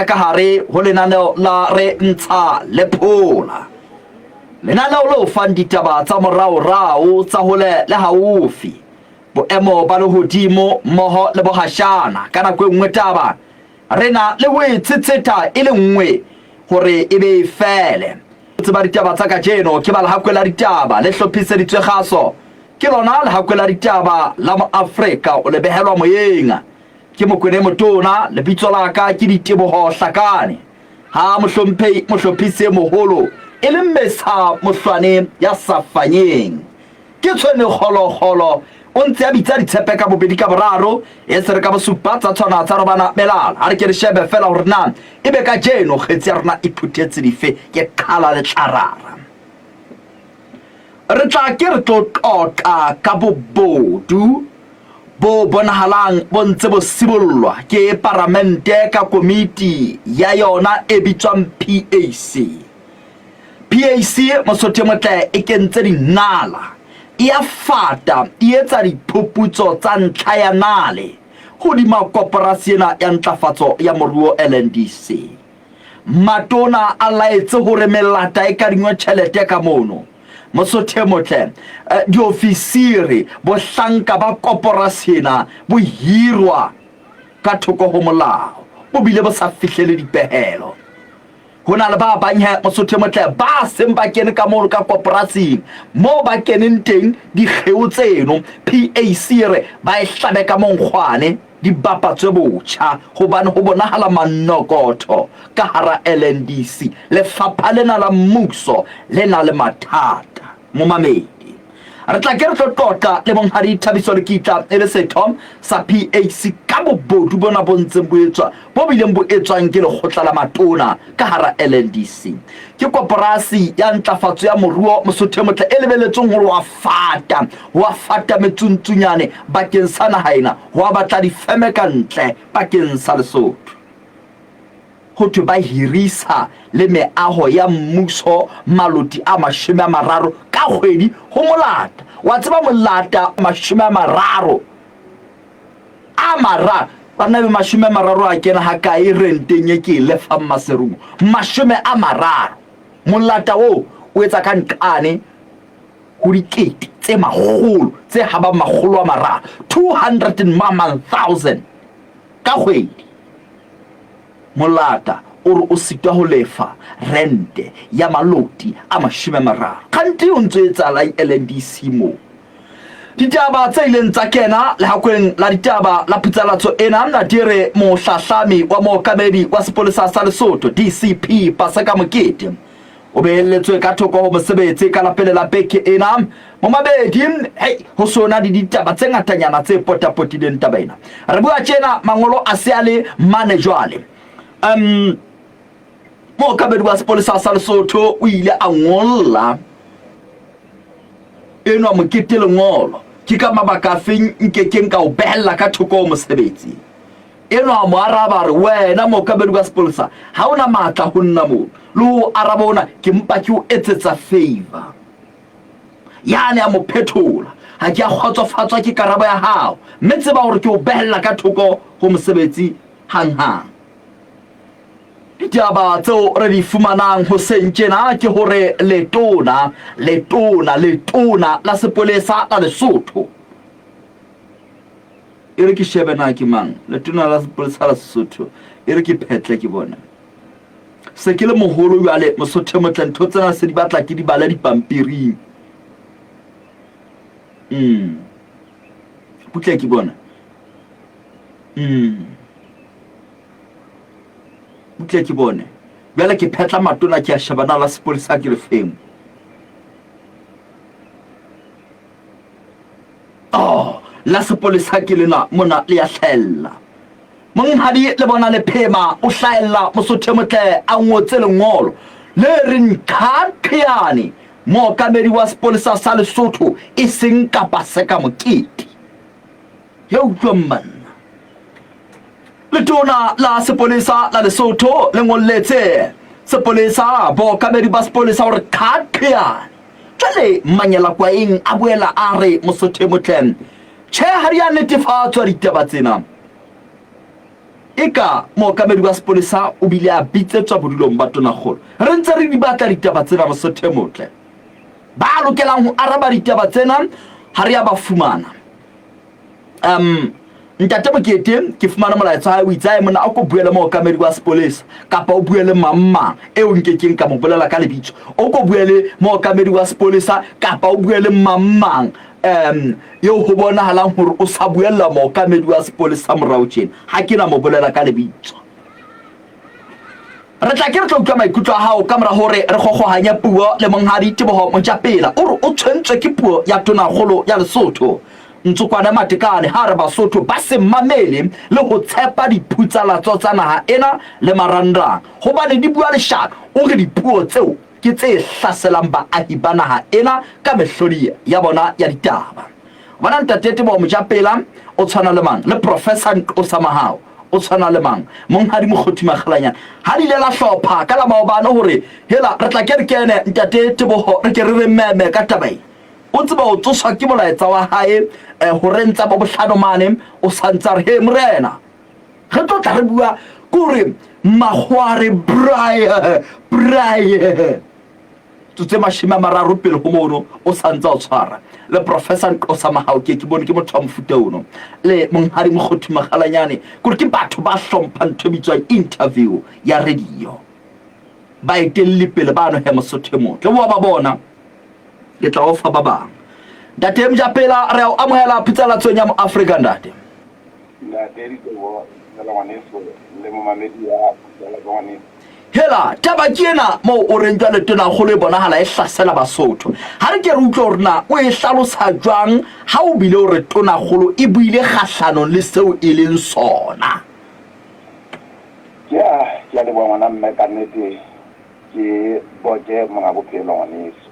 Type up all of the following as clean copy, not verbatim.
Ka hare ho lenaneo la Re Ntsha le Phola, lenaneo le o fang ditaba tsa moraorao tsa hole le haufi, boemo ba lehodimo mmoho le bohashana. Ka nako e nngwe taba re na le ho e tshetsheta e le nngwe hore e be e fele. Tseba ditaba tsa kajeno ke ba Lehakwe la Ditaba le hlophiseditswe kgaso ke lona Lehakwe la Ditaba la Moafrika o le behelwa moyeng. Ke Mokwena e motona, lebitso la ka ke Diteboho Hlakane. Ha mohlomphehi mohlophisi e moholo e le Mesa Mohlwane ya sa fanyeng. Ke tshwene kgolokgolo, o ntse a bitsa ditshepe ka bobedi ka boraro, e se re ka bosupa tsa tshwana tsa robana melala. Ha re ke re shebe feela hore na ebe kajeno kgetsi ya rona e phuthetse dife, ke qhala letlarara. Re tla ke re tlo qoqa ka bobodu bo bonahalang bo ntse bo sibollwa ke Paramente ka komiti ya yona e bitswang PAC. PAC, Mosotho e motle, e kentse dinala, e a fata, e etsa diphuputso tsa ntlha ya nale hodima koporasi ena ya ntlafatso ya moruo LNDC. Matona a laetse hore melata e kadingwe tjhelete ka mono. Mosotho e motle, diofisiri, bohlanka ba koporasi ena bo hirwa ka thoko ho molao, bo bile bo sa fihlele dipehelo. Ho na le ba bang he, Mosotho e motle, ba seng ba kene ka mono ka koporasing, moo ba keneng teng dikgeo tseno, PAC e re ba e hlabe ka monkgwane. di bapatswe botjha hobane ho bonahala manokotho ka hara LNDC. Lefapha lena la mmuso le na le mathata. Momamedi, re tla ke re tlo qoqa le Monghadi Thabiso Lekitla e le setho sa PAC ka bobodu bona bo ntseng bo etswa, bo bileng bo etswang ke lekgotla la matona ka hara LNDC. Ke koporasi ya ntlafatso ya moruo Mosotho e motle e lebeletsweng hore wa fata, wa fata metsuntsunyane bakeng sa naha ena, wa batla difeme ka ntle bakeng sa Lesotho. Ho thwe ba hirisa le meaho ya mmuso maloti a 30 ka kgwedi ho molata. Wa tseba molata 30 a mararo banna be 30 a kena ha kae renteng e ke e lefang Maserumo? 30. Molata oo o etsa ka nqane ho dikete tse makgolo tse habang 300, 200 and mamang thousand ka kgwedi. Molata o re o sitwa ho lefa rente ya maloti a 30. Kgante o ntso etsahalang LNDC moo? Ditaba tse ileng tsa kena lehakweng la ditaba la phutsalatso ena di re mohlahlami wa mookamedi wa sepolesa sa Lesotho DCP Paseka Mokete o behelletswe ka thoko ho mosebetsi ka la pele la beke ena. Momabedi, hei, ho sona le ditaba tse ngatanyana tse potapotileng taba ena. Re bua tjena mangolo a se a le mane jwale. Mookamedi wa sepolesa sa Lesotho o ile a ngolla enwa Mokete lengolo. Ke ka mabaka afeng nke keng ka o behella ka thoko ho mosebetsi? Enwa a mo araba a re, Wena mookamedi wa sepolesa, ha o na matla ho nna moo. Le ho o araba ona, ke mpa ke o etsetsa favor. Yane a mo phethola, Ha ke a kgotsofatswa ke karabo ya hao, mme tseba hore ke o behella ka thoko ho mosebetsi hanghang. Ditaba tseo re di fumanang hoseng tjena ke hore letona, letona, letona la sepolesa la Lesotho. E re ke shebe na ke mang, letona la sepolesa la Sesotho. E re ke phetle ke bone. Se ke le moholo jwale, Mosotho e motle, ntho tsena se di batla ke di bale dipampiring. Butle ke bona. Butle ke bone. Bjale ke phetla matona ke a sheba na la sepolesa ke lefeng. Oh, la sepolesa ke lena mona le ya hlahella. Monghadi le bona Lephema o hlahella Mosotho e motle a ngotse lengolo le reng qhaqheane mookamedi wa sepolesa sa Lesotho e seng ka Paseka Mokete. Ya utlwang banna. Letona la sepolesa la Lesotho le ngolletse sepolesa bookamedi ba sepolesa hore qhaqheane. Jwale Manyela Kwaeng a boela a re Mosotho e motle, tjhe ha di a netefatswa ditaba tsena. Eka mookamedi wa sepolesa o bile a bitsetswa bodulong ba tonakgolo. Re ntse re di batla ditaba tsena Mosotho e motle. Ba lokelang ho araba ditaba tsena ha re a ba fumana. Um, Ntate Mokete, ke fumana molaetsa wa hae o itse ae monna a ko bue le mookamedi wa sepolesa kapa o bue le mang mang eo nkekeng ka mo bolela ka lebitso. O ko bue le mookamedi wa sepolesa kapa o bue le mang mang um eo ho bonahalang hore o sa buella mookamedi wa sepolesa morao tjena. Ha ke na mo bolela ka lebitso. Re tla ke re tlo utlwa maikutlo a hao ka mora hore re kgokgohanye puo le Monghadi Teboho Mojapela. O re o tshwentswe ke puo ya Tonakgolo ya Lesotho, Ntsokwane Matekane, ha a re Basotho ba se mamele le ho tshepa diphutsalatso tsa naha ena le marangrang hobane di bua leshano. O re dipuo tseo ke tse hlaselang baahi ba naha ena ka mehlodi ya bona ya ditaba. Bona Ntate Teboho Mojapela o tshwana le mang? Le Professor Nqosa Mahao o tshwana le mang? Monghadi Mokgothi Makgalanyane. Ha le ile la hlopha ka la maobane hore hela re tla ke re kene Ntate Teboho re ke re re meme ka taba e. O tseba o tsoswa ke molaetsa wa hae eh, horeng tsa bohlano mane o sa ntsa re he morena re tlo tla re bua ke hore makgowa re braai braai tsotse 30 pele ho mono o sa ntse o tshwara le Professor Nqosa Mahao ke ke bone ke motho wa mofuta ono le Monghadi Mokgothu Makgalanyane kore ke batho ba hlomphang ntho e bitswang interview ya radio baetelli pele bano he Mosotho e motle wa ba bona ke tla o fa ba bang. Ntate Mjapela re a o amohela phutsalatsong ya Moafrika ntate. Ntate Diteboho, dumela ngwaneso le momamedi wa Phutsalatsong ngwaneso. Hela, taba ke ena moo o reng jwale tonakgolo e bonahala e hlasela Basotho. Ha re ke re utlwe hore na o e hlalosa jwang ha o bile o re tonakgolo e buile kgahlanong le seo e leng sona. Kea, kea leboha ngwana mme ka nnete ke boke monga bophelo ngwaneso.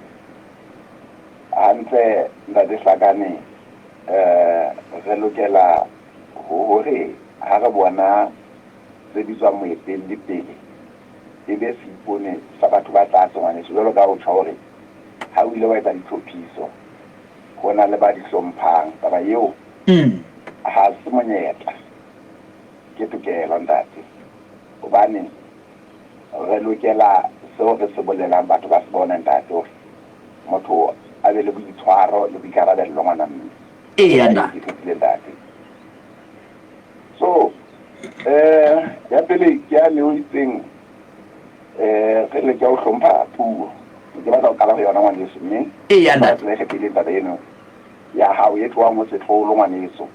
Hantle Ntate Hlakane eh re lokela hore ha re bona tse bitswang moetelli pele e be seipone sa batho ba tlase ngwaneso jwalo ka o tjho hore ha o ile wa etsa ditlhophiso ho na le ba di hlomphang taba eo ha se monyetla ke tokelo ntate hobane re lokela seo re se bolelang batho ba se bone ntate hore motho a be le boitshwaro le boikarabello ngwana mme. Eya ntate. Ke fetile ntate. So eh ya pele ke ya leo itseng eh re leke ho hlompha puo. Ke batla ho qala ho yona ngwaneso mme. Eya ntate. Tsela e kgethehileng taba eno ya hao e tlohang ho setlolo ngwaneso.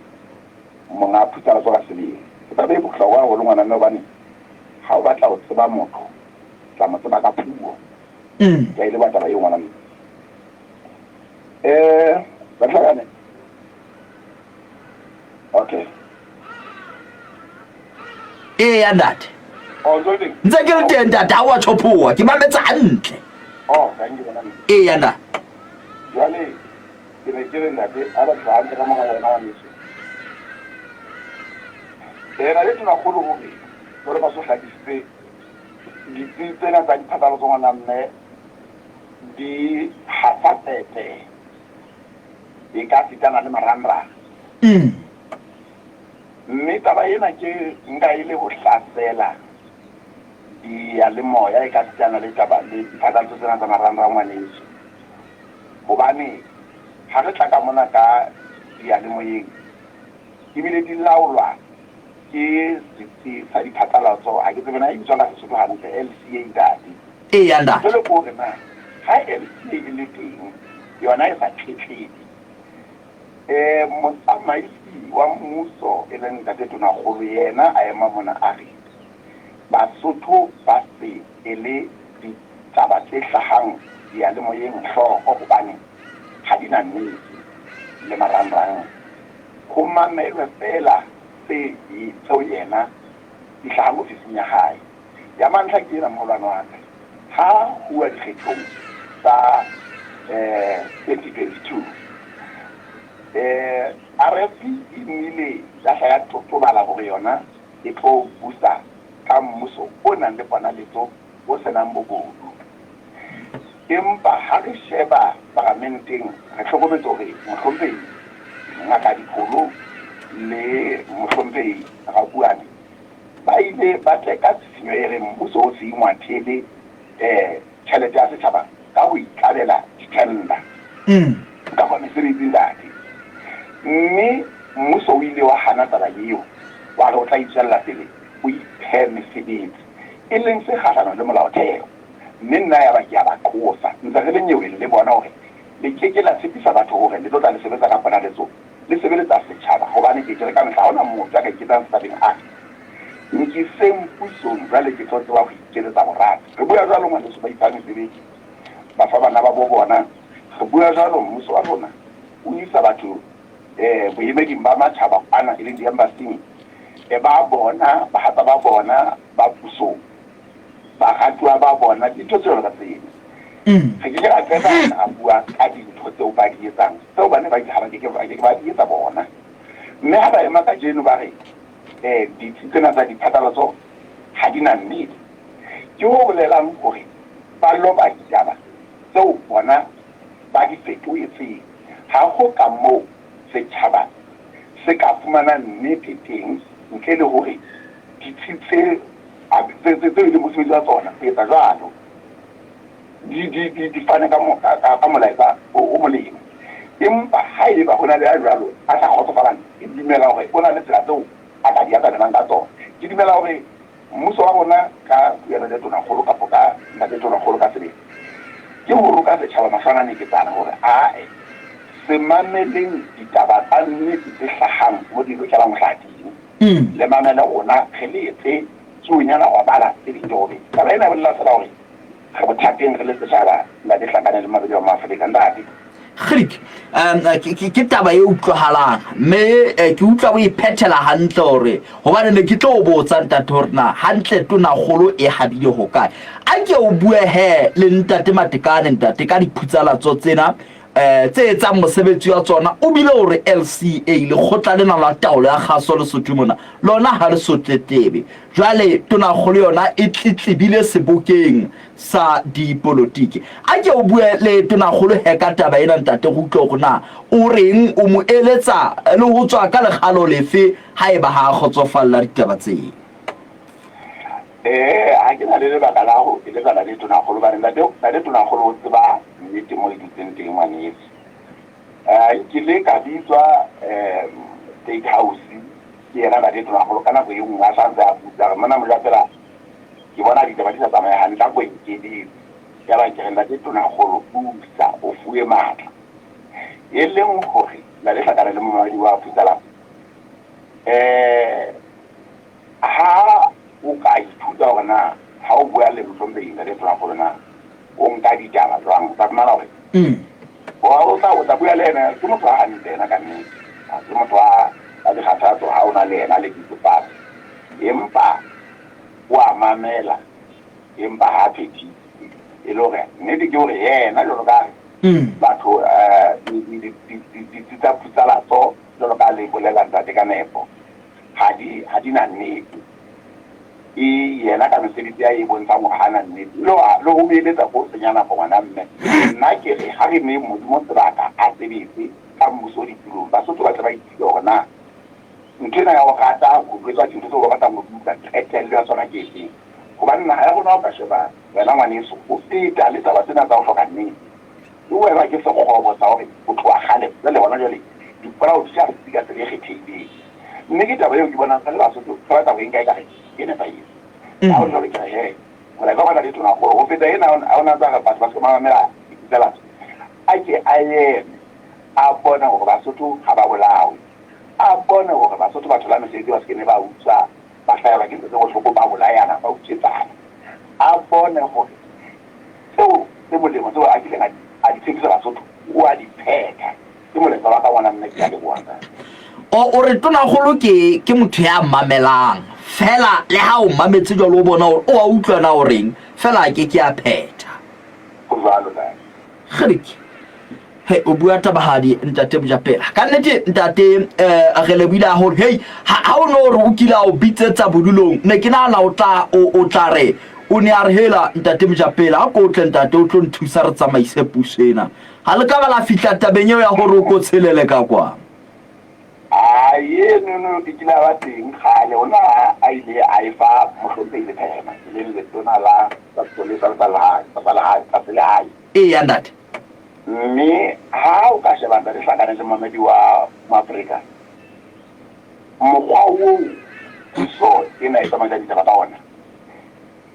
Monga phutsalatso ka sebele. Ke taba e bohlokwa haholo ngwana mme hobane ha o batla ho tseba motho tla mo tseba ka puo. Ke a e leboha taba eo ngwana mme. Eh, Batlhakane. Okay. Eya ntate. Oh, ntse o le teng? Ntse ke le teng ntate, ha o a tjhophoha, ke mametse hantle. Oh, thank you ngwana mme. Eya ntate. Jwale ke ne ke re ntate, ha batho hantle ka mora wena ngwaneso. Eh, na le tonakgolo hore jwalo ka so hlakisitse ditsi tsena tsa diphatlalatso ngwana mme di hasa pepe e ka sitana le marangrang. Mme taba ena ke nka e le ho hlasela diyalemoya e ka sitana le taba le diphatlalatso tsena tsa marangrang ngwaneso. Hobane ha re tla ka mona ka diyalemoyeng ebile di laolwa ke setsi sa diphatlalatso, ha ke tsebe na e bitswang ka Sesotho hantle, LCA ntate. Eya ntate. Jwale ke hore na ha LCA e le teng yona e sa tletlebe, um motsamaisi wa mmuso e leng ntate Tonakgolo yena a ema mona a re Basotho ba se ele ditaba tse hlahang diyalemoyeng hloko hobane ha di na nnete le marangrang. Ho mamelwe feela tse tseo yena di hlahang ofising ya hae. Ya mantlha ke ena moholwane wa ka, ha huwa dikgethong tsa 2022, RFP e nnile ya hla ya totobala hore yona e tlo busa ka mmuso o nang le ponaletso o se nang bobodu. Empa ha re sheba paramenteng re hlokometse hore Mohlomphehi Ngaka Dipholo le Mohlomphehi Rakuane Ba ile ba teka tshisinyo e reng mmuso o se ingwathele tjhelete ya setjhaba ka ho ikabela ditender kapa mesebetsi ntate. Mme mmuso o ile wa hana taba eo, wa re o tla itswella pele o iphe mesebetsi, e leng se kgahlanong le molaotheo. Mme nna yaba ke a ba qosa, ntse re le nyeweng le bona hore le ke ke la tshepisa batho hore le tlo tla le sebetsa ka ponaletso, le sebeletsa setjhaba, hobane ke ke re ka mehla ha hona motho ya ka iketsang setjhabeng a re, Nkiseng pusong jwale ke tlo tseba ho iketsetsa borata. Re bua jwalo ngwaneso ba ipha mesebetsi, ba fa bana ba bo bona. Re bua jwalo mmuso wa rona o isa batho boemeding ba matjhaba kwana e leng di-embassy-ng, ba bona bahatsa ba bona ba pusong, baratuwa ba bona, dintho tse jwalo ka tseno. Re ke ke ra qeta ra bua ka dintho tseo ba di etsang, tseo ba ne ba ha ba ke ke ba di etsa bona. Mme ha ba ema kajeno ba re ditsi tsena tsa diphatlalatso ha di na nnete, ke ho bolelang hore ba loba ditaba tseo bona ba di fetohetseng. Ha ho ka moo setjhaba se ka fumanang nnete teng ntle le hore ditsi tse tseo e leng mosebetsi wa tsona ho etsa jwalo di, di, di, di fane ka, ka, ka molaetsa o, o molemo. Empa haeba ho na le ya jwalo a sa kgotsofalang, ke dumela hore o na le tsela tseo a ka di atamelang ka tsona. Ke dumela hore mmuso wa rona ka yena le tonakgolo kapo ka ntate tonakgolo ka sebele, ke ho roka setjhaba mahlwana meketsana hore ae se mameleng ditaba tsa nnete tse hlahang mo di lokelang ho hlaha teng. Le mamele rona re le etse tsuonyana robala tse ding di robetse. Taba ena e bolela fela hore re bothateng re le setjhaba, Ntate Hlakane le mabedi wa Maafrika. Ntate. Greek ke taba e utlwahalang mme ke utlwa o e phethela hantle hore hobane ne ke tlo o botsa ntate hore na hantle tonakgolo e habile hokae. A ke o bue he le ntate Matekane ntate ka diphutsalatso tsena tse etsang mosebetsi wa tsona o bile o re LCA lekgotla lena la taolo ya kgaso Lesotho mona lona ha le so tletlebe. Jwale tonakgolo yona e tletlebile sebokeng sa dipolotiki. A ke o bue le tonakgolo he ka taba ena ntate re utlwe hore na o reng, o mo eletsa le ho tswa ka lekgalo lefe haeba ha a kgotsofalla ditaba tsee. Eh, ha ke na le lebaka la ho eletsana le tonakgolo hobane ntate, ntate tonakgolo o tseba nnete mo e dutseng teng ngwaneso. Eh, nkile ka bitswa eh, State House ke yena ntate tonakgolo ka nako e nngwe a sa ntse a butsa re mona Mojapela ke bona ditaba di sa tsamaye hantle a ko nkeletse. Yaba ke re ntate tonakgolo busa o fuwe matla. E leng hore ntate Hlakane le momamedi wa Phutsala eh Ha o ka ithuta hore na ha o bua le mohlomphehi Ntate Tonakgolo na o nka ditaba jwang, o tla fumana hore o tla o tla bua le ena, ke motho a hantle ena ka nnete. Ha se motho a a dikgathatso ha o na le ena le dutse fatshe. Empa o a mamela empa ha a phethise. E le hore nnete ke hore yena jwalo ka batho ditsi tsa phutsalatso jwalo ka le bolela ntate ka nepo. Ha di, ha di na nnete. E, yena ka mesebetsi ya e bontshang hore ha na nnete. Le ho, le ho mo eletsa ko senya nako ngwana mme. Nna ke re ha re neng Modimo sebaka a sebetse ka mmuso ditulong. Basotho ba tle ba ithute hore na ntho ena ya ho rata ho jwetswa dintho tseo ba batlang ho di utlwa qetello ya tsona ke efeng. Hobane naha ya rona o ka sheba wena ngwaneso ho feta le taba tsena tsa ho hloka nnete. E welwa ke sekgobo sa hore ho tloha kgale jwale hona jwale dipolao di ja setsi ka tsela e kgethehileng. Mme ke taba eo ke bonang re le Basotho re batla ho e nka ekare e nepahetse. Ka ho jwalo ke re he, molaetsa wa ka Ntate Tonakgolo ho feta ena ha o na ntsa re batho ba se ke ba mamela diputsalatso, a ke a eme a bone hore Basotho ha ba bolawe. A bone hore Basotho ba thola mesebetsi ba se ke ne ba utswa, ba hlahelwa ke ntho tse bohloko, ba bolayana, ba utswetsana. A bone hore Tseo tse molemo tseo a kileng a di tshepisa Basotho o a di phetha. Ke molaetsa wa ka ngwana mme, ke a leboha ntate. O o re tonakgolo ke ke motho ya mamelang fela le ha o mametse jwalo o bona hore o a utlwa na o reng fela a ke ke a phetha. Ho jwalo ntate. Kgidiki. He o bua tabahadi ntate Mojapela. Ka nnete ntate eh re lebohile haholo. Hey ha ha o no re o kile a o bitsetsa bodulong ne ke nahana o tla o o tla re o ne a re hela ntate Mojapela a ko tle ntate o tlo nthusa re tsamaise puso ena. Ha le ka ba la fihla tabeng eo ya hore o ko tshelele ka kwa. Ai. Taba enono e kile ya ba teng kgale, o na a ile a e fa Mohlomphehi Lephema, e leng letona la tsa sepolesa le tsa lehae, tsa lehae, tsa selehae. Eya, ntate. Mme ha o ka sheba Ntate Hlakane le momamedi wa Moafrika, mokgwa oo puso ena e tsamaisang ditaba ka ona,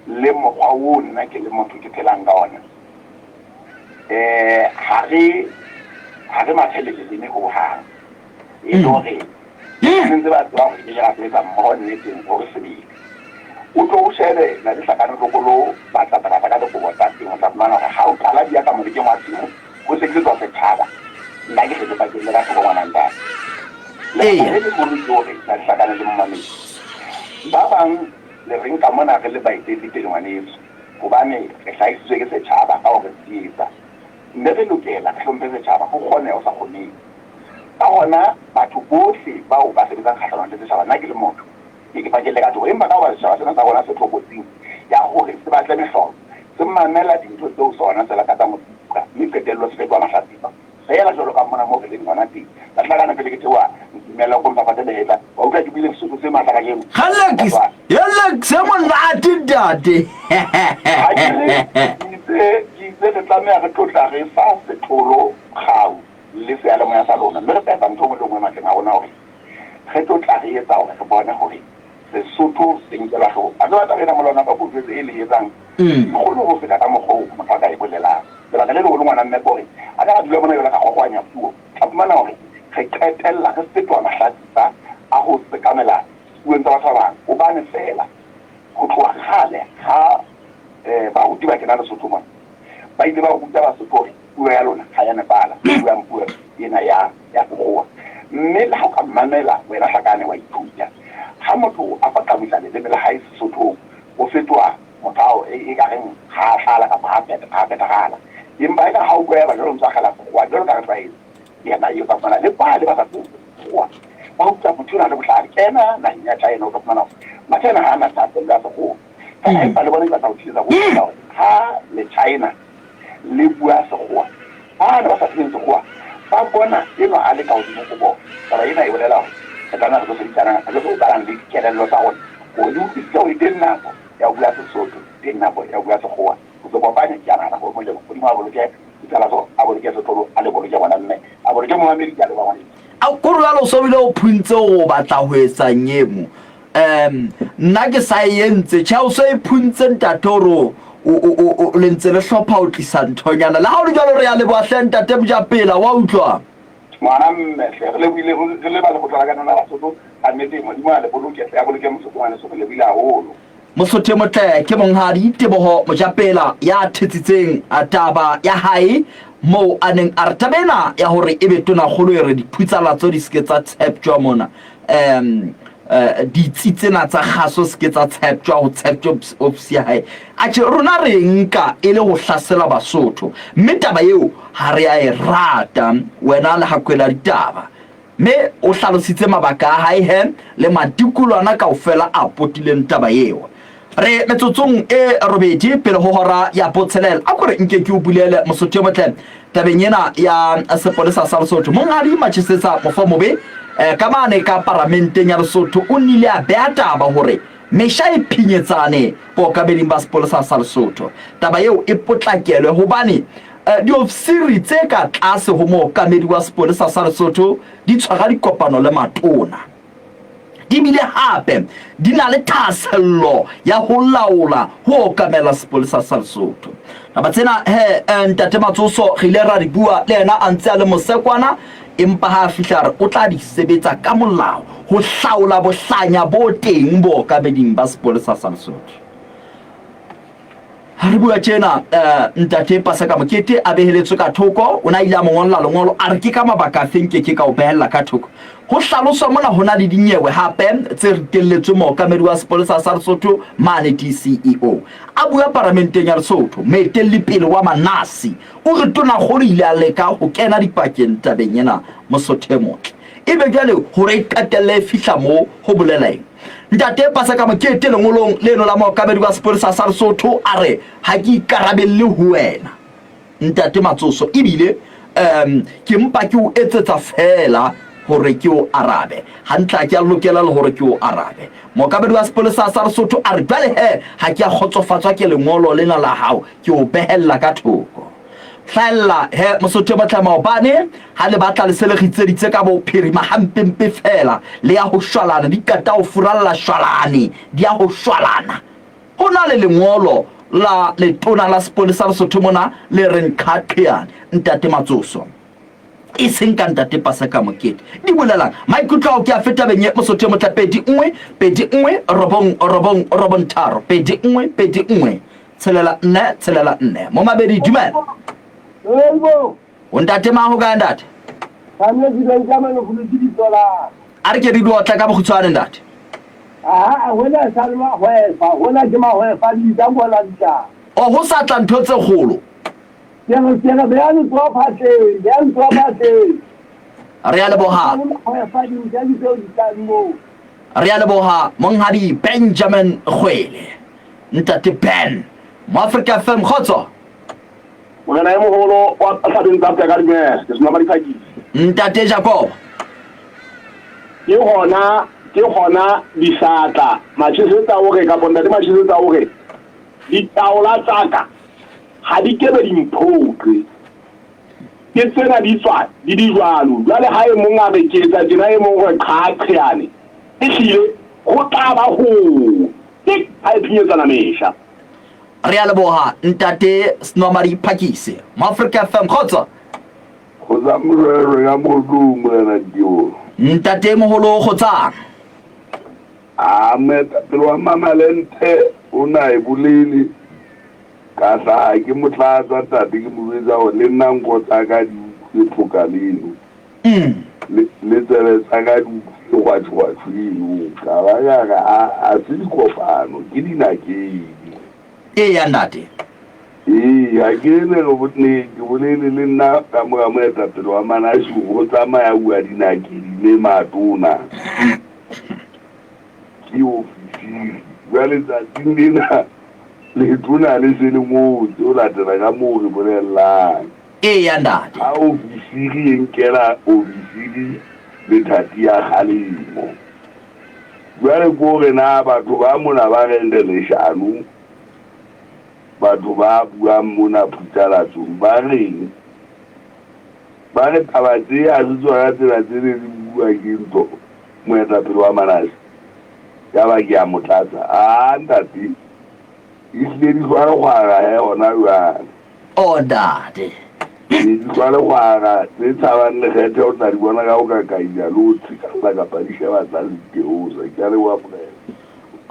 le mokgwa oo nna ke le motho ke phelang ka ona, ha re, ha re mathe le leleme hohang. E le hore re ntse ba tseba hore re ke ra sebetsa mmoho nneteng hore sebele. O tlo o shebe Ntate Hlakane Tlokolo batla terata ka dikobo tsa teng, o tla fumana hore ha o qala di ya ka molekeng wa tshimo ho sekisetswa setjhaba. Nna ke hle ke pakelle ka thoko ngwana ntate. Lebaka le leholo ke hore Ntate Hlakane le momamedi ba bang le re nka mona re le baetelli pele ngwaneso hobane re hlahisitswe ke setjhaba ka ho re tsietsa. Mme re lokela re hlomphe setjhaba ho kgoneha ho sa kgonehe. Ka hona batho bohle bao ba sebetsang kgahlanong le setjhaba, nna ke le motho ke ke pakelle ka thoko. Empa ka hoba setjhaba sena sa rona se tlokotsing ya hore se batle mehlolo, se mamela dintho tseo sona se lakatsang ho di utlwa, mme qetello se fetoha mahlatsipa. Feela jwalo ka mona moo re leng hona teng. Ka tla kana pele ke theoha, ntumelle o ko mpapatse lehetla. Wa utlwa ke buile Sesotho se matla kajeno. Alex, Alex, e monate ntate. Ha ke re, ke itse, ke itse re tlameha re tlotla re fa setholo kgau le seyalemoya sa lona, mme re tla etsa ntho e nngwe le e nngwe e matleng a rona hore re tlo tla re etsa hore re bone hore Sesotho se nkelwa hloohong. A tseba taba ena molao ka puo e le etsang e kgolo ho feta ka mokgwa oo motho a ka e bolelang. Lebaka le leholo ngwana mme ke hore a ka ra dula mona jwale ra kgokgoanya puo, tla fumana hore re qetella re fetoha mahlatsipa a ho sekamela puong tsa batho ba bang hobane feela ho tloha kgale ha baruti ba kena Lesotho mona ba ile ba ruta Basotho hore puo ya lona ha ya nepahala, le buang puo ena ya ya sekgowa. Mme le ha o ka mamela wena Hlakane wa ithuta. Ha motho a paqamisa leleme la hae Sesothong, o fetoha motho ao e ka reng ha a tlala kapa ha a phethagala. Empa eka ha o utlwa ya ba jwalo o ntso akgela sekgowa jwalo ka re tlwaetse, yena eo tla fumana le bale ba sa tsebeng sekgowa ba utlwa motho enwa a le bohlale. Kena naheng ya China o tla fumana hore Machina ha a na thahasello ya sekgowa. Fela empa le bona ke batla ho thisetsa ho hore ha le China le bua Sekgowa. Bana ba sa tsebeng Sekgowa ba bona enwa a le ka hodimo ho bona. Taba ena e bolela hore re tlameha re tlo sebetsanang, re tlo sebetsanang le dikelello tsa rona hore di utlwisise hore teng nako ya ho bua Sesotho, teng nako ya ho bua Sekgowa. Ho se kopanye, ke a nahana hore molemo. Modimo a boloke Ditalaso, a boloke Setlolo, a le boloke ngwana mme, a boloke momamedi. Ke a leboha ngwaneso. Ao, ko re jwale o so bile o phuntse hore o batla ho etsang emo. Um nna ke sa e entse tjhe o so e phuntse ntate hore o le ntse le hlopha ho tlisa nthonyana le ha o le jwalo re ya leboha hle ntate Mojapela wa utlwa. Ngwana mme hle re lebohile re le ba lekgotla la ka la Basotho ka nnete Modimo a le boloke hle a boloke Mosotho ngwaneso re lebohile haholo. Mosotho e motle ke monghadi Teboho Mojapela ya thetsitseng taba ya hae moo a neng a re taba ena ya hore ebe tonakgolo e re diphutsalatso di seke tsa tsheptjwa mona um ditsi tsena tsa kgaso se ke tsa tsheptjwa ho tsheptjwa ofisi ya hae. Atjhe, rona re nka e le ho hlasela Basotho, mme taba eo ha re a e rata, wena Lehakoe la ditaba. Mme o hlalositse mabaka a hae he le matikolwana kaofela a potileng taba eo. Re metsotsong e robedi pele ho hora ya botshelela. A kore nke ke o bulele Mosotho e motle tabeng ena ya sepolesa sa Lesotho. Monghadi Machesetsa Mofomobe eh, ka mane ka paramenteng ya Lesotho o nile a beha taba hore mesha e phinyetsane bookameding ba sepolesa sa Lesotho. Taba eo e potlakelwe hobane eh, diofisiri tse ka tlase ho mookamedi wa sepolesa sa Lesotho di tshwara dikopano le matona. Di bile hape di na le thahasello ya ho laola ho okamela sepolesa sa Lesotho. Taba tsena he eh, Ntate Matsoso re ile ra di bua le yena a ntse a le mosekwana, empa ha a fihla re o tla di sebetsa ka molao ho hlaola bohlanya bo teng bookameding ba sepolesa sa Lesotho. Ha re bua tjena, Ntate Paseka Mokete a beheletswe ka thoko, o ne a ile a mo ngolla lengolo a re ke ka mabaka afe nke ke ka o behella ka thoko. Ho hlaloswa mona ho na le dinyewe hape tse ritelletsweng mookamedi wa sepolesa sa Lesotho mane DCEO. A bua paramenteng ya Lesotho, moetelli pele wa Manasi o re tonakgolo ile a leka ho kena dipakeng tabeng ena. Mosotho e motle. Ebe jwale hore e qetelle e fihla moo ho bolela eng? Ntate Paseka Mokete lengolong leno la mookamedi wa sepolesa sa Lesotho a re ha ke ikarabelle ho wena Ntate Matsoso ebile um ke mpa ke o etsetsa feela hore ke o arabe. Hantle ha ke a lokela le hore ke o arabe. Mookamedi wa sepolesa sa Lesotho a re, Jwale he, ha ke a kgotsofatswa ke lengolo lena la hao, ke o behella ka thoko. Hlahella he, Mosotho e motle, maobane ha le batla le se le ritseditse ka bophirima hampempe feela, le ya ho shwalana, di qeta ho furalla shwalane, di ya ho shwalana. Ho na le lengolo la letona la sepolesa Lesotho mona le reng qhaqheane, Ntate Matsoso. E seng ka Ntate Paseka Mokete. Di bolelang? Maikutlo ao ke afe tabeng ye, Mosotho e motle? 2 1 2 1 9 9 9 3 2 1 2 1 6 4 6 4. Momabedi, dumela. Yebo. O ntate mang ho kae ntate? A re ke re di otla ka bokgutshwane ntate. Aha, hona sa le mahwefa, hona ke mahwefa di tla bona ditaba. O ho sa tla ntho tse kgolo. Ke re ke re beha letsoho phatleng, beha letsoho phatleng. Re a leboha. Mahwefa di tla di tseo di tlang moo. Re a leboha monghadi Benjamin Kgwele. Ntate Ben. Mo Africa FM kgotso. Morena e moholo wa thabeng tsa Afrika dumela, ke Senwamadi Phakisi. Ntate Jakob. Ke hona ke hona disatla Machesetsa o re kapa ntate Machesetsa o re ditaola tsa ka ha di kebe di mphoqe. Ke tsena di tswa di di jwalo. Jwale ha e mong a re ke etsa tjena e mong re qha qheane. Ehlile ho tla ba ho tik ha e phunyetsana mesha. Re a leboha Ntate Snomari Phakisi. Moafrika FM, kgotso. Kgotsa morero ya motlong morena Dio. Ntate moholo kgotsang. A moetapele wa Mamalente o na e bolele ka hlaha ke mo tlatsa tate ke mo jwetsa hore le nna nko tsa ka di utlwe phoka leno. Le le tsebe tsa ka di utlwile kgwatjhokgwatjho eno. Ka ba ka re a a se dikopano ke dinakedi. Eya ntate. Ee, ha ke ne re ne ke bolele le nna ka mora moetapele wa Manashe ho tsamaya uwa dinakedi le matona. Ke ofisiri. Jwale tsatsing lena letona le se le ngotse ho latela ka moo re bolellang. Eya, ntate. Ha ofisiri e nkela ofisiri methati ya kgalemo. Jwale ke hore na batho ba mona ba reng re leshano, batho ba buang mona phutlalatsong ba reng? Ba re taba tse ha se tsona tsena tse ne di bua ke ntho moetapele wa Manase. Yaba ke a mo tlatsa. Ah, ntate, ehlile di hlwalekgwara he hona jwale. Oh ntate. Di hlwalekgwara tse tshabang lekgethe o tla di bona ka ho kakaila le ho tshikalla kapa di sheba tlase di theosa. Ke a leboha morena.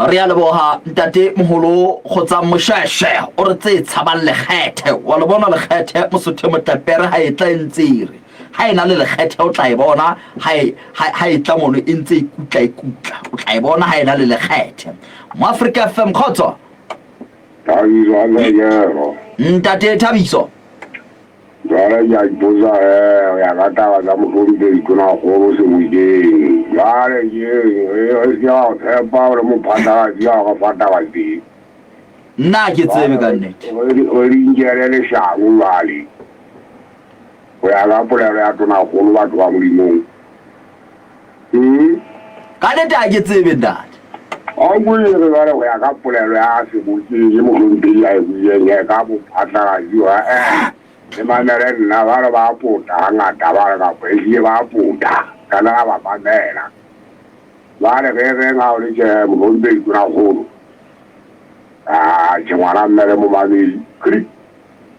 Re a leboha ntate moholo Kgotsang Mosheshe o re tse tshabang lekgethe wa le bona lekgethe Mosotho e motle pere ha e tla e ntse e re ha e na le lekgethe o tla e bona ha e ha e tla mono e ntse e kutla e kutla o tla e bona ha e na le lekgethe Mo Afrika FM kgotso. Thabiso a Lekelo. Ntate Thabiso. Jwale ke a ipotsa he ho ya ka taba tsa mohlomphehi Tonakgolo Sebokeng. Jwale ke eng re se ke ra o tshepa o le mophatlalatsi ha o re fa taba tse? Nna ha ke tsebe ka nnete. Re di nkele leshano jwale. Ho ya ka polelo ya Tonakgolo batho ba Modimong. Hmm? Ka nnete ha ke tsebe ntate. A ko e re jwale ho ya ka polelo ya Sebokeng ke mohlomphehi a e buileng he ka bophatlalatsi hore eh le mamele nna ba re ba pota hangata ba re kapa ehlile ba pota ka nna ka ba mamela. Jwale re reng ha o le tje mohlomphehi Tonakgolo? Ah, tjhe ngwana mme le momamedi. Kri!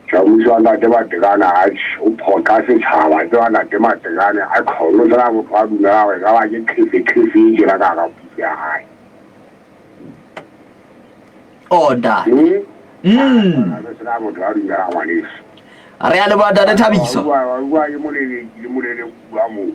Tjhamuso wa Ntate Matekane atjhe o phoqa setjhaba tseba Ntate Matekane a khone sena motho a dumela hore ekaba ke khefe khefe e tjena ka hara puso ya hae. Oh ntate. Hmm? Mm. Sena motho a dumela ngwaneso. Re a leboha Ntate Thabiso. Wa bua ke moleleki le molelekuwa moo.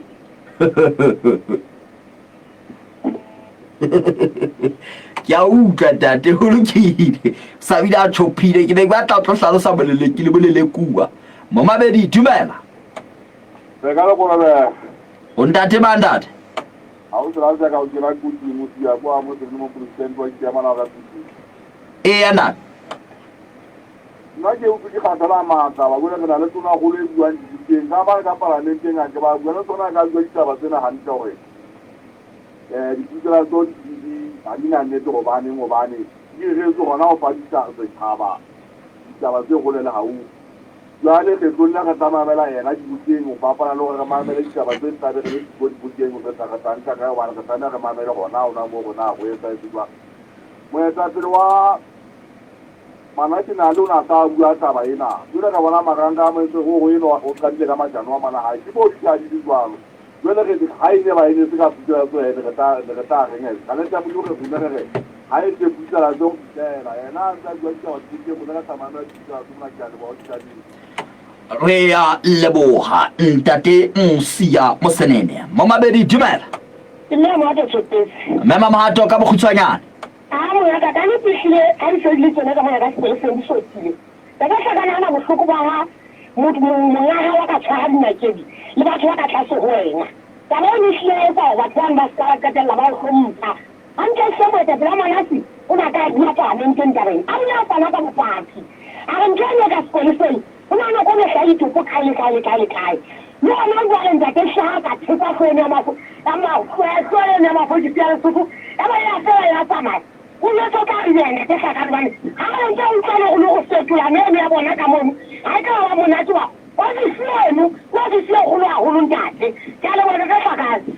Ke a utlwa ntate, ho lokile. Sa bile a chophile, ke ne ke batla o tlo hlalosa moleleki le molelekuwa. Momamedi, dumela. Re ka lekolobega. O ntate mang ntate? Ha o tsela tsa ka o kena kotsi mosia kwa mo tsene mo president wa Kiamana ka kotsi. Eya ntate. Nna ke utlwe ke kgathala matla ba jwale re na le tonakgolo e buang dibukeng ka ba ka palamenteng a ke ba bua le tsona a ka bua ditaba tsena hantle hore um diputselatso di ha di na nnete hobaneng hobane di reretswe hona ho fa setjhaba ditaba tse hole le haufi. Jwale kgetlong lena re tla mamela yena dibukeng ho fapana le hore re mamele ditaba tse tla be re le siko dibukeng re tla re tla nka kae hobane re tlameha re mamele hona hona moo hore na ho etsahetse jwang. Moetapele wa Manationale o ne a sa bua taba ena. Jwale ka bona marangrang a mo entse ho ho enwa o qadile ka mashano a mana hae. Ke moo di di le jwalo. Jwale re ha e ne ba e ne se ka putsela tso ne re tla ne re tla reng he. Ka nete ya Modimo re rune re re ha e se putsela tso ho fihlela. Yena a ntse a bua ditaba dibukeng rona re sa mamela diputselatso mona ke a leboha o dithabeng. Re a leboha Ntate Mosia Mosenene. Momabedi dumela. Ke Mme Mohato Tshopetse. Mme Mamohato ka bokgutshwanyane. A mongaka, ka nnete ehlile ha di se di le tjena ka mona ka sepoleseng di sotile. Ka ka hla ka nahana bohloko ba ha motho monga hao a ka tshwara dinakedi le batho ba ka tlase ho wena. Taba eno ehlile ya etsa hore batho bano ba se ka ba qetella ba o hlompha. Hantle hle moetapele wa Manasi o ne a ka bua palamenteng taba ena. A bile a fana ka bopaki. A re ntho eno e ka sepoleseng ho na nako e ne hlaha ditopo kae le kae le kae le kae. Le hona jwale ntate hle ha a ka thetsa hlooho eno ya mafo ya hlooho eno ya mafokisi ya Lesotho ya ba ya fela ya tsamaya. O jwetse o tla re yena ntate Hlakane hobane ha o ntse o utlwa le le go fetola meno ya bona ka mono ha e tla ba monate wa ofisi eno ke ofisi e kgolo haholo ntate. Ke a leboha ntate Hlakane.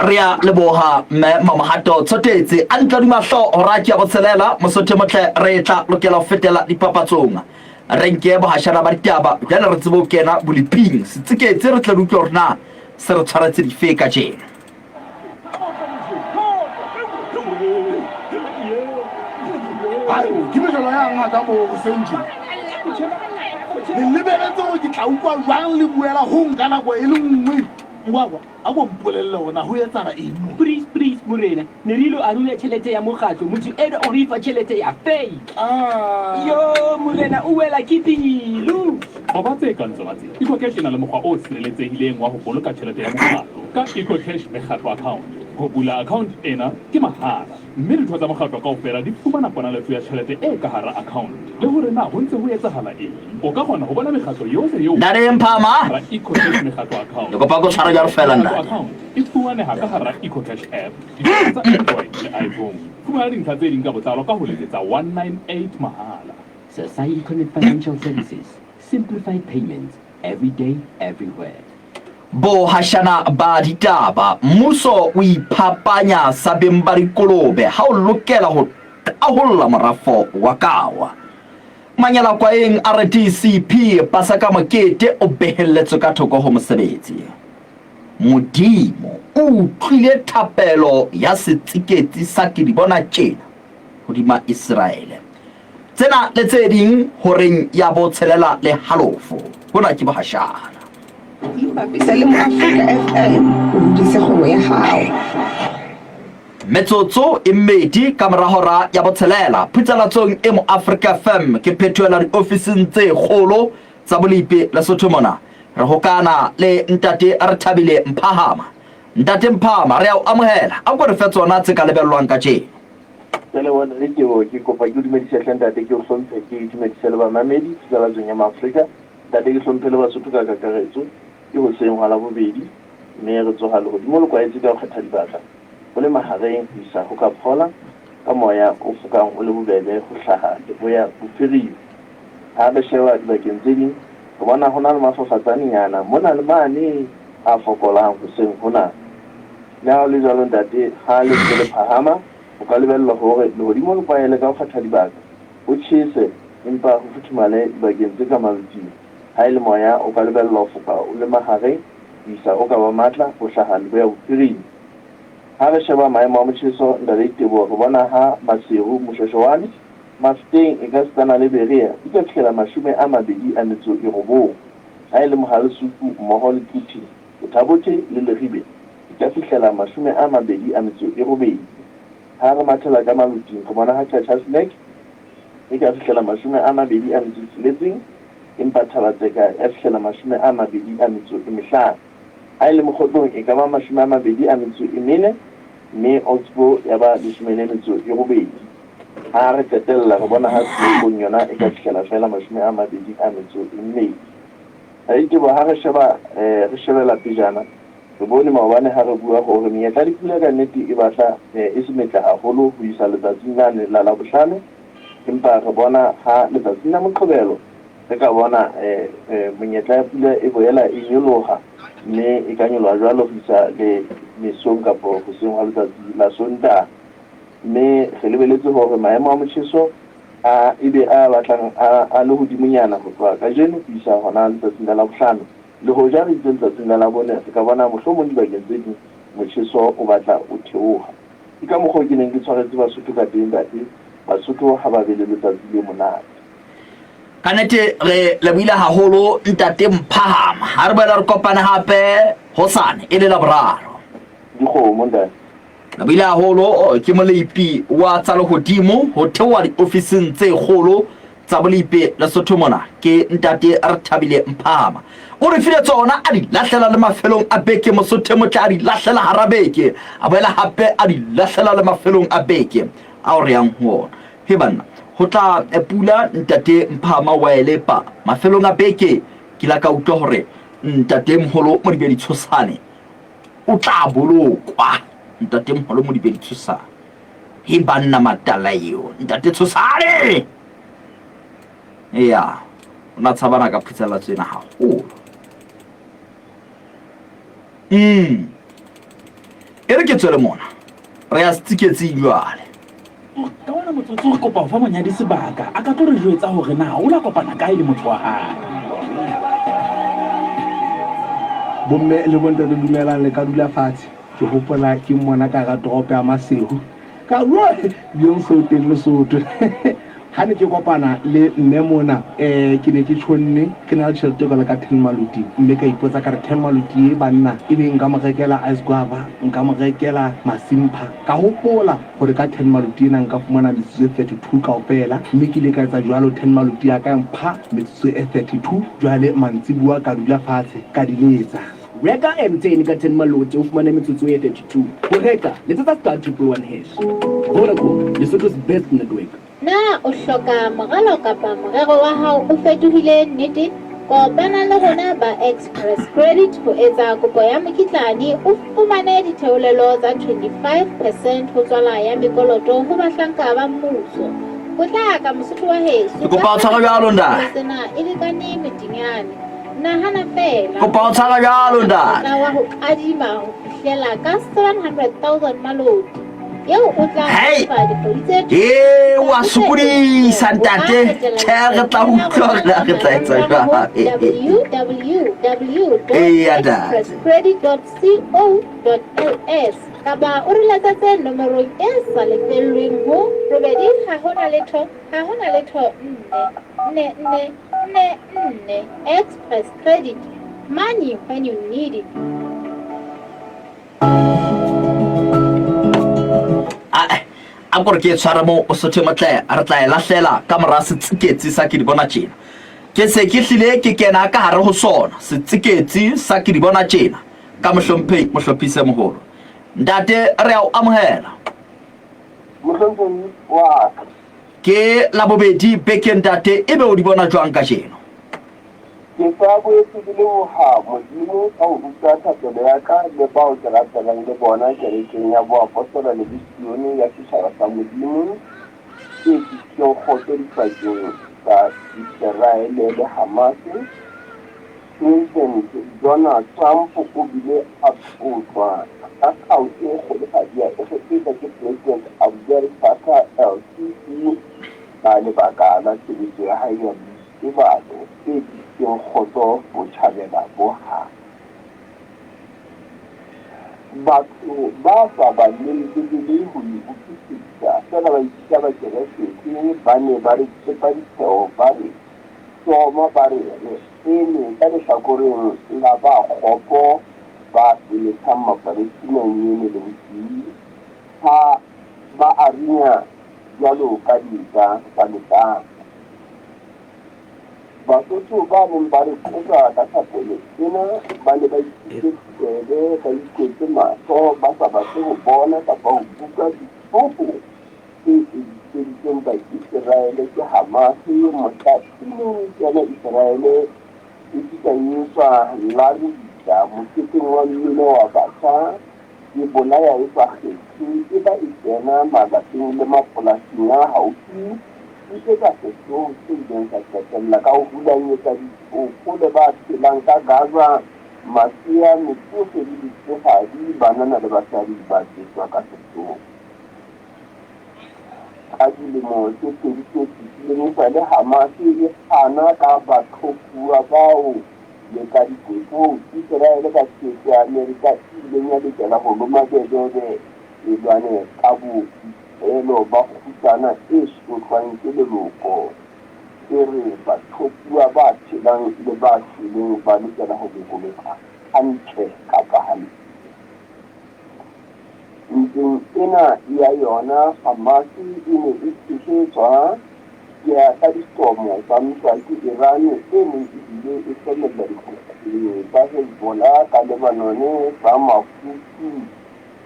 Re a leboha Mme Mamohato Tshotetse. A ntla duma hlo hora ke ya botshelela Mosotho e motle re tla lokela ho fetela dipapatsong. Re nke bohashana ba ditaba jwale re tsebe ho kena boleping setsiketse re tle re utlwe hore na se re tshwaretse dife kajeno. Ke mehlolo ya ngaka moo hoseng tje. Le lebeletse hore ke tla utlwa jwang le buela ho nka nako e le nngwe. Ngwakwa, a ko mpolelle hore na ho etsahala eng mo. Please, please, morena, ne re ilo arola tjhelete ya mokgatlo, motho enwa o re fa tjhelete ya fake. Ah. Yo, morena o wela ke pelo. Qoba tse kang tsona tse. EcoCash e na le mokgwa o sireletsehileng wa ho boloka tjhelete ya mokgatlo ka EcoCash Mekgatlo Account. Ho bula account ena ke mahala mme ditho tsa mokgatlo kaofela di fumana ponaletso ya tjhelete e ka hara account le hore na ho ntse ho etsahala eng. O ka kgona ho bona mekgatlo yohle eo Ntate Mphama. hara EcoCash Mekgatlo Account. Ke kopa ko tshware jwalo fela Mekgatlo ntate. Account e fumaneha ka hara EcoCash app difounung tsa Android le iPhone. Fumana dintlha tse ding ka botlalo ka ho letsetsa 198 mahala. Sasai Econet Financial Services, simplified payments, every day, everywhere. Bohashana ba ditaba, Mmuso o iphapanya sa beng ba dikolobe ha o lokela ho taholla morafo wa Kawa. Manyelakwaeng a re DCP Paseka Mokete o behelletswe ka thoko ho mosebetsi. Modimo o utlwile thapelo ya setsiketsi sa ke di bona tjena hodima Iseraele. Tsena le tse ding horeng ya botshelela le halofo. Hona ke bohashana. Ipapise le Moafrika FM o hodise kgwebo ya hao. Metsotso e mmedi ka mora hora ya botshelela, phutsalatsong e Moafrika FM ke phethoela diofising tse kgolo tsa Bolipi Lesotho mona. Re hokana le Ntate Rethabile Mphahama. Ntate Mphahama, re a o amohela. A ko re fe tsona tse ka lebellwang kajeno. Ke a leboha Ntate Teboho, ke kopa ke o dumedise hle Ntate, ke o hlomphe, ke dumedise le bamamedi phatlalatsong ya Maafrika. Ntate ke hlomphe le Basotho ka kakaretso. Ke hoseng hwa Labobedi mme re tsoha lehodimo le kwaetse ka ho kgetha dibaka ho le mahareng ho isa ho ka phola ka moya o fokang o le bobebe ho hlaha leboya bophirima. Ha re sheba dibakeng tse ding re bona ho na le mafafatsanenyana mona le mane a fokolang hoseng hona. Le ha ho le jwalo ntate, ha le ntse le phahama, ho ka lebellwa hore lehodimo le kwaele ka ho kgetha dibaka, ho tjhese empa ho futhumale dibakeng tse ka maloting. Ha e le moya, o ka lebellwa ho foka o le mahareng ho isa o ka ba matla ho hlaha leboya-bophirima. Ha re sheba maemo a motjheso, Ntate Diteboho, re bona ha Maseru, Moshoeshoane, Mafeteng ekasitana le Berea di ka fihlela 29. Ha e le Mohalesupu mmoho le Quthing, Botha-Bothe le Leribe di ka fihlela 28. Ha re mathela ka maloting re bona ha Qacha's Nek e ka fihlela 26 empa Thaba-Tseka ya fihlela 25. Ha e le Mokhotlong e ka ba 24 mme Oxbow ya ba 18. Ha re qetella re bona ha toropong yona e ka fihlela feela 24. Haitebo ha re sheba re shebela pejana, re bone maobane ha re bua hore menyetla ya dipula ka nnete e batla e se metle haholo ho isa letsatsing lane la Labohlano, empa re bona ha letsatsing la Moqebelo re ka bona monyetla ya pula e boela e nyoloha mme e ka nyoloha jwalo ho isa le mesong kapa hoseng hwa letsatsi la Sontaha. Mme re lebeletse hore maemo a motjheso a ebe a batlang a a le hodimonyana ho tloha kajeno ho isa hona letsatsing la Labohlano. Le hoja re itse letsatsing la Labone re ka bona mohlomong dibakeng tse ding motjheso o batla o theoha. Ke ka mokgwa oo ke neng ke tshwaretse Basotho ka teng, Ntate. Basotho ha ba be le letsatsi le monate. Ka nete re lebohile haholo Ntate Mphahama. Ha re boela re kopane hape hosane e le Laboraro. Dikgomo, Ntate. Lebohile haholo ke molepi wa tsa lehodimo ho theoha diofising tse kgolo tsa Boleipe Lesotho mona ke Ntate Rethabile Mphahama. O re file tsona a di lahlela le mafelong a beke Mosotho e motle a di lahlela hara beke a boela hape a di lahlela le mafelong a beke ao re yang ho ona. He banna ho tla pula Ntate Mphahama wa e lepa mafelong a beke ke la ka utlwa hore Ntate Moholo Modibedi Tshosane o tla bolokwa Ntate Moholo Modibedi Tshosane. He banna matala eo Ntate Tshosane. Eya o na tshabana ka phutsalatso ena haholo. E re ke tswele mona re ya setsiketsing jwale. Ka ona motsotso re kopa ho fa monyadi sebaka a ka tlo re jwetsa hore na o la kopana kae le motho wa hae. Bomme le bontate dumelang le ka dula fatshe. Ke hopola ke mmona ka hara toropo ya Maseru. Ka bua Beyonce o teng Lesotho. Ha ne ke kopana le mme mona ke ne ke tjhonne ke na le tjhelete jwalo ka ten maluti mme ka ipotsa ka re ten maluti e banna e be nka mo rekela ice guava nka mo rekela masimpha ka hopola hore ka ten maluti ena nka fumana metsotso e 32 kaofela mme ke ile ka etsa jwalo ten maluti ya ka ya mpha metsotso e 32 jwale mantsibuwa ka dula fatshe ka di letsa. Reka MTN ka 10 Maloti o fumane metsotso e 32. Ho reka, letsetsa star 111 hash. Vodacom, Lesotho's best network. Na o hloka moralo kapa morero wa hao o fetohile nnete? Kopana le rona ba Express Credit ho etsa kopo ya mokitlane o fumane ditheolelo tsa 25 percent ho tswala ya mekoloto ho bahlanka ba mmuso. Potlaka Mosotho wa heso. Ke kopa o tshware jwalo ntate. Sena e lekane modinyane. Nahana feela. Kopa o tshwara jwalo ntate. Wa ho kadima ho fihlela ka 700,000 maloti. Eo o tla lefa dikgwedi tse Ee, wa sokodisa ntate. Tjhe, re tla utlwa hore na re tla etsa jwang. Eya ntate. www.expresscredit.co.ls kapa o re letsetse nomorong e sa lefellweng ho robedi ha hona letho ha hona letho nne nne nne nne nne. Express Credit, money when you need it. A kore ke e tshware mo o sothe motle re tla e lahlela ka mora setsiketsi sa ke di bona tjena. Ke se ke hlile ke kena ka hare ho sona setsiketsi sa ke di bona tjena ka mohlomphehi mohlophise moholo. Ntate re a o amohela. Mohlomphehi wa ka. Ke Labobedi beke ntate ebe o di bona jwang kajeno? Ke sa boetse ke leboha Modimo ka ho utlwa thapelo ya ka le bao ke rapelang le bona kerekeng ya Boapostola le Bosione ya Setjhaba sa Modimo e tlisitseng kgotso dipakeng tsa Iseraele le Hamase. President Donald Trump o bile a tlotlwa ka kgau e kgolohadi ya Egepeta ke President Abdel Fattah el-Sisi ka lebaka la tshebetso ya hae ya boitebalo e tlisitseng kgotso Botjhabela bo Hare. Batho ba sa baleng Bibele ho e utlwisisa, feela ba ipitsa Bakeresete, ba ne ba re tsepa ditsheho ba re soma ba re re eme ka lehlakoreng la ba kgopo ba penethang Mapalestina nyene le bosiu, ha ba a runya jwalo ka dintja tsa lehlaka. Basotho ba neng ba re qosa ka thapelo ena ba ne ba isitse ditsebe, ba ikwetse mahlo, ba sa batle ho bona kapa ho utlwa dihloko tse editsweng. bitseditseng Baiseraele ke Hamase mohla e neng e kena Iseraele e fihla e etswa Larisa moketeng wa mmino wa batjha, e bolaya e sa kgethe, e ba e kena malapeng le mapolasing a haufi, e etsa sehloho se ileng sa qetella ka ho hulanyetsa ditopo le ba phelang ka Gaza, masea, metsofe le ditsohadi, banana le basadi ba betswa ka sehloho. Ka dilemo tse pedi tse fetileng esale Hamas e fana ka bathopuwa bao le ka dikopo, Iseraele ka tshehetso ya Amerika e ileng ya lokela ho loma bebebe e lwane ka boiphihlelo ba kgutsana e sotlwang ke leloko e re bathopuwa ba phelang le ba shweleng ba lokela ho lokoloha hantle kapa hampe. Ntweng ena ya yona, Hamas e ne e tshehetswa ka dihlomo tsa ntwa ke Iran e neng e bile e hlomella dikgukguni tsa Hezbollah ka Lebanone tsa Mahouthi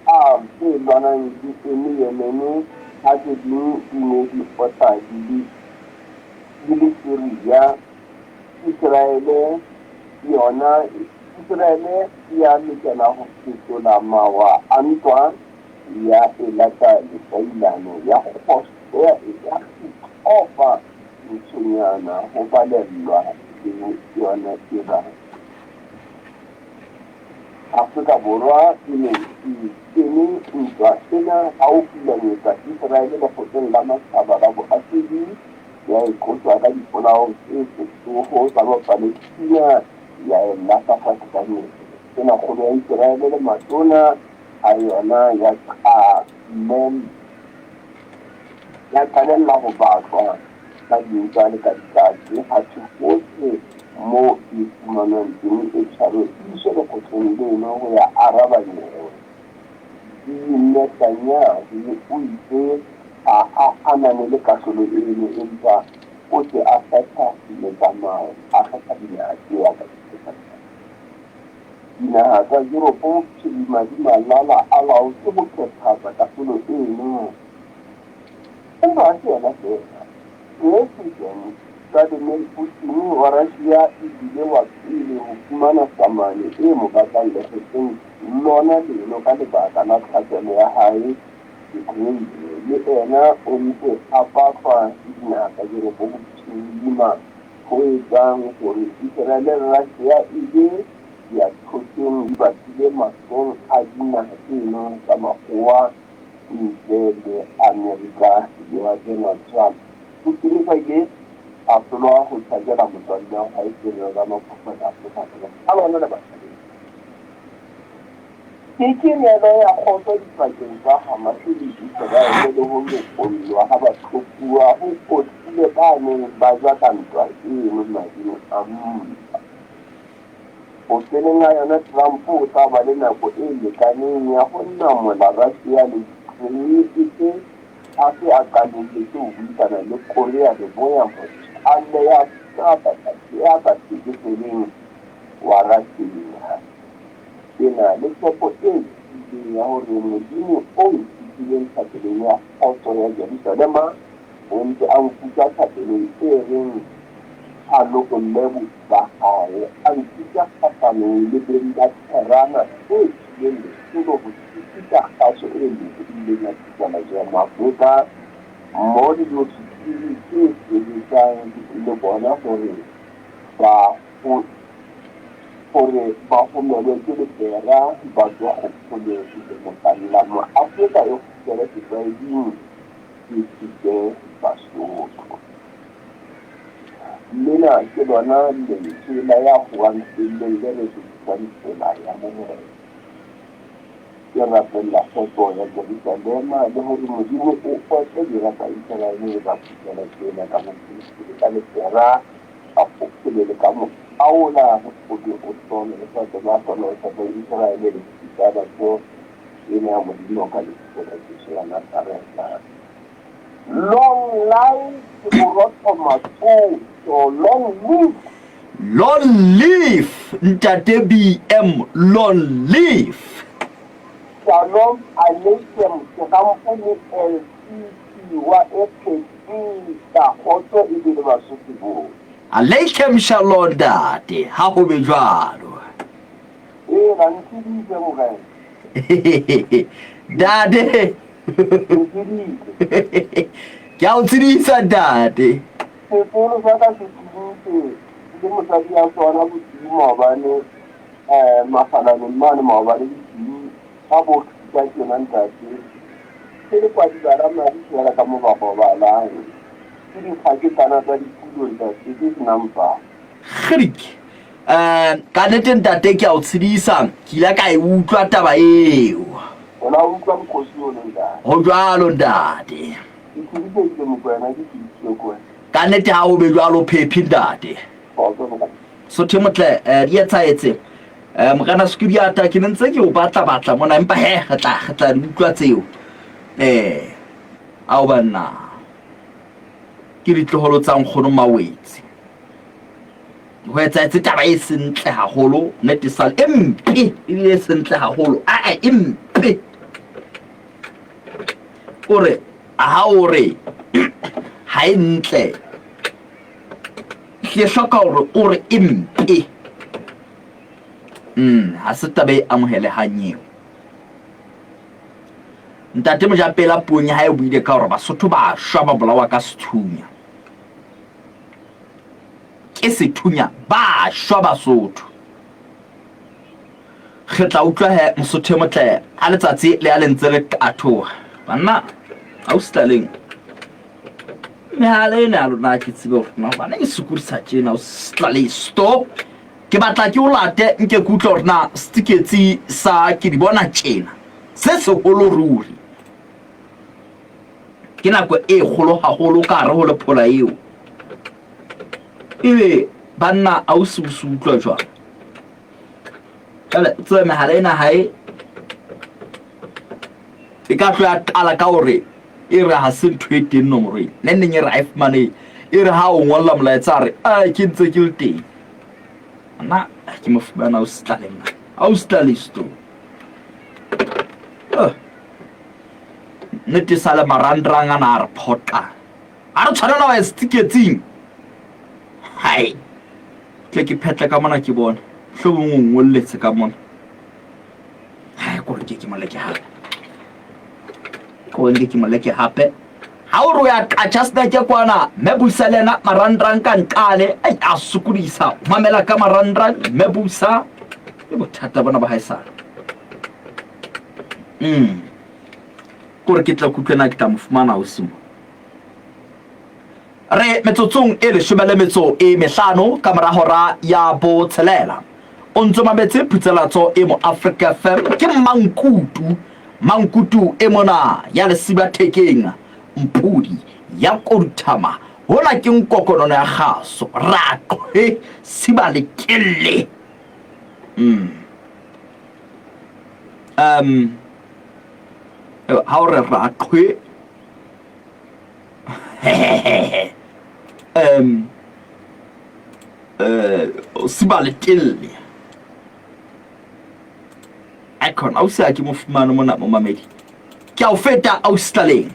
a tse lwanang di eme Yemen ha tse ding di ne di otla di le Syria. Iseraele yona Iseraele ya lokela ho fetola mawa a ntwa, ya e lata letailane, ya kgithofa ntshonyana ho balellwa le yona Iran. Afrika Borwa e ne e kene ntwa ena ha ho hulanyetsa Iseraele lekgotleng la matjhaba la boahlodi, ya e qosa ka dipolao tse sehloho tsa Bapalestina, ya e lahla fatshe ka metso. Tonakgolo ya Iseraele le matona a yona ya ya qalella ho batlwa ka dintja le ka dikatse, ha thwe hohle moo e fumanwang teng e tshwarwe e iswe lekgotleng leno ho ya araba nyewe. Netanyahu o itse ha a ananele kahlolo eno empa o se a kgetha metsamao, a kgetha dinaha tseo a ka di kgethang. Dinaha tsa Europe Bophirima di malala a laotse ho phethahatsa kahlolo eno. Empa ha se yena feela. President Vladimir Putin wa Russia e bile wa pele ho fumana samane e mo batlang lekgotleng lona leno ka lebaka la tlhaselo ya hae Ukraine. Le ena o ntse a batlwa ke dinaha tsa Europe Bophirima, ho etsang hore Israel le Russia e be diyathoteng di bapile mahlong a dinaha tseno tsa makgowa ntle le Amerika ya Donald Trump. Putin o ile a hlolwa ho tjhakela motswalle wa hae Cyril Ramaphosa ka Afrika Borwa ka lona lebaka lena. Ke kenelo ya kgotso dipakeng tsa Hamas le Iseraele le ho lokollwa ha bathopuwa ho otlile ba neng ba ja ka ntwa eno mading a mpa. Ho keneng ha yona, Trump o tla ba le nako e lekaneng ya ho namola Russia le Ukraine pele a se a qalelletse ho buisana le Korea Leboya, motswalle ya sa thekeseleng wa Russia. Ke na le tshepo e tiileng ya hore Modimo o nkutlwileng thapelong ya kgotso ya Jerusalema o ntse a nkutlwa thapelong e reng a lokolle botho ba hae, a nkutlwa kgahlanong le beng ba therana e tswileng letsholo ho sitisa kgaso e lokolohileng ya phatlalatso ya Moafrika mmoho le diofisiri tse sebetsang le bona hore ba hore ba homelwe ke lepera ba tswe kgopolong le motalla Moafrika e kgutlele setlwaeding e thuse Basotho. Lena ke lona lentswe la ya howang felleng le re lokisang tsela ya Morena. Ke rapella kgotso ya Jerusalema le hore Modimo o otle dira tsa Iseraele le ba phutela tsena ka bophelo ka lepera ka kgopolo le ka moaola o be o hlohonolofatse ba hlohonolofatsang Iseraele le thusa ena ya Modimo ka lebitso la Jesu wa Nazaretha. Long life Borotho Matsoso, long live! Long live Ntate BM, long live! Shalom Aleikem Serampo le LCC. Monyaduwa e phethisa kgotso e be le Basotho bohle. Aleikem shalom ntate, ha ho be jwalo. Eena, ntshedise morena. Ntate. Ntshedise. Ke a o tshedisa ntate. Sekolo sa ka se tshedise le mosadi ya sona bosiu maobane um mafalaneng mane maobane bosiu ga bo ka tjena ntate. Ke le kwadiba la madi fela ka mo ba robalang. Ke dikgaketsana tsa ditulo ntate tse senang palo. Kgrik! Um ka nnete ntate ke a o tshedisa, ke ile ka e utlwa taba eo. O la utlwa mokgosi ono ntate? Ho jwalo ntate. Ke tshedisehile Mokoena, ke tshedisitswe ke wena. Ka nnete ha ho be jwalo Phephi ntate. Kgotso Mokoena. Sotho e motle, eh, di etsahetse. Eh, Morena Sekudiata ke ne ntse ke o batla batla mona empa he re tla re tla di utlwa tseo. Eh, ao banna. Ke ditloholo tsa nkgono Mawetse. Ho etsahetse taba e sentle haholo, nnete sale e mpe, ebile e sentle haholo. Aa e mpe. O re ha o re ha e ntle. Ke hloka hore o re e mpe. Ha se taba e amohelehang eo. Ntate Mojapela puong ya hae o buile ka hore Basotho ba shwa ba bolawa ka sethunya. Ke sethunya ba shwa Basotho. Re tla utlwa he Mosotho e motle ha letsatsi le ya le ntse le qathoha. Banna, ausi Tlaleng. Mehala ena ya lona ke tsebe hore na hobaneng e sokodisa tjena ausi Tlaleng. Stop. Ke batla ke o late nke ke utlwe hore na setiketsi sa ke di bona tjena se seholo ruri. Ke nako e kgolo haholo ka hare ho lephola eo. Ebe banna ausi o se utlwa jwang? Jwale o tsebe mehala ena ha e e ka tlo ya qala ka hore e re ha se ntho e teng nomoro ena. Neng neng e re ha e fumanehe. E re ha o ngolla molaetsa a re ai ke ntse ke le teng. Nna ke mo fumana ausi Tlaleng nna. Ausi Tlaleng sto. Nnete sa le marangrang ana a re phoqa. Ha re tshwanela ho ya setsiketsing. Hai. Tle ke phetle ka mona ke bone. Mohlomong o ngolletse ka mona. Hai kore ke ke mo leke hape. Kore nke ke mo leke hape. Ha o re o ya Qacha Snack kwana, Mme Busa le yena marangrang ka nqale, ai a sokodisa. O mamela ka marangrang, Mme Busa. Ke bothata bona ba haesale. Kore ke tla kutlwe na ke tla mo fumana ausi mo. Re metsotsong e leshome le metso e mehlano ka mora hora ya botshelela. O ntso mametse phutselatso e mo Africa FM ke Mmankutu. Mankutu e mona ya lesiba thekeng, mpudi ya koduthama, hola ke nkokonono ya kgaso, ra qhwe siba lekelle. Ha o re ra qhwe siba lekelle. Icon, ausi ha ke mo fumane mona momamedi. Ke a o feta ausi Tlaleng.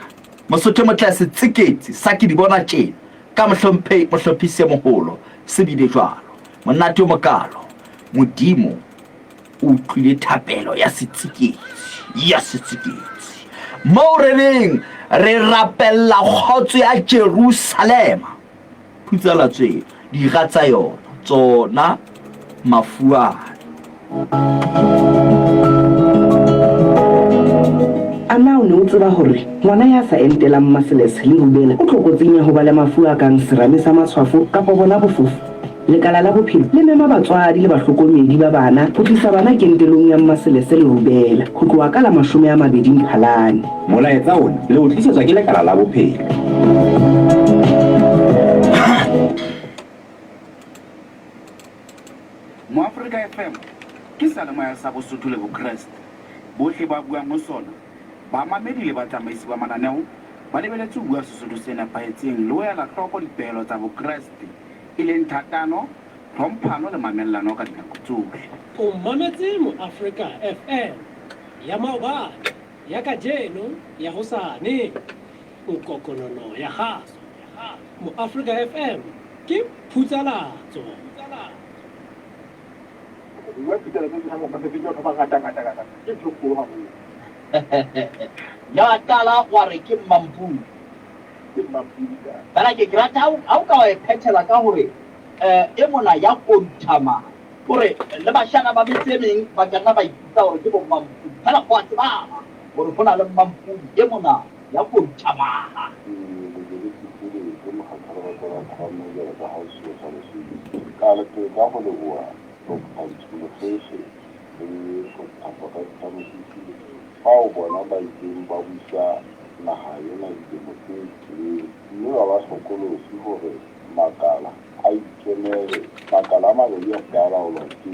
Mosotho e motle setsiketsi sa ke di bona tjena ka mohlomphehi mohlophisi e moholo se bile jwalo. Monate o mokalo. Modimo o utlwile thapelo ya setsiketsi ya setsiketsi. Moo re reng re rapella kgotso ya Jerusalema. Phutsela tswe dira tsa yona tsona mafuane. A na o ne o tseba hore ngwana ya sa entelang maseles le rubella o tlokotsing ya ho ba le mafu a kang serame sa matshwafo kapa bona bofofu? Lekala la Bophelo le mema batswadi le bahlokomedi ba bana ho tlisa bana kentelong ya maselese le rubella ho tloha ka la 20 Mphalane. Molaetsa ona le o tlisetswa ke Lekala la Bophelo. Moafrika FM ke seyalemoya sa Bosotho le Bokreste. Bohle ba buang ho sona, bamamedi le batsamaisi ba mananeo, ba lebeletse ho bua Sesotho se nepahetseng le ho ela hloko dipehelo tsa Bokreste, e leng thatano, tlhomphano le mamellano ka dinako tsohle. O mametse Moafrika FM, ya maobane, ya kajeno, ya hosane. Nkokonono ya kgaso. Moafrika FM ke phutsalatso. Ya qala wa re ke Mmampudi. Fela ke ke rata ha o ka wa e phethela ka hore e mona ya koduthama hore le bashana ba metse e meng ba ka nna ba ipitsa hore ke bo Mmampudi. Fela ho a tsebahala hore ho na le Mmampudi e mona ya koduthamaha. Qala pele ka ho leboha Doctor Nthumokgeshe le Doctor Professor Mosisi bao bona ba ileng ba busa naha ena dilemo tse telele mme ba ba hlokolosi hore makala a ikemele. Makala a mabedi a se ka a laolwa ke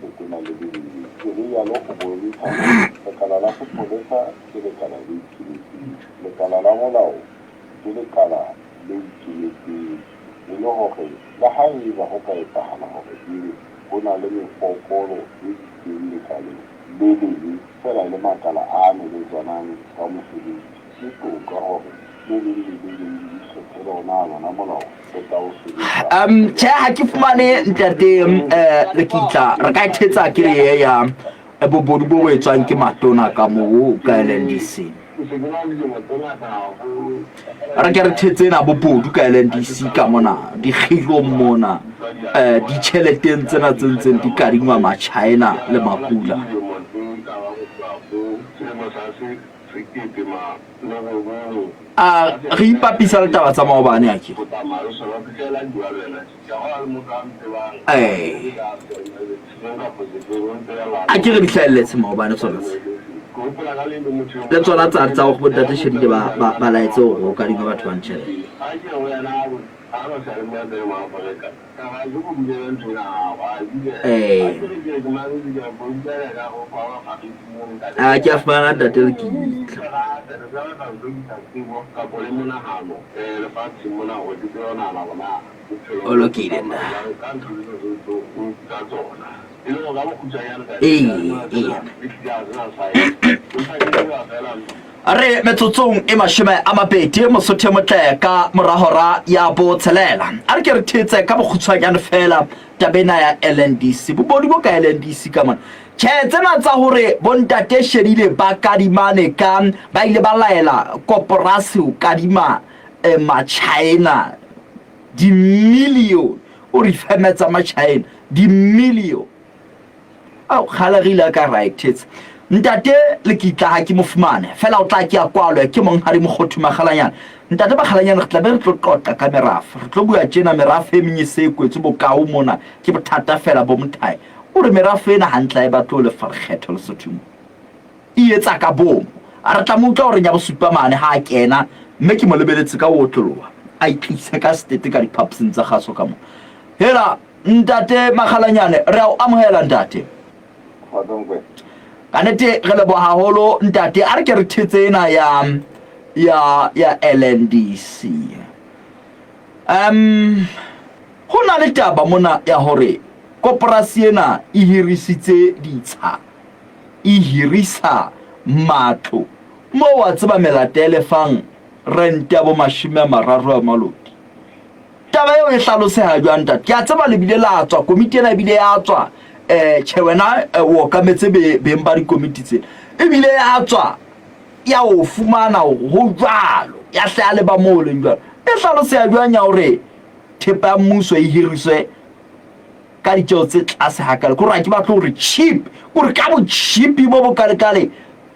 letona le le leng. Ke rialo ho bontsha hore lekala la sepolesa ke lekala le ikemetseng, lekala la molao ke lekala le ikemetseng. E le hore le ha eba ho ka etsahala hore ebe ho na le mefokolo e itseng lekaleng le leng feela e le makala a neletsanang ka mosebetsi, ke toka hore le leng le le leng le ikgethele hore na lona molao o tla o sebetsa. Um, tjhe ha ke fumane ntate um Lekitla re ka e thetsa ke re ye ya bobodu bo bo etswang ke matona ka moo ka LNDC. Re ke re thetse ena bobodu ka LNDC ka mona dikgilong mona um ditjheleteng tsena tse ntseng di kadingwa Machina le Makula. A re ipapisa le taba tsa maobane a ke. Ee. A ke re di hlahelletse maobane tsona tse. Le tsona tsa tsa hore bontate Shedile ba ba ba laetse hore ho kadingwe batho ba tjhelete. Ee. A ke a fumana ntate Lekitla. O lokile nna. Ee, ee. Re metsotsong e 20 Mosotho e motle ka mora hora ya botshelela. A re ke re thetse ka bokgutshwanyane fela taba ena ya LNDC. Bobodu bo ka LNDC ka mona. Tjhe, tsena tsa hore bontate Shedile ba kadimane ka ba ile ba laela koporasi ho kadima eh, Machina dimillion o re feme tsa Machina dimillion. Ao kgale re ile ka ra e thetsa. Ntate Lekitla ha ke mo fumane fela o tla ke a kwalwe ke monghadi Mokgothu Makgalanyane. Ntate Makgalanyane re tla be re tlo qoqa ka merafo. Re tlo bua tjena merafo e meng e se e kwetswe bokao mona ke bothata fela bo mothae. O re merafo ena hantle ha e batle ho lefa lekgetho Lesothong mo. E etsa ka bomo. A re tla mo utlwa horeng ya bosupa mane ha a kena mme ke mo lebeletse ka ho otloloha a itlise ka setete ka diphaposing tsa kgaso ka mona. Hela Ntate Makgalanyane, re a o amohela ntate. Ka nete re leboha haholo ntate. A re ke re thetse ena ya ya ya LNDC. Um ho na le taba mona ya hore koporasi ena e hirisitse ditsha, e hirisa matlo moo wa tseba melata e lefang rente ya bo 30 a maloti. Taba eo e hlaloseha jwang, ntate? Ke a tseba le bile la tswa, komiti ena ebile ya tswa. Eh, tjhe wena eh, o okametse be, beng ba dikomiti tsena. Ebile ya tswa ya o fumana hore ho jwalo, ya hle ya leba moo o leng jwalo. E hlaloseha jwang ya hore thepa ya mmuso e hiriswe ka ditjeo tse tlase hakale? Ke hore ha ke batle hore cheap, kore ka bo-cheap bo bokalekale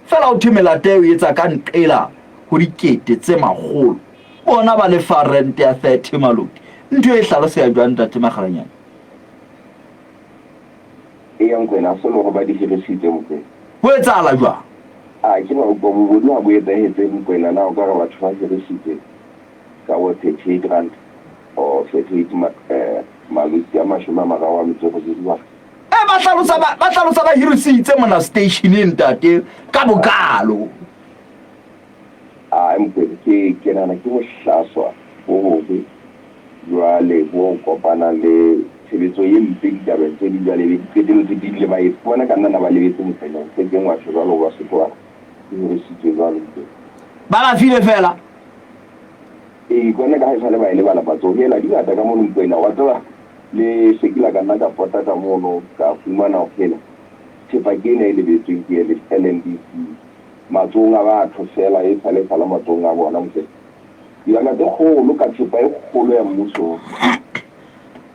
feela ho thwe melata eo e etsa ka nqela ho dikete tse makgolo. Bona ba lefa rent ya 30 maloti. Ntho e hlaloseha jwang ntate Makgalanyane? Eya Nkwena, ha se le hore ba di hirisitse Mokwena. Ho etsahala jwang? A ke ba utlwa bobodu ha bo etsahetse Mokwena, na o ka re batho ba hirisitse ka bo 38 rand or 38 ma, eh, maloti a 38 jwang? E, ba hlalosa ba, ba hlalosa ba hirisitse mona stationeng ntate ka bokalo. Ae Mokwena, ke, ke nahana ke bohlaswa bo bobe jwale bo kopanang le tshebetso e mpe ditabeng tse ding jwale ebe di qetelletse di le ba e fumana ka nna na ba lebetse Mokwena, ho se keng wa tjho jwalo hoba Sotho wa re ke hirisitswe jwalo Mokwena. Ba ba file feela. Ee, ke bona ka ha esale ba e lebala matsoho. Hela, di ngata ka mono Mokoena. Wa tseba, le se ke la ka nna ka pota ka mono, ka fumana hore hela, thepa ke ena e lebetsweng ke LNDC. Matsohong a batho feela, e sale e sala matsohong a bona, Mokoena. Dibaka tse kgolo ka thepa e kgolo ya mmuso.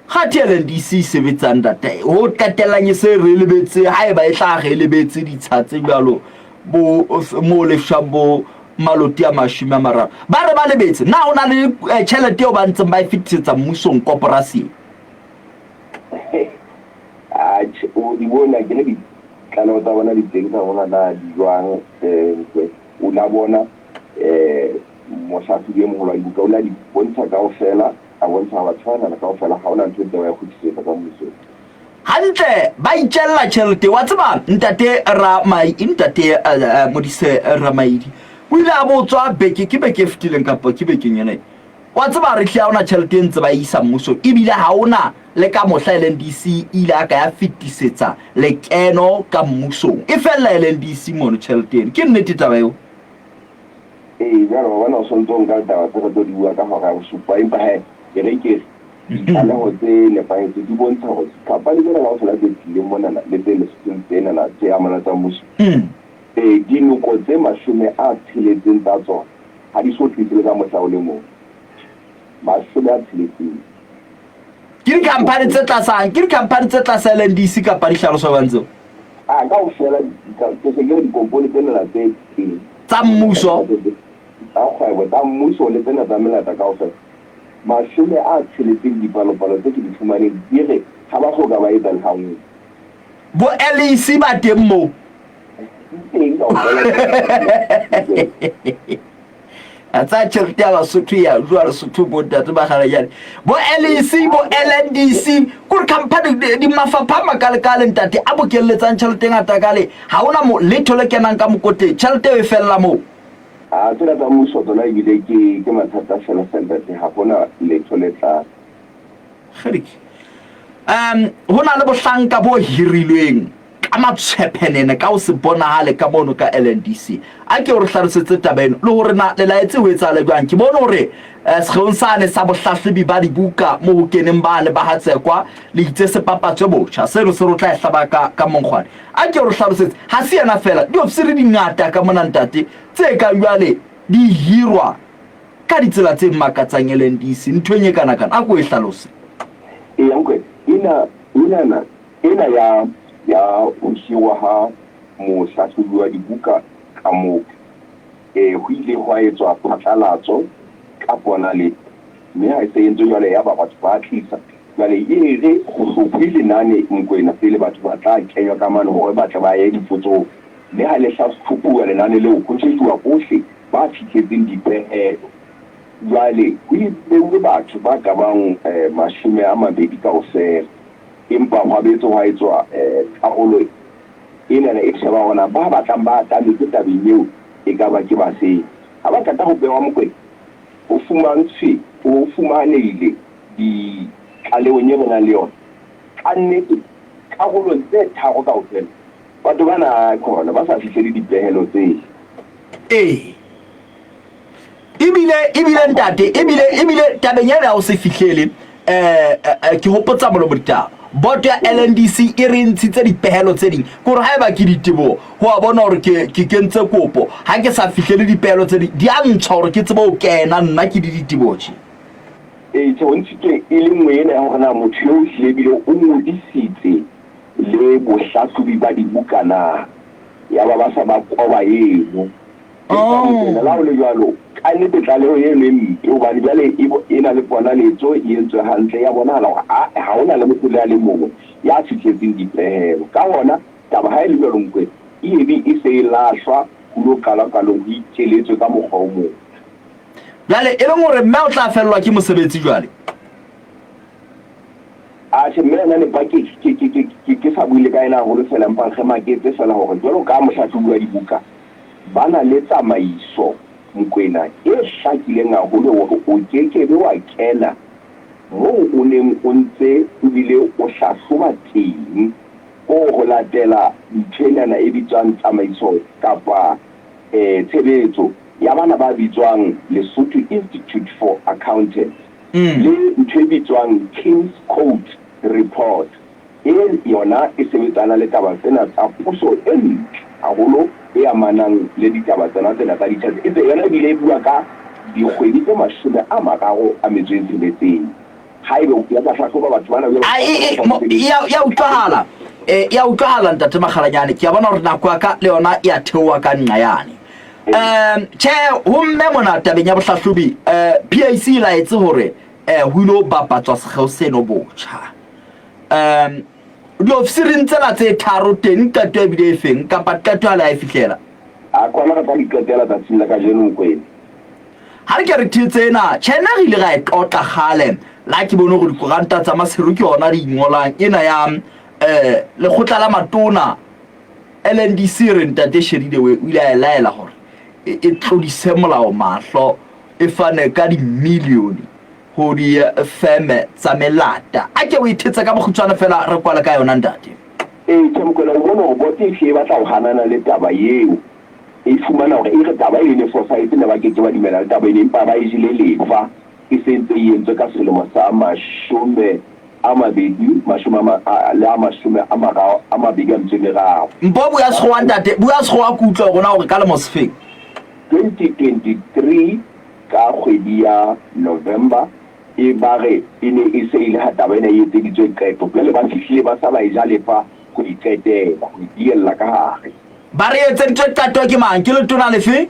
Kgathe LNDC e sebetsang ntate, ho qetellang e se re lebetse, haeba e tla re lebetse ditsha tse jwalo bo moo lefshwang bo maloti a 30. Ba re ba lebetse. Na ho na le eh, tjhelete eo ba ntseng ba e fetisetsa mmusong koporasing? Atjhe, o di bone akere ditlaleho tsa bona di teng tsa hore na di jwang eh, o la bona eh mohlahlobi e moholo wa dibuka o la di bontsha kaofela. A bontsha ha ba tshwanana kaofela, ha ho na ntho e ntseng ba e kgutlisetsa ka mmusong. Hantle ba itjella tjhelete wa tseba ntate Ramai ntate uh, Modise Ramaidi o ile a botswa beke ke beke e fetileng kapa ke bekeng ena wa tseba re hle ha ona tjhelete e ntse ba isa mmusong ebile ha ona le ka mohla LNDC e ile a ka ya fetisetsa lekeno ka mmusong e fella LNDC mono tjhelete eno ke nnete taba eo. Ee, jwale wa bona o sontse o nka ditaba tse re tlo di bua ka hora ya bosupa, empa he ke re ke re ditlaleho tse nepahetseng di bontsha hore dikhampani tsena kaofela tse tlileng monana le tse Lesothong tsenana tse amanang tsa mmuso, ee, dinoko tse 60 tsa tsona ha di so tlise le ka mohla o le mong. 60. Ke dikhampani tse tlasang, ke dikhampani tse tlasa LNDC kapa di hlaloswa jwang tseo? A kaofela ke se ke re dikompone tsenana tse teng. Tsa mmuso. Tsa kgwebo, tsa mmuso le tsena tsa melata kaofela. 60 dipalopalo tse ke di fumaneng di re ha ba so ka ba etsa le ha nngwe. Bo LEC ba teng moo? Di teng kaofela. A tsaya tšhelete ya Basotho ya jwa Lesotho bo ntate ba galejane bo LEC bo LNDC kore company di mafapha a makalekale ntate a bokelletsang tšhelete e ngata kale ha ona mo letho le kenang ka mokotleng tšhelete eo e fella moo. A tsena tsa mmuso tsona ebile ke ke mathata fela hle ntate ha hona letho le tlang. Kgidiki. Um ho na le bohlanka bo hirilweng ka matshwephenene ka ho se bonahale ka mono ka LNDC. A ke o re hlalosetse taba eno le hore na le laetse ho etsahale jwang. Ke bone hore eh, sekgeong sane sa bohlahlobi ba dibuka mo ho keneng bane ba Hatsekwa le itse se papatswe botjha. Seno se re o tla e hlaba ka, ka monkgwane. A ke o re hlalosetse, ha se yena feela, diofisiri di ngata ka mona ntate tse kang jwale di hirwa ka ditsela tse makatsang LNDC nthong e kana-kana. A ko e hlalose. Eya, nkwe, ena, enana Ena ya ya ho hirwa ha mohlahlobi wa dibuka ka moo, e, ho ile hwa etswa phatlalatso ka ponale, mme ha e se e entswe jwale yaba batho ba tlisa. Jwale e re ho hlophwe lenane Mokoena pele batho ba tla kenywa ka mane hore ba tle ba ye dipotsong, mme ha le hlahlopuwa lenane leo ho shejuwa bohle ba fihletseng dipehelo. Jwale ho beuwe batho ba ka bang 20 kaofela. Empa hwa boetse hwa etswa karolo enana e sheba hore na ba batlang ba atametse tabeng eo e ka ba ke bafeng. Ha ba qeta ho behwa Mokwena, ho fumantshwe, ho fumanehile ditlalehong e re nang le yona, kannete karolong tse tharo kaofela, batho bana khona ba sa fihlele dipehelo tse. Ee. Ebile, ebile ntate, ebile, ebile tabeng ena ya ho se fihlele, eh, eh, ke hopotsa molomo ditaba. Boto ya LNDC e re ntshitse dipehelo tse ding. Ke hore haeba ke diteboho, ho a bona hore ke, ke kentse kopo. Ha ke sa fihlele dipehelo tse ding, di a ntshwa hore ke tsebe ho kena nna ke le diteboho tje. Ee, tjhe, ho ntshitswe e le nngwe ena ya hore na motho eo ehlile ebile o ngodisitse le bohlahlobi ba dibuka na. Yaba ba sa ba koba eno. Empa Mokwena, le ha ho le jwalo, kannete tlaleho eno e mpe, hobane jwale e, e na le ponaletso, e entswe hantle, ya bonahala hore a, ha ho na le motho le a le mongwe ya fihletseng dipehelo. Ka hona, taba ha e le jwalo, Mokwena, e ye be e se e lahlwa ho lo qalwa qalong ho ikeletswe ka mokgwa o mong. Jwale, e leng hore mme o tla fellwa ke mosebetsi jwale? Atjhe, mme yena ne ke, ke, ke, ke, ke, ke sa bue le ka yena haholo feela, empa re maketse feela hore jwalo ka mohlahlobi wa dibuka, ba na le tsamaiso, Mokwena, e hlakileng haholo hore o ke ke be wa kena moo o neng o ntse o bile o hlahloba teng, o ho latela ntho enana e bitswang tsamaiso kapa tshebetso. ya bana ba bitswang Lesotho Institute for Accountants le ntho e bitswang King's Court Report e yona e sebetsana le taba tsena tsa puso e ntle haholo e amanang le ditaba tsona tsena tsa ditjhelete. E tse yona ebile e bua ka dikgwedi tse 36 haebe o kile ka hlahloba batho bana jwalo A, e, e, mo, e ya, ya utlwahala e ya utlwahala ntate Makgalanyane. Ke a bona hore nako ya ka le yona e a theoha ka nqa yane. Um tjhe, ho mme mona tabeng ya bohlahlobi, um PAC e laetse hore um ho ilo bapatswa sekgeo seno botjha. Um diofisiring tsena tse tharo teng qeto e bile e feng, kapa qeto ha le a e fihlela? A kwana re tla di qetela tsatsing la kajeno, Mokwena. Ha re ke re thetse ena, tjhe nna re ile ra e tlotla kgale. La ke bone hore dikoranta tsa Maseru ke yona di ngolang ena ya um lekgotla la matona LNDC re ntate Sheridewe o ile a e laela hore e, e tlodise molao mahlo e fane ka dimilione ho difeme tsa melata. A ke o e thetse ka bokgutshwane fela re kwale ka yona ntate. Ee, tjhe Mokwena, o bone hore boto e hlile e batla ho hanana le taba eo. E fumana hore e re taba eno e ne fosahetse, ne ba ke ke ba dumela le taba eno, empa ba e jele lefa e se ntse e entswe ka selemo sa 20 mashome a ma, a, le a mashome a mararo, a mabedi a metso e meraro. Mpo bua sekgowa ntate, bua sekgowa ke utlwe hore na o re ka lemo sefeng. 2023 ka kgwedi ya November e ba re e ne e se e le ha taba ena e etseditswe qeto, jwale ba fihlile ba sa ba e ja lefa ho e qetela, ho e diella ka hare. Ba re etseditswe qeto ke mang? Ke letona lefe?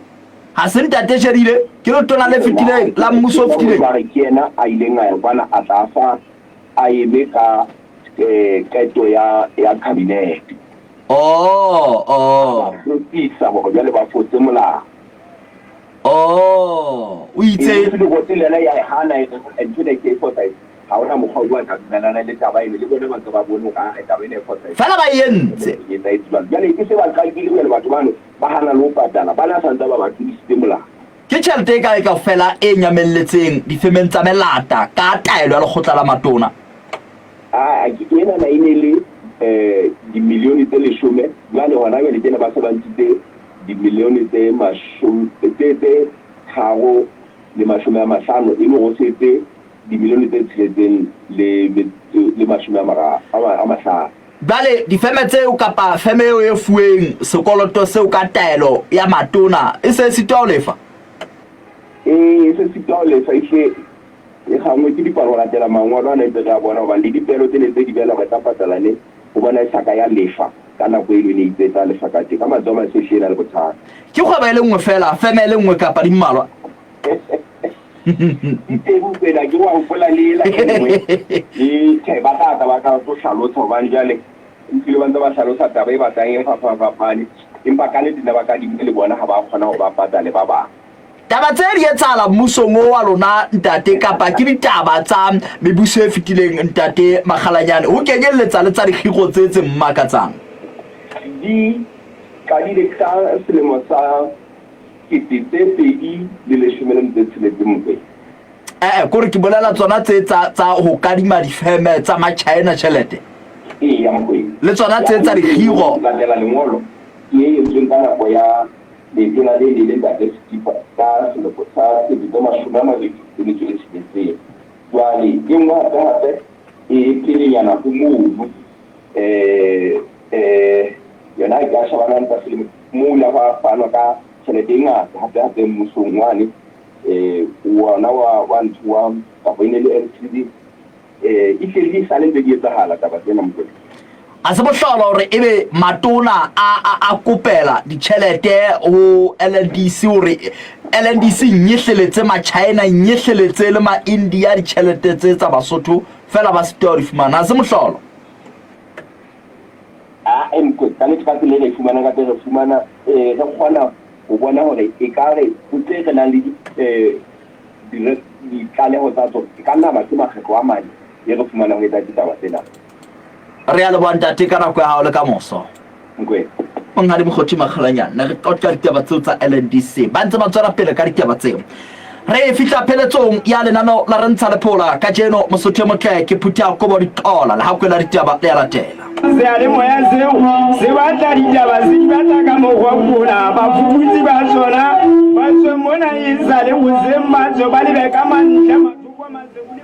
Ha se ntate Shedile, ke letona le fetileng la mmuso o fetileng. Ba re ke yena a ileng a ya kwana a tla fa a eme ka qeto ya ya kabinete. Oh, oh. A ba fotisa hore jwale ba fotse molao. Oh, o itse. E le le yena ya e hana e re ntho ena ke e fosahetse. Ha hona mokgwa o ka dumelana le taba eno, le bona ba ntse ba bone hore aa taba ena e fosahetse. Feela ba e entse. E etsahetse jwalo. Jwale e se ba qakile jwale batho bano ba hana le ho patala, ba na sa ntse ba ba tlodisitse molao. Ke tjhelete e kae kaofela e nyamelletseng difemeng tsa melata ka taelo ya lekgotla la matona? Aa, ke enana e ne le dimilione tse leshome, jwale hona jwale tjena ba se ba ntshitse dimilione tse mashome tse tse tharo le mashome a mahlano, e le hore ho setse dimilione tse tsheletseng le le mashome a mara a mahlano. Jwale difeme tseo kapa feme eo e fuweng sekoloto seo ka taelo ya matona e se e sitwa ho lefa? Ee, e se sitwa ho lefa ehlile e kgangwe ke dipalo ho latela mangolo ana ntse re a bona hobane le dipelo tse ne ntse di bela hore e tla patala neng ho bona e sa ka ya lefa ka nako eno e ne itse e tla lefa ka teng. Ka mantswe a mang se hlile e na le bothata. Ke kgwebo e le nngwe feela, feme e le nngwe kapa di mmalwa? Di teng Mokwena, ke wa hopola le ela e nngwe le tjhe ba tla tla ba tla tlo hlalosa hobane jwale utlwile ba ntse ba hlalosa taba e batlang e fapafapane empa ka nnete ne ba kadime le bona ha ba kgona hore ba patale ba bang. Taba tse di etsahala mmusong o wa lona ntate kapa ke ditaba tsa mebuso e fetileng ntate Makgalanyane ho kenyelletsa le tsa dikgiro tse tse mmakatsang? Di qadile ka selemo sa 2016 Mokwena. Eh, kore ke bolela tsona tse tsa tsa ho kadima difeme tsa Machina tjhelete. Eya Mokwena. Le tsona tse tsa dikgiro. Latela lengolo ke e entsweng ka nako ya letona le le le Ntate Setipa ka selemo sa 2026. Jwale e nngwe hape hape e pelenyana ho mono eh eh yona ha ke a shebana le tsa selemo moo la hwa fanwa ka tjhelete e ngata hape hape mmusong wane eh wona wa wa ntho wa kapa e ne le LTD eh e hle di sale ntse di etsahala taba tsena Mokwena. A se bohlolo hore ebe matona a a a kopela ditjhelete ho LNDC hore LNDC nyehleletse ma-China nyehleletse le ma-India ditjhelete tse tsa Basotho fela ba sitwa ho di fumana. Ha se mohlolo. Ae Mokwena, ka nnete ka tsela e re e fumanang ka teng re fumana eh re kgona ho bona hore ekare ho tse re nang le di eh ditlaleho tsa tsona e ka nna ba ke makgetlo a mane e re fumanang ho etsa ditaba tsena. Re a leboha ntate ka nako ya hao le ka moso. Mokwena. Monghadi Mokgothi Makgalanyane, ne re qoqa ditaba tseo tsa LNDC. Ba ntse ba tswela pele ka ditaba tseo. Re fihla pheletsong ya lenaneo la Re Ntsha Lephola kajeno. Mosotho e motle ke Phuthea Kobo Diqola, lehakwe la ditaba le a latela. Seyalemoya seo se batla ditaba se di batla ka mokgwa ona. Bafuputsi ba sona ba tswe mona e sa le hoseng ba tswe ba lebe ka mantle mathoko a Maseru le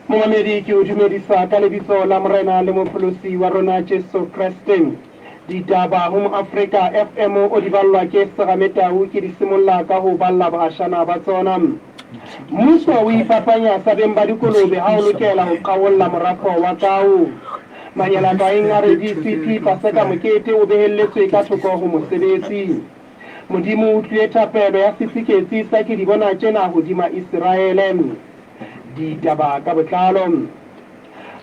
Momamedi, ke o dumedisa ka lebitso la Morena le Mopholosi wa rona Jesu Kreste. Ditaba ho Moafrika FM o di ballwa ke Serame Tau, ke di simolla ka ho balla boashana ba tsona. Mmuso o ipapanya sa beng ba dikolobe ha o lokela ho qaolla morafo wa Kau. Manyelakaeng a re DCP Paseka Mokete o behelletswe ka thoko ho mosebetsi. Modimo o utlwile thapelo ya setsiketsi sa ke di bona tjena hodima Iseraele. Ditaba ka botlalo.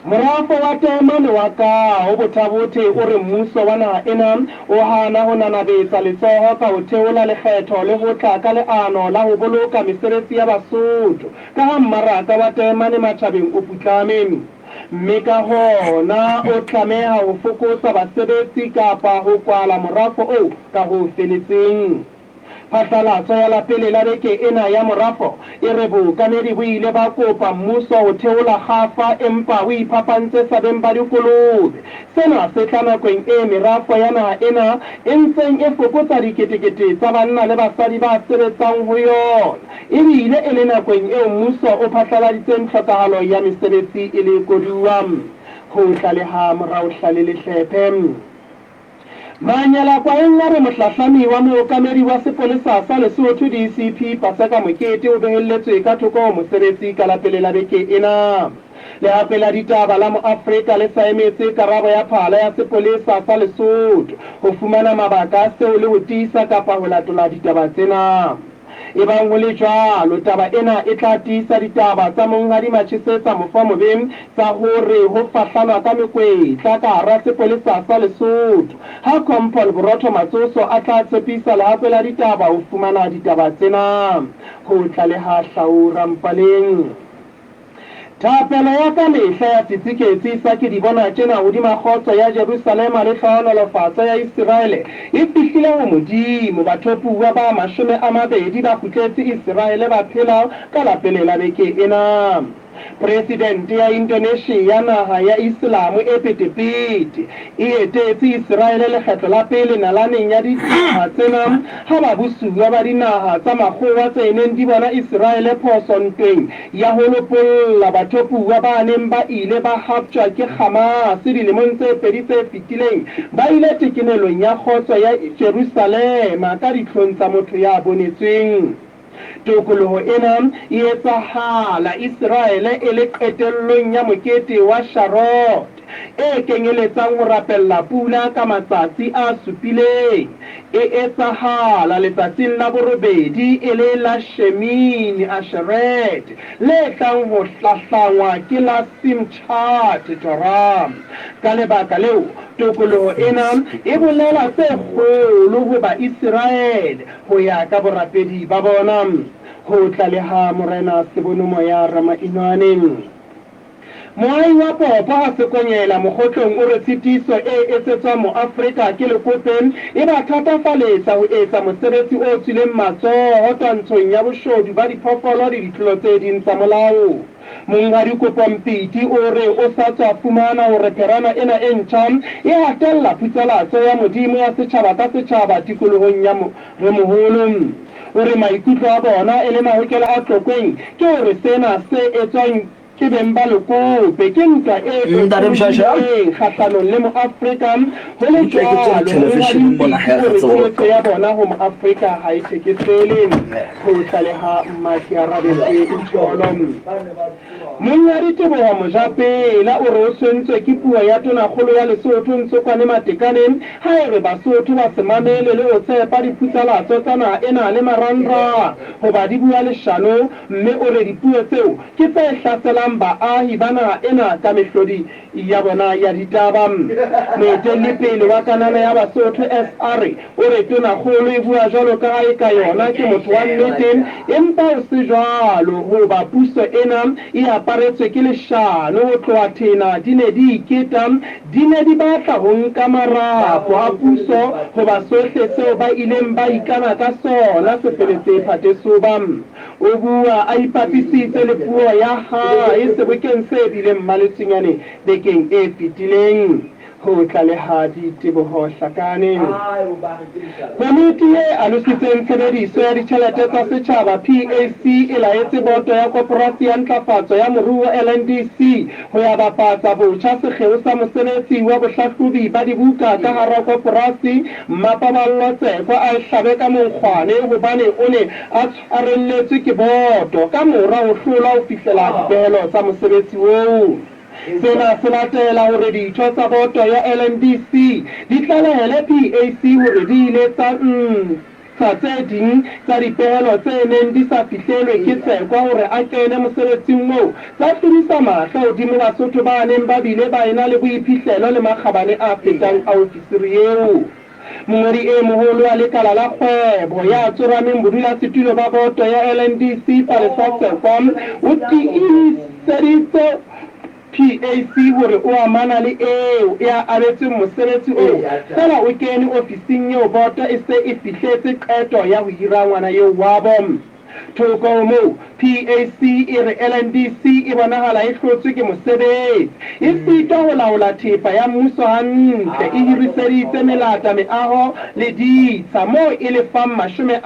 Morafo wa Teemane wa Kao Bothabothe o re mmuso wa naha ena o hana ho nanabetsa letsoho ka ho theola lekgetho le ho tla ka leano la ho boloka mesebetsi ya Basotho ka ha mmaraka wa teemane matjhabeng o putlame mme ka hona o tlameha ho fokotsa basebetsi kapa ho kwala morafo oo ka ho feletseng. Phatlalatso ya lapele la beke ena ya morafo e re bookamedi bo ile ba kopa mmuso ho theola kgafa empa o iphapantse sa beng ba dikolobe. Sena se tla nakong e merafo ya naha ena e ntseng e fokotsa diketekete tsa banna le basadi ba sebetsang ho yona ebile e le nakong eo mmuso o phatlaladitseng tlhokahalo ya mesebetsi e le koduwa. Ho tlaleha Morao Hlale Lehlephe. Manyelakwaeng a re mohlahlami wa mookamedi wa sepolesa sa Lesotho DCP Paseka Mokete o behelletswe ka thoko ho mosebetsi ka la pele la beke ena. Lehape la ditaba la Moafrika le sa emetse karabo ya phala ya sepolesa sa Lesotho ho fumana mabaka a seo le ho tiisa kapa ho latola ditaba tsena. Ebang ho le jwalo, taba ena e tla tiisa ditaba tsa Monghadi Machesetsa Mofamobe tsa hore ho fahlanwa ka mekwetla ka hara sepolesa sa Lesotho ha Compol Borotho Matsoso a tla tshepisa lehakwe la ditaba ho fumana ditaba tsena. Ho tlaleha Hlau Rampaleng. Thapelo ya ka mehla ya setsiketsi sa ke di bona tjena hodima kgotso ya Jerusalema le tlhohonolofatso ya Iseraele e fihlile ho Modimo. Bathopuwa ba 20 ba kgutletse Iseraele ba phela ka la pele la beke ena. Presidente ya Indonesia, naha ya Iselamo e petepete, e etetse Iseraele lekgetlo la pele nalaneng ya dinaha tsena ha babusuwa ba dinaha tsa makgowa tse neng di bona Iseraele phoso ntweng ya ho lopolla bathopuwa ba neng ba ile ba haptjwa ke Hamas dilemong tse pedi tse fetileng ba ile tekenelong ya kgotso ya Jerusalema ka dihlong tsa motho ya bonetsweng. Tokoloho ena e etsahala Iseraele e le qetellong ya mokete wa Sharot, e kenyeletsang ho rapella pula ka matsatsi a supileng. E etsahala letsatsing la borobedi e le la Shemini Asheret, le tlang ho hlahlangwa ke la Simchat Torah. Ka lebaka leo, tokoloho ena e bolela tse kgolo ho Baiseraele ho ya ka borapedi ba bona. Ho tlaleha Morena Sebonomoya Ramainwane. Moahi wa Popo ha Sekonyela Mokgotlong o re tshitiso e etsetswang Moafrika ke lekope e ba thatafaletsa ho etsa mosebetsi o tswileng matsoho twantshong ya boshodu ba diphoofolo le ditlolo tse ding tsa molao. Monghadi Kopo Mpiti o re o sa tswa fumana hore pherana ena e ntjha e hatella phutsalatso ya Modimo ya setjhaba ka setjhaba tikolohong ya Moremoholo. O re maikutlo a bona e le mahokela a Tlokweng ke hore sena se etswang ke beng ba lekope ke ntwa e Ntate Mshasha. otlolohileng kgahlanong le Moafrika. Ho le Utlwe ke tswe jwalo, televisheneng Monghadi mona Mpiti he, o re re tsebe ho tshehetso ya qoqa. bona ho Moafrika ha e thekesele. Ho tlaleha Mmakiarabetse Ntjolo. Monghadi Teboho Mojapela o re o tshwentswe ke puo ya Tonakgolo ya Lesotho Ntsokwane Matekane ha e re Basotho ba se mamele le ho tshepa diphutsalatso tsa naha ena le marangrang hoba di bua leshano mme o re dipuo tseo ke tse hlaselang fang baahi ba naha ena ka mehlodi ya bona ya ditaba. Moetelli pele wa Kanana ya Basotho, SR, o re Tonakgolo e bua jwalo ka ha eka yona ke motho wa nnete, empa ho se jwalo hoba puso ena e aparetswe ke leshano ho tloha thena di ne di iketa di ne di batla ho nka marapo a puso hoba sohle seo ba ileng ba ikana ka sona se feletse phatesoba. O bua a ipapisitse le puo ya hae sebokeng se bileng Mmaletswinyane bekeng e fetileng. Ho tlaleha Diteboho Hlakane. Komiti e alositseng tshebediso ya ditjhelete tsa setjhaba, PAC, e laetse Boto ya Koporasi ya Ntlafatso ya Moruo, LNDC, ho ya bapatsa botjha sekgeo sa mosebetsi wa bohlahlobi ba dibuka ka hara koporasi, Mmapaballo Tseko a e hlabe ka monkgwane hobane o ne a tshwarelletswe ke boto ka mora ho hlolwa ho fihlela dipehelo tsa mosebetsi oo. Sena se latela hore ditho tsa boto ya LNDC di tlalehele PAC hore di ile tsa ntsha tse ding tsa dipehelo tse neng di sa fihlelwe ke Tseko hore a kene mosebetsing oo, tsa tlodisa mahlo hodimo Basotho ba neng ba bile ba ena le boiphihlelo le makgabane a fetang a ofisiri eo. Mongodi e moholo wa lekala la kgwebo ya tsorameng bodulasetulo ba boto ya LNDC Palesa Tsekwa o tiiseditse PAC hore o amana le eo ya abetsweng mosebetsi oo feela o kene ofising eo boto e se e fihletse qeto ya ho hira ngwana eo wabo. Thoko ho moo, PAC e re LNDC e bonahala e hlotswe ke mosebetsi, e sitwa ho laola thepa ya mmuso hantle, e hiriseditse melata meaho le ditsha moo e lefang 30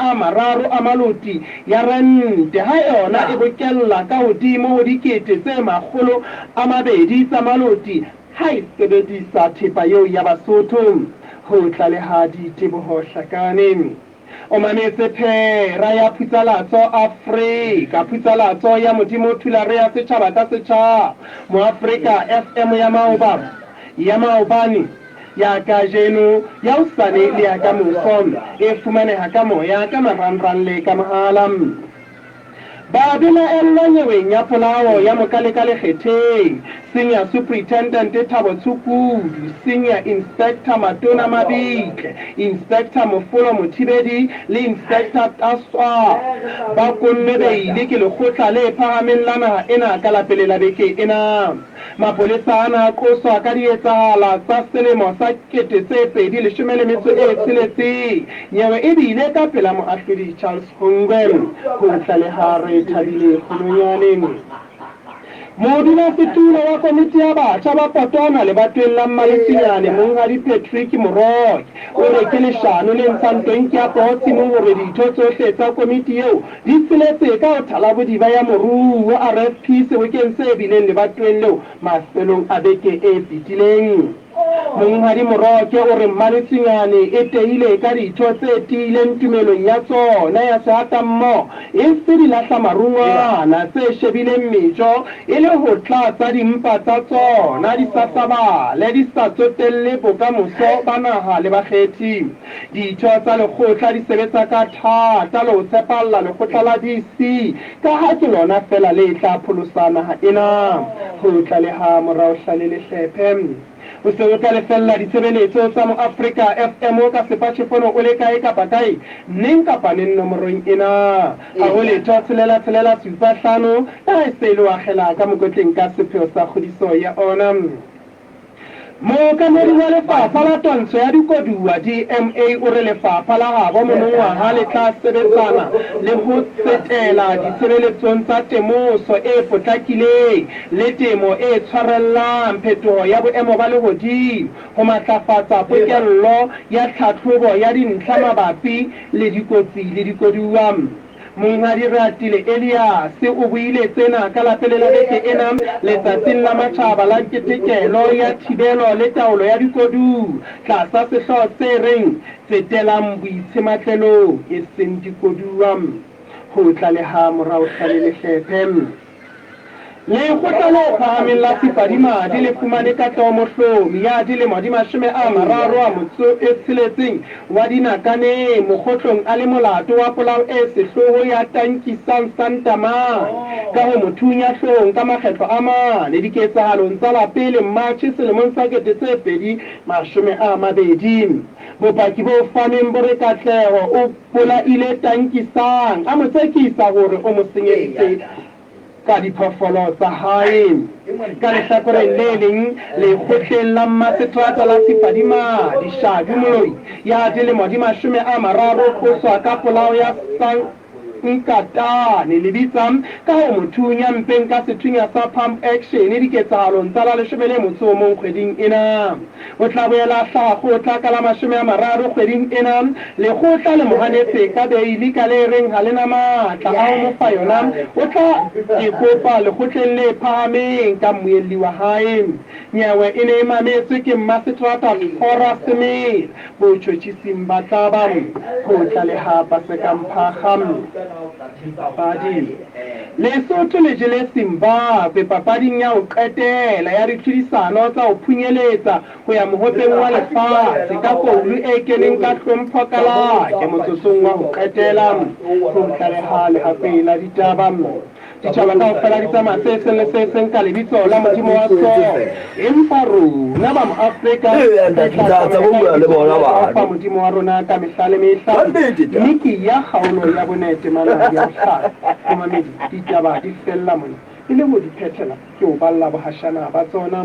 a maloti ya rente ha yona e bokella ka hodimo ho 200,000 tsa maloti ha e sebedisa thepa eo ya Basotho. Ho tlaleha Diteboho Hlakane. O mametse phera ya phutsalatso Afrika, phutsalatso ya Modimo Thulare ya setjhaba ka setjhaba, Moafrika FM ya maoba, ya maobane, ya kajeno, ya hosane le ya kamoso. E fumaneha ka moya, ka marangrang le ka mohala. Ba belaellwa nyeweng ya polao ya Mokaleka Lekgetheng, Senior Superintendent Thabo Tshukudu, Senior Inspector Matona Mabitle, Inspector Mofolo Mothibedi le Inspector Taswa ba konnwe beile ke lekgotla le phahameng la naha ena ka la pele la beke ena. Mapolesa ana a qoswa ka dietsahala tsa selemo sa 2016. Nyewe e bile ka pela moahlodi Charles Hungwe. Ho tlaleha Rethabile Kgolonyane. Modulasetulo wa komiti ya batjha ba Potwana lebatoweng la Mmalesinyane, Monghadi Patrick Moroke, o re ke leshano le ntshang tonki ya poho tshimong hore ditho tsohle tsa komiti eo di tsheletse ka ho thalabodiba ya moruo, RFP, sebokeng se bileng lebatoweng leo mafelong a beke e fetileng. Monghadi Moroke o re Mmaletswinyane e teile ka ditho tse tiileng tumelong ya tsona ya sehatammoho, e se dilahlamarungwana tse shebileng mejo e le ho tlatsa dimpa tsa tsona di sa sabale, di sa tsotelle bokamoso ba naha le bakgethi. Ditho tsa lekgotla di sebetsa ka thata le ho tshepahalla lekgotla la DC ka ha ke lona feela le tla pholosa naha ena. Ho tlaleha morao Hlale Lehlephe. O se o tla lefella ditshebeletso tsa Moafrika FM ka sepatjhefono o le kae kapa kae, neng kapa neng nomorong ena. Ha ho letho 6 6 7 5 ka ha e se e le o akgela ka mokotleng ka sepheo sa kgodiso ya ona. Mookamedi wa Lefapha la Twantsho ya Dikoduwa, DMA, o re lefapha la habo monongwaha le tla sebetsana le ho tsetela ditshebeletsong tsa temoso e potlakileng le temo e tshwarellang phetoho ya boemo ba lehodimo ho matlafatsa pokello ya tlhatlhobo ya dintlha mabapi le dikotsi le dikoduwa. Monghadi Reatile Eliase o buile tsena ka la pele la beke ena Letsatsing la Matjhaba la Ketekelo ya Thibelo le Taolo ya Dikoduwa tlasa sehlooho se reng Tsetelang Boitshematlelong e seng Dikoduwa. Ho tlaleha morao Hlale Lehlephe. Lekgotla le Phahameng la Sefadimadi le fumane katleho Mohlomi ya dilemo di 36 wa Dinakaneng mokgotlong a le molato wa polao e sehloho ya Tankisang Santamane ka ho mo thunya hloohong ka makgetlo a mane diketsahalong tsa la pele March selemong sa 2020. Bopaki bo fanweng bo re Katleho o bolaile Tankisang a mo tsekisa hore o mo senyeditse ka diphoofolo tsa hae. Ka lehlakoreng le leng, lekgotleng la mmaseterata la Sefadimadi, Shadu Moloi ya dilemo di 30 o qoswa ka polao ya Sankatane Lebitsa ka ho mo thunya mpeng ka sethunya sa pump action diketsahalong tsa la 11 kgweding ena. O tla boela a hlaha kgotla ka la 30 kgweding ena. Lekgotla le mo hanetse ka beili ka le reng ha le na matla a ho mo fa yona. O tla e kopa lekgotleng le phahameng ka mmuelli wa hae. Nyewe e ne e mametswe ke Mmaseterata Flora Semela botjhotjhising ba tlaba ho tlaleha Paseka Mphakga. Dipapadi. Lesotho le jele Zimbabwe papading ya ho qetela ya ditlhodisano tsa ho phunyeletsa ho ya Mohopeng wa Lefatshe ka koulu e keneng ka hlompho ka lake motsotsong wa ho qetela. Ho tlaleha Lehakoe la Ditaba. Ditjhaba kaofela di tsamaya se seng le se seng ka lebitso la Modimo wa sona, empa rona ba Moafrika re tla tsamaya ka lebitso la Jehova Modimo wa rona ka mehla le mehla. Mme ke ya kgaolo ya bone temana ya bohlano. Momamedi, ditaba di fella mona. E le ho di phethela, ke o balla bohashana ba tsona.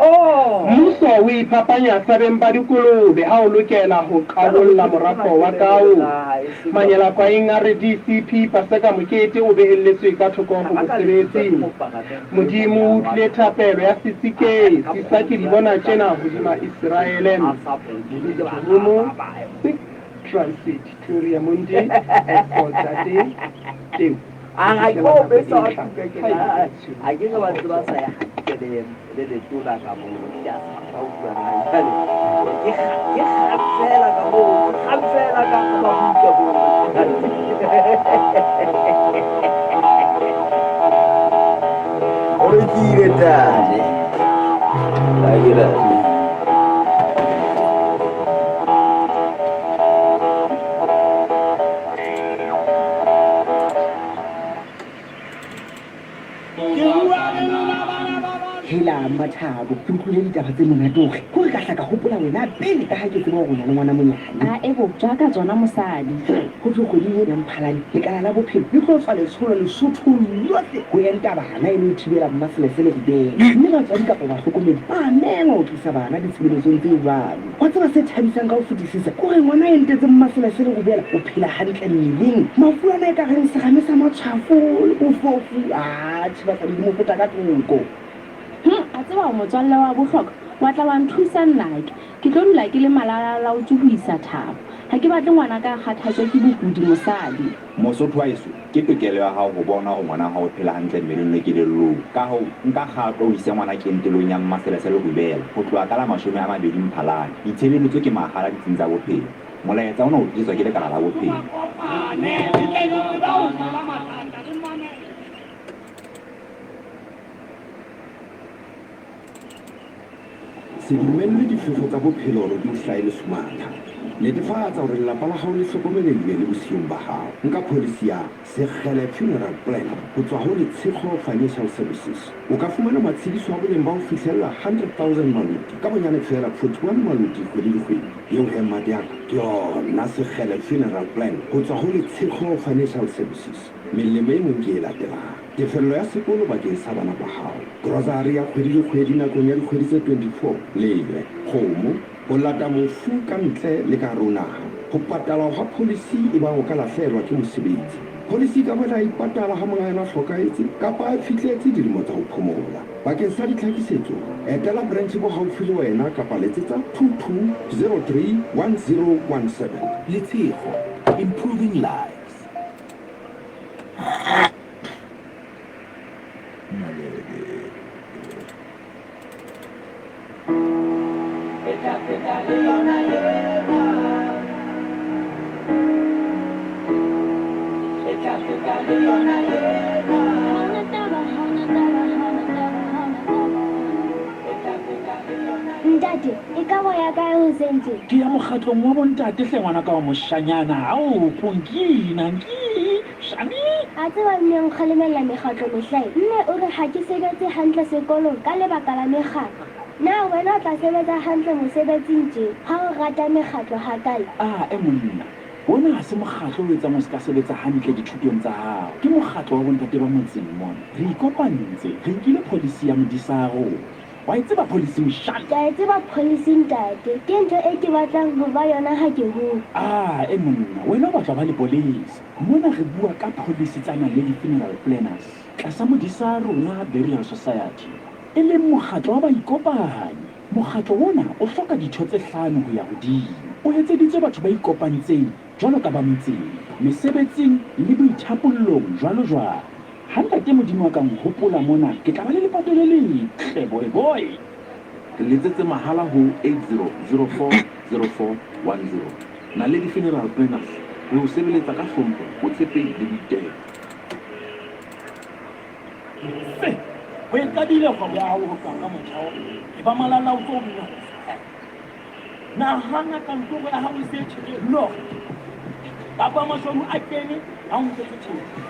Mmuso o iphapanya sa beng ba dikolobe ha o lokela ho qabolla morafo wa kao. Manyelakwaeng a re DCP Paseka Mokete o behelletswe ka thoko ho mosebetsi. Modimo o utlwile thapelo ya setsiketsi sa ke di bona tjena hodima Iseraele. Lerumo, sic transit gloria mundi et voltate Deo. A ga ke ope sa ke a ke ba tseba sa ya le le letona ka mo ke a sa utlwa na jale ke ke gafela ka mo gafela ka ba buka bo o re ke ile tane la ke la Hela Mmathabo, ke utlwile ditaba tse monate hore kore ka hla ka hopola wena pele ka ha ke tseba hore o na le ngwana monyane. A ebo tswa ka tsona mosadi. Ho thwe kgweding ena ya Mphalane lekala la bophelo le tlo tswa letsholo Lesothong lohle ho enta bana e le ho thibela mmaselese le rubella. Mme batswadi kapa bahlokomedi ba mengwa ho tlisa bana ditshebeletsong tse jwalo. Wa tseba se thabisang ka ho fetisisa ke hore ngwana a entetseng mmaselese le rubella o phela hantle mmeleng. Mafu ana e ka reng serame sa matshwafo le bofofu, atjhe basadi di mo feta ka thoko. Hum, a tseba o motswalle wa bohlokwa, wa tla wa nthusa nnake. Ke tlo dula ke le malalalaotswe ho isa Thabo. Ha ke batle ngwanaka a kgathatswe ke bokudi mosadi. Mosotho wa heso, ke tokelo ya hao ho bona hore ngwana hao o phela hantle mmeleng le kelellong. Ka hoo, nka kgato o ise ngwana kentelong ya Mmaselese le Rubela ho tloha ka la 20 Mphalane. Ditshebeletso ke mahala ditsing tsa bophelo. Molaetsa ona o tlisetswa ke Lekala la Bophelo. Se dumelle difefo tsa bophelo hore di o hlahe lesumatha. Netefatsa hore lelapa la hao le hlokomelehile le bosiyong ba hao. Nka pholisi ya Sekgele Funeral Plan ho tswa ho Letshego Financial Services. O ka fumana matshediso a boleng ba ho fihlella 100,000 maloti ka bonyane feela 41 maloti kgwedi le kgwedi. Eo he mmate ya ka, ke yona Sekgele Funeral Plan ho tswa ho Letshego Financial Services. Melemo e meng ke e latelang. Tefello ya sekolo bakeng sa bana ba hao. Grosari ya kgwedi le kgwedi nakong ya dikgwedi tse 24. Lejwe, kgomo, ho lata mofu ka ntle le ka hare ho naha. Ho patalwa hwa pholisi ebang o ka lahlehelwa ke mosebetsi. Pholisi e ka boela ya ipatala ha monga yona a hlokahetse kapa a fihletse dilemo tsa ho phomola. Bakeng sa ditlhakisetso, etela branch bo haufi le wena kapa letsetsa 2203 1017. Letshego, improving lives. Ntate, e ka ba ya kae hoseng tje? Ke ya mokgatlong wa bontate hle ngwanaka wa moshanyana. Ao, Ponki, Nanki, Shani. A tseba mme o nkgalemella mekgatlo mehlae. Mme o re ha ke sebetse hantle sekolong ka lebaka la mekgatlo. Na wena o tla sebetsa hantle mosebetsing tje ha o rata mekgatlo hakale? Ae monna, ona ha se mokgatlo o etsang o se ka sebetsa hantle dithutong tsa hao. Ke mokgatlo wa bontate ba motseng mona. Re ikopantse, re nkile pholisi ya modisa a rona. Wa e tseba pholisi moshana? Ke a e tseba pholisi ntate. Ke ntho e ke batlang ho ba yona ha ke hola. Ae monna, wena o batla ho ba lepolesa. Mona re bua ka pholisi tsa Naledi Funeral Planners tlasa modisa rona Burial Society, e leng mokgatlo wa baikopanyi. Mokgatlo ona o hloka ditho tse hlano ho ya hodimo. O etseditswe batho ba ikopantseng jwalo ka ba motseng, mesebetsing le boithapollong jwalo jwalo. Ha Ntate Modimo a ka nhopola mona, ke tla ba le lepato le letle, boy boy. Re letsetse mahala ho 80040410. Naledi Funeral Planners, re o sebeletsa ka hlompho, botshepehi le boitelo. Se, o e qadile kgwebo ya hao ho tloha ka motjha o e ba malalaotswe o bile ho Nahana kantoro ya hao e se e tjhele lore kapa mashodu a kene a o nketse thepa.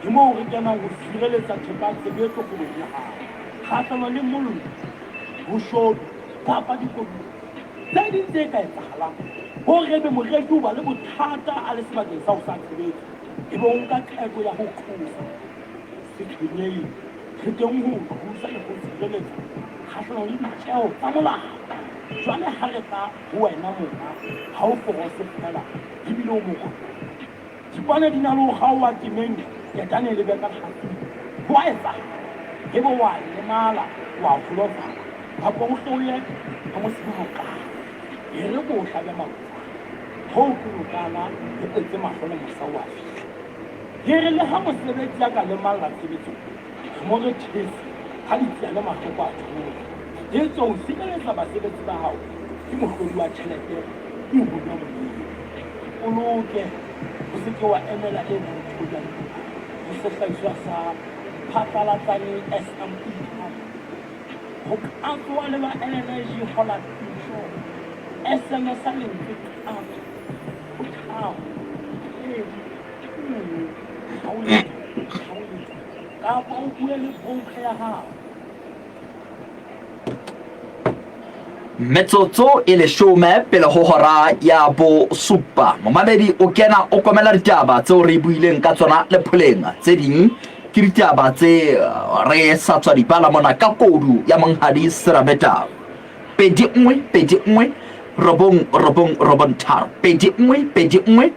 Ke moo re kenang ho sireletsa thepa ya tshebetso kgwebong ya hao kgahlano le mollo, boshodu kapa dikoduwa tse ding tse ka etsahalang hore ebe moreki o ba le bothata a le sebakeng sa ho sa tshebetso ebe o nka qeto ya ho qosa. Se tshwenyehe, re teng ho o thusa le ho sireletsa kgahlanong le ditjeo tsa molao. Jwale ha re tla ho wena monga, ha o forose feela, ebile o mokgwa. Dipone di na le ho kgaoha temeng, ketane e lebe ka tlhaseng. Ho a etsahala, ebe o a lemala, o a holofala, kapa o hle o ye ha mosima o qala. E re ko o hlabe maotsana, hoo ke nokana e kwetse mahlo le mosa o a fihla. Ke re le ha mosebetsi a ka lemalla tshebetsong, re mo re chese ha ditsia le mahloko a theoha. Etswe ho sireletsa basebetsi ba hao ke mohlodi wa tjhelete e hulwa moyeng. Ipoloke, o se ke wa emela e nang thoja ntwa. Ho sehlahiswa sa Phatlalatsane SME Hub, ho qatsoa le ba Energy Holland Insure, SMS-a lentswe qatso ho 3 2 1 0 0 0 kapa o bue le broker ya hao. Metsotso e leshome pele ho hora ya bosupa. Momamedi o kena o komela ditaba tseo re buileng ka tsona le pholeng. Tse ding ke ditaba tse eh, re sa tswa di bala mona ka kodu ya monghadi Serabetau. 2 1 2 1 9 9 9 3 2 1 2 1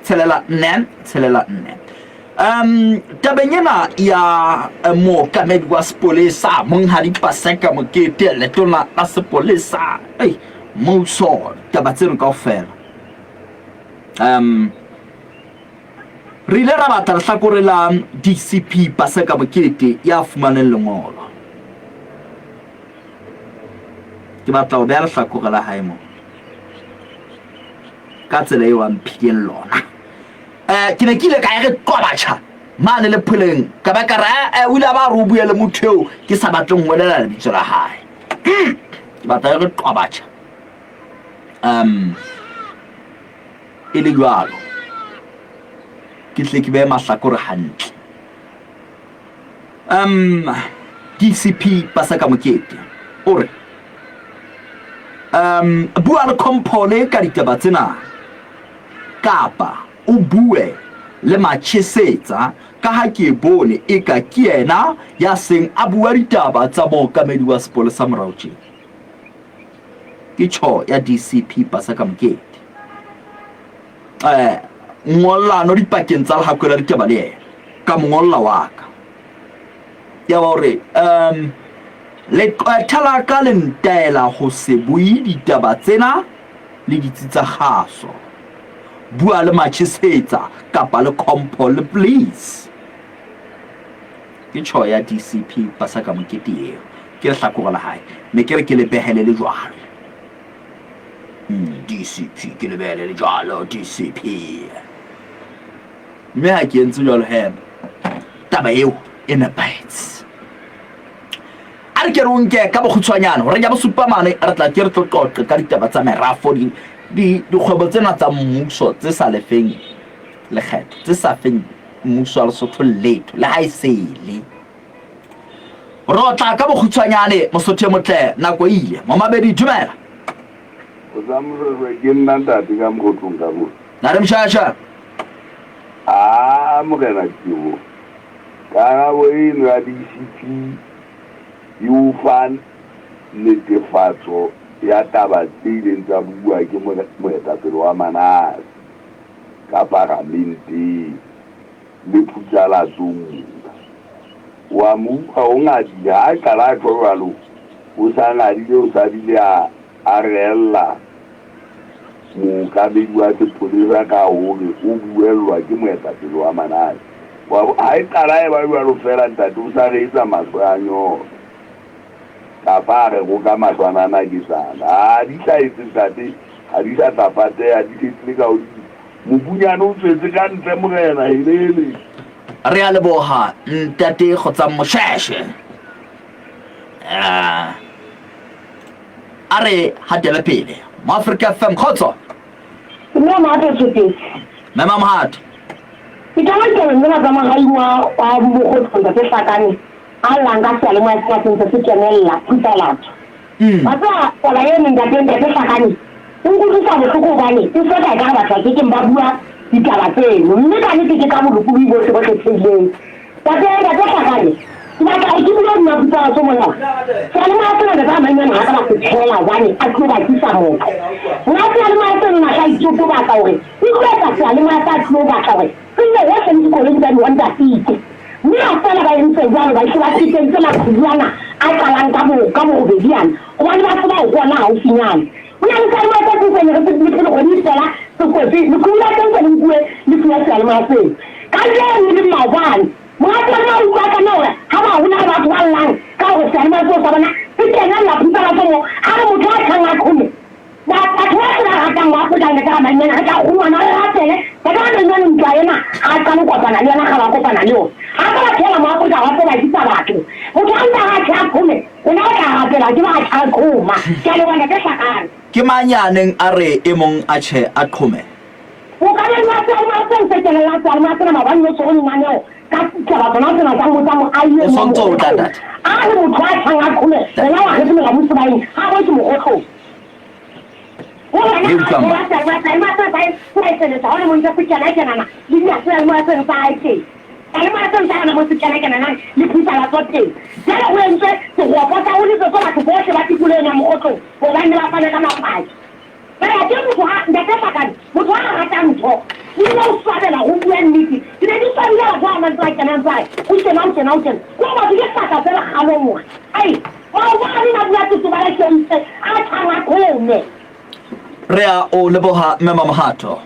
tshelela nne tshelela nne um tabeng ena ya eh, mookamedi wa sepolesa monghadi Paseka Mokete letona la sepolesa ei mmuso taba tseno kaofela um re ile ra batla lehlakore la DCP Paseka Mokete ya fumaneng lengolo ke batla ho beha lehlakore la hae mo ka tsela eo a mphileng lona um ke ne ke ile ka e re qobatjha mane le pholeng ka ba ka re eh, o ile a ba re o bue le motho eo ke sa batleng ho bolela lebitso la hae ke batla e re qobatjha um e le jwalo ke tle ke behe mahlakore hantle um dcp paseka mokete o re um bua le compole ka ditaba tsena kapa o bue le machesetsa ka ha ke bone eka ke yena ya seng a bua ditaba tsa mookamedi wa sepolesa morao tjena ke tjho ya dcp paseka mokete eh ngollano dipakeng tsa lehakwe la ditaba le yena ka mongolla wa ka ya ba hore um leqwetha la ka le ntaela ho se bue ditaba tsena le ditsi tsa kgaso bua le machesetsa kapa le compho le please ke tjho ya DCP Paseka Mokete eo ke lehlakore la hae ne ke re ke le behele le jwalo hmm, DCP ke le behele le jwalo DCP mme ha ke entse jwalo he taba eo e nepahetse. A re ke re o nke ka bokgutshwanyane horeng ya bosupa mane re tla ke re tlo qoqe ka ditaba tsa merafo, di, di, dikgwebo tsena tsa mmuso tse sa lefeng lekgetho, tse sa feng mmuso wa Lesotho letho le ha e sele. Re otla ka bokgutshwanyane Mosotho e motle, nako e ile. Momabedi, dumela. O sa Mosweswe, ke nna ntate ka Mokgotlong ka mo. Nare Mshasha. Aa Morena Teboho, karabo eno ya DCP e o fa netefatso ya taba tse ileng tsa bua ke moetapele wa Manase ka paramenteng le phutsalatsong mona. Wa mo utlwa o ngadile, ha a qala a tjho jwalo, o sa ngadile o sa bile a a reella mookamedi wa sepolesa ka hore o buellwa ke moetapele wa Manase. Wa bo, ha e qala e ba jwalo feela, ntate o sa re etsa mahlo a nyolo. Kapa a re roka mahlwana ana ke sana. Ha di hlahetse, ntate, ha di sa tla pateha, di se ka hodimo. Mobunyane o tswetse ka ntle, morena, helele. Re a leboha, ntate Kgotsang Mosheshe. Ah. A re hatele pele. Moafrika FM, kgotso. Mme Mohato Tshotetse. Mema Mohato. Ke qala ditabeng tsena tsa mohaing wa wa Mokgotlong Ntate Hlakane a llang ka seyalemoya sena se ntse se kenella phutsalatso. Wa tseba taba eno ntate Ntate Hlakane e nkutlwisa bohloko hobane e feta ekare batho ba kekeng ba bua ditaba tseno mme ka nnete ke ka bolokolohi bohle bo kgethehileng. Tate, Ntate Hlakane, ke batla hore ke bue nna Putsalatso mona. Seyalemoya sena Ntate Ramainyane ha ka ba se tshela hobane a tlilo bakisa motho. Nna seyalemoya seno na sa itotobatsa hore e tlo etsa seyalemoya sa tlilo batla hore se lle hohle le dikoloi tsa di-Honda Fit. Mme ha feela ba entse jwalo ba hle ba feteditse maqhubu ana a qalang ka bo ka borobedi ana hobane ba tseba hore ke ona haufinyane. Ho na le seyalemoya se seng se ne re se le pele kgwedi e fela se kwetswe, leqhubu la teng se le nkuwe le fuwa seyalemoya seo. Kajeno le maobane, monga seyalemoya o utlwa ka nna hore ha ba ho na le batho ba llang ka hore seyalemoya seo sa bona se kenella phutsalatso moo, a re motho a tjhang a qhome. Ba, batho bohle ba ratang Moafrika Ntate Ramainyane, re tla kgumama re rapele Ntate Ramainyane ntwa ena ha a qale ho kopana le yona, kgale a kopana le yona. Ha a ka ba tshela Moafrika wa sebakisa batho. Motho ha ntse a re a tjhe a qhome, rona re tla rapela ke ba a tjha a qhoma. Ke a leboha Ntate Hlakane. Ke mang ya neng a re e mong a tjhe a qhome? Mookamedi wa seyalemoya seo se kenellang seyalemoya sena maobane o tshwere lenaneo ka ditaba tsona tsena tsa mmotsa moahi O eno wa sontso o tla Mokgotlong. ntate. A re motho a tjhang a qhome yena wa kgetse molamu sebaeng ha bo ke Mokgotlong. Ho yena Re a utlwang tshwara seyalemoya seyalemoya sena sa hae se a eseletsa hona mo ntse se kena-kenana le dina seyalemoya seno sa hae teng. Seyalemoya seno sa hona mo se kena-kenanang le phutsalatso teng. Jwale ho entswe seropo sa ho letsetswa batho bohle ba tikoloho ena ya Mokgotlong hore ba nne ba fane ka mapaki. Fela ke motho ha Ntate Hlakane, motho ha a rata ntho, o ile o swabela ho bua nnete. Ke ne ke swabile batho ba bang ba ntse ba kena ntse ba re, o tjena, o tjena, o tjena. Ke hore batho ke hlahla fela kgalong hore, ai, maobane na bua totobala ke itse, a tjhang a qhome. Re a o leboha Mme Mamohato.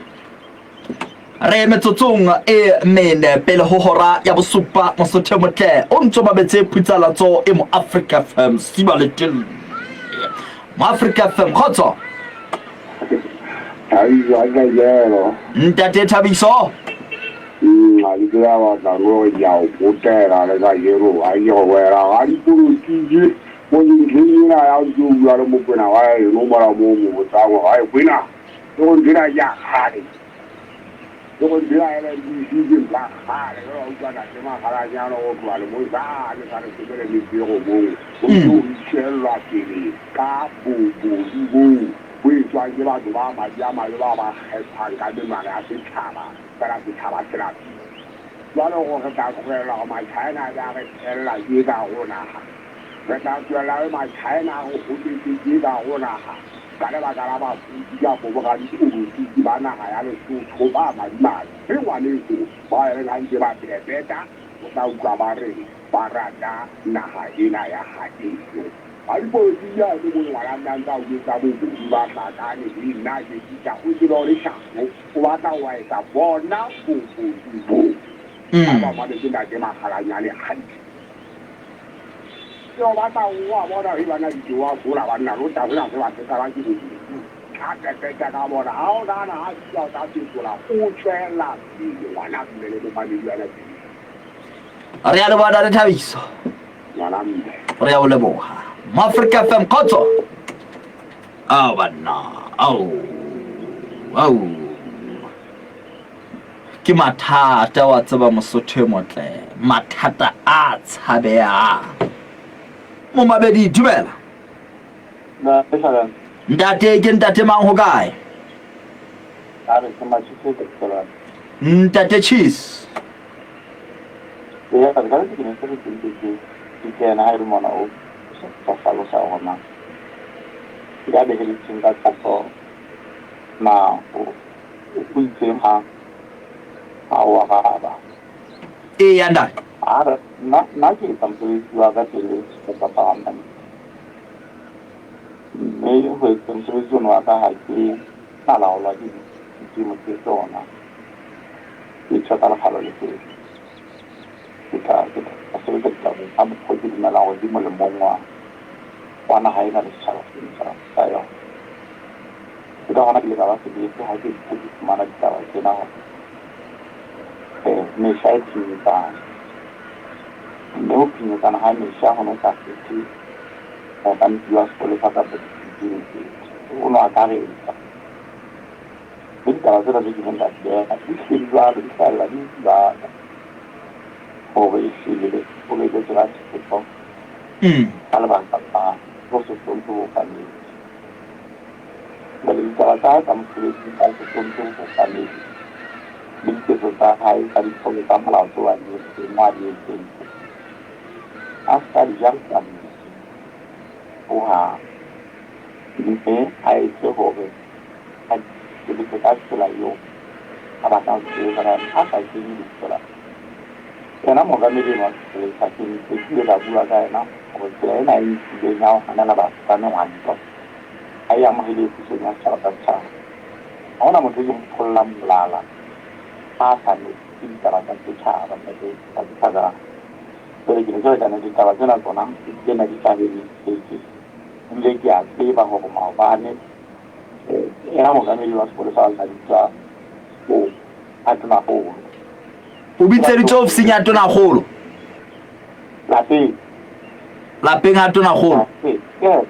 Re metsotsong e mene pele ho hora ya bosupa Mosotho e motle o ntso mametse phutsalatso e mo Africa FM siba le telle. Mo Africa FM kgotso. Thabiso a kajeno. Ntate Thabiso. Ha ke tseba batla no re ke a o potela le kajeno ha ke go wela ga dipolotiki mo ntlheng ena ya ntse o bua le Mokwena wa eno mola mo mo botsang gore ae Kwena le go ntho ena ke ya kgale le go ntho ena LNDC ke ntho ya kgale jalo wa utlwa ntate Makgalanyana go tloga le mosane sa lesome le metso e robong go ntse go itšhellwa pele ka bobodu boo bo etswang ke batho ba madi a mabe bao ba kgethwang ka menwana ya setšhaba fela setšhaba se lapile jwale gore re tla tlohela gore Machina a be a re thella ke ka go naga Re tla tsoella re Machina a re hotetse tje ka hare ho naha ka lebaka la bafutsi kapo boradipolotiki ba naha ya Lesotho ba madimabe. Re ngwaneso bao e reng ha ntse ba pepeta o tla utlwa ba re ba rata naha ena ya haeso. Radipolotiki ha eme mono ngwana mme a ntse a o jwetsa bobodu ba hlakane he nna ke fihla o tsebe o leshano o batla ho etsa bona bobodu boo. Ba ba mametse ntate Makgalanyane hantle. Ke o batla o a bona he bana di wa sola banna lo tla sena se ba se qala ke bobodu. Tla pepeta ka bona ha o nahana ha fihla o tla fetola o tswela pele ngwana mme le momamedi wa Re a leboha Ntate Thabiso. Malambe. Re a o leboha. Moafrika FM, kgotso. Ao banna, ao, ao. Ke mathata wa tseba Mosotho e motle, mathata a tshabehang. Momabedi, dumela. Ntate ke ntate mang ho kae? Ntate Cheese. Eya, ka ke ne ke re ke ntse ke ke kena ha e le mona o sa hlalosa hore na ya beheletseng ka thoko na o o itseng ha ha o araba. Eya ntate. A re nna nna ke etsa mosebetsi wa ka pele sehlopha sa Rambane. Mme ho etsa mosebetsi ono wa ka ha ke na laolwa ke ditimo tse tsona. Ke tjho ka lekgalo le pele. Ke tla ke tla sebetsa ditabeng ka mokgwa o ke dumelang hore di molemong wa wa naha ena le setjhaba sena sa sa yona. Ke ka hona ke ile ka ba sebete ha ke ntse ke fumana ditaba tsena hore mehla e phinyetsana. Mme ho phinyetsana ha mehla ho no sa kgethe mookamedi wa sepolesa kapa o no akaretsa. Mme ditaba tsena tse kileng ka di beha di hlile di jwalo, di hlahella di jwalo hore ehlile o behetswe ka theko ka lebaka la ho se hlomphe bookamedi. Jwale ditaba tsa hae tsa mosebetsi tsa ho se hlomphe bookamedi le diketso tsa hae tsa ditlolo tsa molao tseo a di entseng, mo a di entseng teng, a se ka di jarisa motse hohang, mme a etse hore a sebetse ka tsela eo a batlang ho sebetsa ka yona, a sa kenye lebitso la yena mookamedi enwa wa sepolesa. Ke ntse ke ile ka bua ka yena hore tsela ena e nkileng ya ho hanela batho ka mehwanto ha e amohelehe pusong ya setjhaba ka setjhaba. Ha hona motho e ke mo phollang molala ha a sa nepise ditaba tsa setjhaba, ntate Ntate Thakang. Jwale ke ne ke re kannete ditaba tsena tsona ke tsena di hlahelletse, ebile ke a tseba hore maobane Yena mookamedi wa sepolesa wa bitswa ho a tonakgolo. O bitseditswe ofising ya tonakgolo? Lapeng. Lapeng ha tonakgolo? Yes,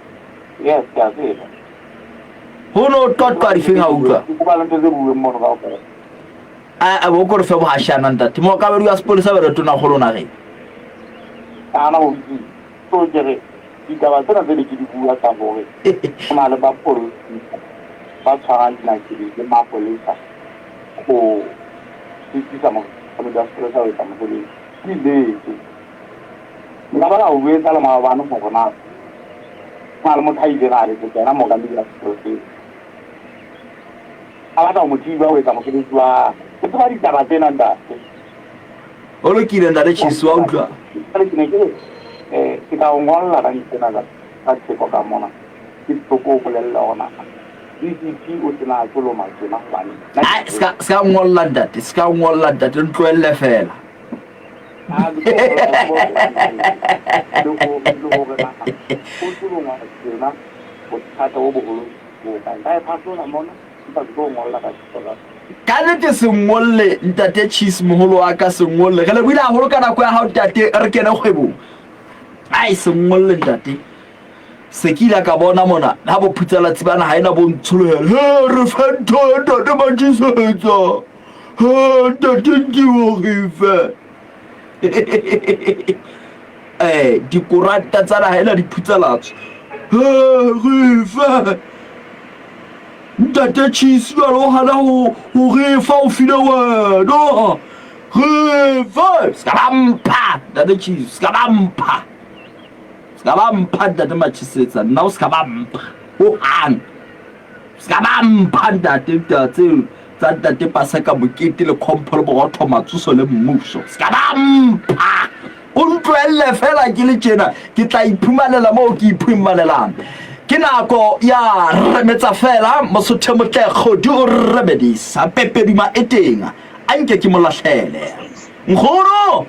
yes, ke a tseba. Ho no qoqwa difeng a utlwa? Ke kopa le ntho tse bueng mono kaofela. A bo ko re fe bohashana ntate. Mookamedi wa sepolesa ba re tonakgolo nageng. Ana o bitse. So ke re ditaba tsena tse ne ke di bua tsa hore ho na le bapolesa ba tshwarang dinakedi le mapolesa ho sitisa mookamedi wa sepolesa ho etsa mosebetsi, ke nnete. Nka ba ka o jwetsa le maobane hore na ho na le motho a ileng a letsetsa yena mookamedi wa sepolesa a batla ho mo thiba ho etsa mosebetsi wa hae. Ke tseba ditaba tsena ntate. Ho lokile ntate Chisu, wa utlwa. Jwale ke ne ke re eh, ke tla o ngolla ka ditsena tsa tsa theko ka mona. Ke tlo ko bolella hore na DCP o tena a tlo loma tjena hobane Ai, ska ska ngolla ntate, ska ngolla ntate, ntlohelle fela. Ah, ke tlo ngolla ke bo- le hore le hore na o tlo longwa tjena bothata bo boholo bo kae. Nka e phahlola mona empa ke tlo o ngolla ka theko ka Ka nnete se ngolle ntate Cheese moholo wa ka se ngolle. Re lebohile haholo ka nako ya hao ntate re kene kgwebong. Ai se ngolle ntate. Se ke ile ka bona mona ha bo phutsalatsi bana ha ena bo ntsholohela. He re fe ntho ntate Majisetsa. He ntate Ntiwo re fe. Eh dikoranta tsa naha ena di phutsalatso. He re fe. Ntate Cheese jwale o hana ho ho re fa o file wena. Re fe. Se ka ba mpha Ntate Cheese, se ka ba mpha. Se ka ba mpha Ntate Machisetsa, nna o se ka ba mpha. Ho hang. Se ka ba mpha Ntate taba tseo tsa Ntate Paseka Mokete le Khompho le Borotho Matsoso le Mmuso. Se ka ba mpha. O ntlohelle feela ke le tjena, ke tla iphumanela moo ke iphumanelang. Ke nako ya remetsa feela, Mosotho e motle Kgodi o remedisa, Pepeduma e teng, a nke ke mo lahlele. Nkgono!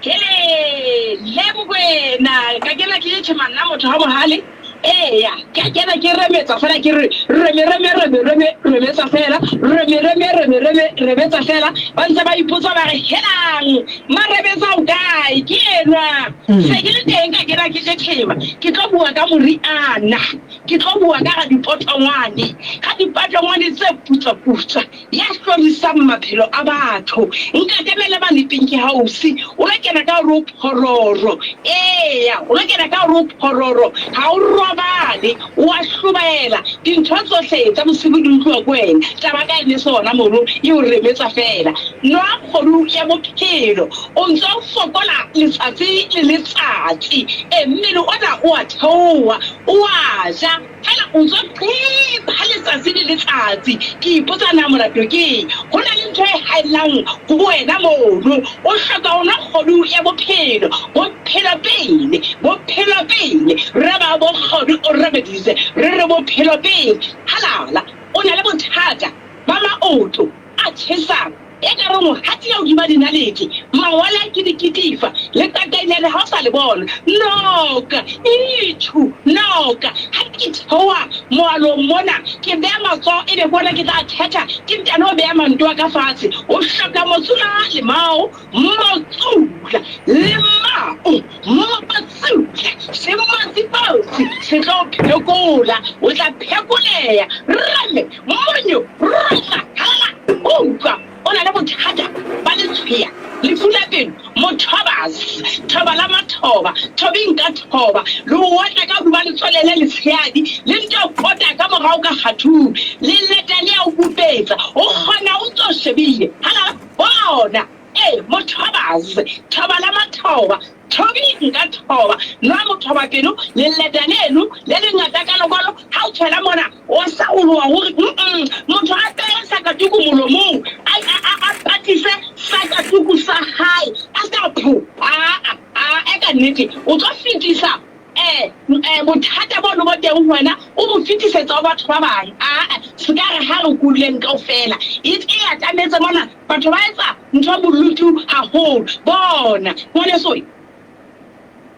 Hele, le Mokwena, ka kena ke tjhe manna motho ha bohale. Eya, ke a kena ke remetsa fela ke re reme reme reme reme remetsa fela reme reme reme reme remetsa fela ba ntse ba ipotsa ba re helang maremetsa o kae ke enwa se ke le teng ka kena ke tletleba ke tlo bua ka moriana ke tlo bua ka ga dipotongwane ga dipatongwane tse putswa putswa ya hlorisang maphelo a batho. Nkatemele mane Pinky House, o lo kena ka hare ho phororo. Eya, o lo kena ka hare ho phororo, ha o robale, o a hlobaela. Dintho tsohle tsa bosibu di utluwa ke wena. Taba ka e ne se hona mono, e o remetsa feela. Nwa kgodu ya bophelo, o ntse o fokola letsatsi le letsatsi. E, mmele ona o a theoha, o a ja. Fela o tswa qepa letsatsi le letsatsi. Ke ipotsa na molato ke eng? Ho na le ntho e haellang ho wena mono. O hloka ho nwa kgodu ya bophelo. Bophelo pele, bophelo pele. Re ba bo kgodu o robeditse. Re re bophelo pele. Halala! O na le bothata ba maoto a tjhesang. Ekare o hatile hodima dinaledi, mangwele a kidikitifa, leqaqainyane ha o sa le bona. Noka, itjhu, noka! Ha ke theoha moalong mona, ke beha matsoho ebe ke ona ke tla thetha, ke ntano beha manto a ka fatshe. O hloka motsula lemao, motsula lemao, motsula, sematsipotsi se tlo o phekola, o tla phekoleha. Rame, Monyo, rotla, halala, utlwa, o na le bothata ba letshweya, lefu la pelo, mothobas, thoba la mathoba, thobing ka thoba, le o otla ka hodima letswele le letshehadi, le nto pota ka morao ka kgathung, le leta le a o bupetsa, o kgona o ntso shebile, halala, bona, ee, mothobas, thoba la mathoba, Thobi nka thoba nwa mothoba pelo leleta leno le lengata kalokalo ha o tshwela mona o saoloa hore mm motho a behe sakatuku molomong a a a patise sakatuku sa hae a sa pho aa aa e ka nnete o tlo fetisa eh eh bothata bono bo teng ho wena o bo fetisetsa ho batho ba bang aa se ka re ha re kuleng kaofela e e atametse mona Batho ba etsa ntho bolutu haholo. Bona, ngwaneso,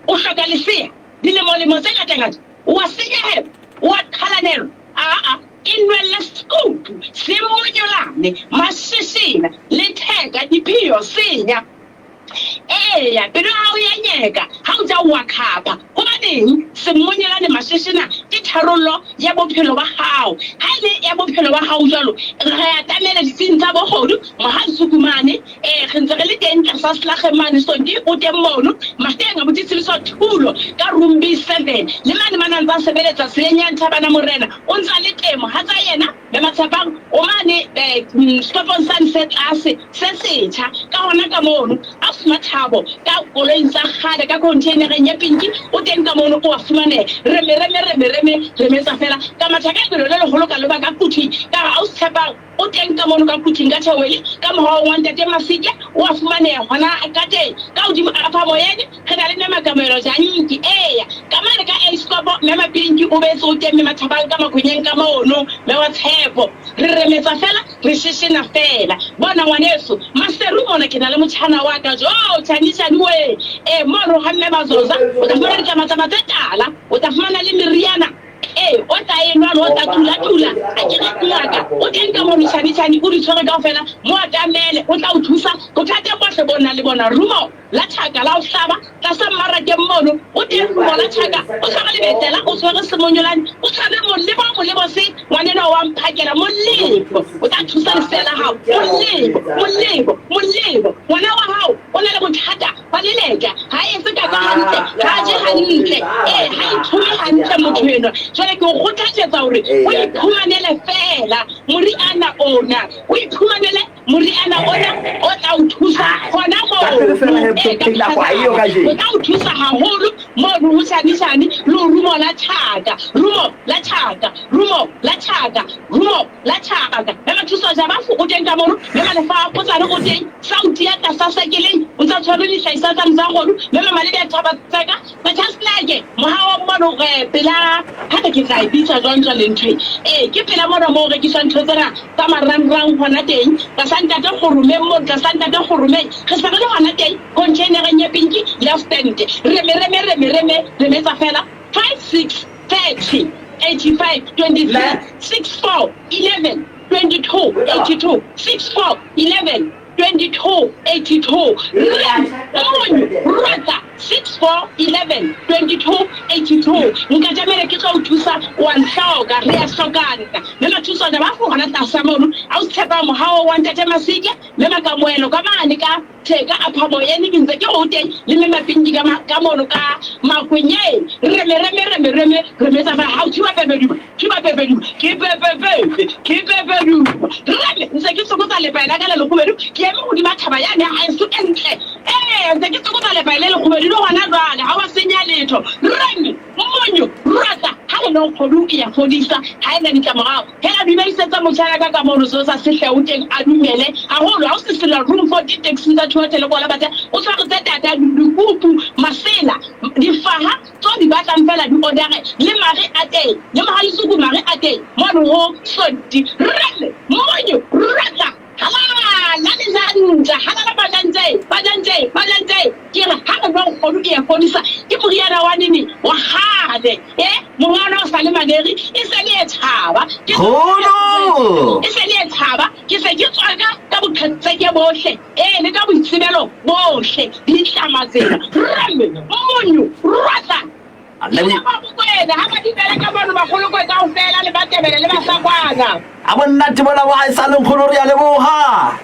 o hloka lesea, dilemo-lemo tse ngata-ngata, o a senyehelwa, o a qhalanelwa. Aa, e nwelle sekupu, se monyolane, masesena, letheka, diphio, senya. Eya, pelo ya hao e a nyeka ha o ja o a khapha. Hobaneng? Semmonyelane masheshena ke tharollo ya bophelo ba hao. Ha e le ya bophelo ba hao jwalo, re atamele ditsing tsa bogodu, Mohadi Sukumane. Ee, re ntse re le teng tlasa Slageng mane, Sonti o teng mono. Mahleng abuti Tshebiso Thulo ka room B7. Le mane mane a ntse a sebeletsa tseleng ya Nthabana Morena o ntse a le teng. Mohatsa yena Mme Matshepang o mane setopong sane se tlase se setjha. Ka hona ka mono, Ausi Mathabo ka koloing tsa kgale, ka khontheinereng ya pinki, o teng ka mono, o a fumaneha. Reme, reme, reme, reme, remetsa feela. Ka matha ka lebelo le leholo ka leba ka Quthing, ka re, Ausi Tshepang o teng ka mono ka Quthing, ka Theoweli, ka mohaong wa Ntate Masike, o a fumaneha hona ka teng. Ka hodimo apha moyeng, re na le Mme Makamohelo Janki. Eya, ka mane ka Eiskopo, Mme Mapinki o boetse o teng, Mme Mathabang ka Makhonyeng ka mono, Mme wa Tshepo. Re remetsa feela, re sheshena feela. Bona, ngwaneso, Maseru mona ke na le motjhana wa ka. Jo, tjhani, tjhani wee! Ee, mono ha Mme Mazoza, o tla fumana ditlamatlama tse tala, o tla fumana le meriana. Ee, o tla e nwa le o tla tula-tula. A ke re, ngaka o teng ka mono, tjhani, tjhani, o di tshwere kaofela. Mo atamele, o tla o thusa bothateng bohle bo nang le bona. Rumo la tjhaka la o hlaba tlasa mmarakeng mono, o teng rumo la tjhaka, o tshwere lebetlela, o tshwere semonyolane, o tshwere molebo, molebo se ngwanenwa wa mphakela, molebo o tla thusa lesea la hao, molebo, molebo, molebo, ngwana wa hao o na le bothata ba leleka, ha a etse kaka hantle, ha a je hantle, ee, ha a ithome hantle motho enwa. Jwale ke o kgothalletsa hore o iphumanele feela moriana ona, o iphumanele Moriana ona o tla o thusa hona moo. Ee, ka phatlalatsa. O tla o thusa haholo mono ho Shani-Shani le ho Rumo la Tjhaka. Rumo la Tjhaka, Rumo la Tjhaka, Rumo la Tjhaka. Mme Mathuso Jabafu o teng ka mono, Mme Malefa Potsane o teng, Sauti ya tlasa sakeleng o ntsa tshwere dihlahiswa tsane tsa kgodu, Mme Mamaledi a Thaba Tseka, Matjhasenake, mohahong mono pela, hape ke tla e bitsa jwang jwale ntho e? Ee, ke pela mona moo ho rekiswang ntho tsena tsa marangrang hona teng, tlasa Ntate Kgoromeng mono, tlasa Ntate Kgoromeng. Re se re le hona teng, khontheinereng ya pinki, ya stand. Reme, reme, reme, reme, remetsa feela. 5, 6. 30 85 23 6 4 11 22 82 6 4 11 22 82 Rem Monyo Rwetsa 6 4 11 22 82 Nka tjamele ke tlo o thusa wa ntlhoka re a hlokana mme mathuswana ba fo hona tlasa mono a o tshepa mohao wa ntate Masike mme makamoelo ka mane ka Theka a phamoyene ke ntse ke o teng le mme Mapinki ka ka mono ka Makwenyeng reme reme reme reme reme tsa fa hao thiba pepeduma thiba pepeduma ke pepepepe ke pepeduma reme ntse ke tsokotsa lepae la ka le lekgubedu ke eme hodima thaba yane ya haeso e ntle ee ntse ke tsokotsa lepae le lekgubedu le hona jwale ha wa senya letho reme monyo rata ha le no kgodu e ya fodisa ha e na ditlamorao Hela dumedisetsa motjha ya ka ka mono seo sa sehleho teng a dumele haholo ha o se sela room for di-taxing tsa Thohothele kola batla o tshwaretse tata dikupu masela difaha tso di batlang fela di odare le mare a teng le mohalisuku mare a teng mono ho sonti rele monyo ratla Halala lejantja, halala bajantje, bajantje, bajantje. Ke re ha re nwa nkgono ke ya fodisa, ke moriana wa nene wa kgale. E, mongwana o sa le maneri, e se le e tshaba. Ke Kgono! E se le e tshaba, ke se ke tswaka ka boqhetseke bohle, e, le ka boitsebelo bohle. Ditlama tsena, rame, monyo, rwatla. A monate bona wa e sa leng kgolo re a leboga.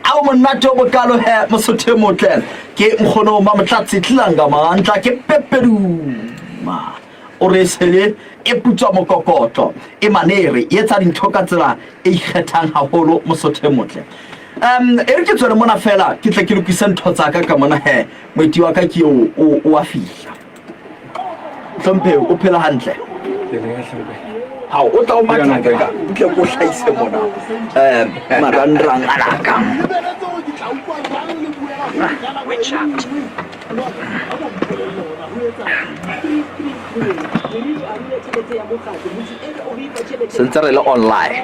A o monate o bokalo he mosotho e motle ke nkgono Mamotlatsi Tlilanga Mantla ke pepeduma o re sele e putswa mokokotlo e manere e etsa dintho ka tsela e ikgethang haholo mosotho e motle. Um e re ke tswele mona fela ke tle ke lokise ntho tsa ka ka mona he Moeti wa ka ke eo o o a fihla. Hlomphehi o phela hantle? Hao o tla o matha ka butle ko hlahise mona. Um marangrang ana ka. Sentse re le online.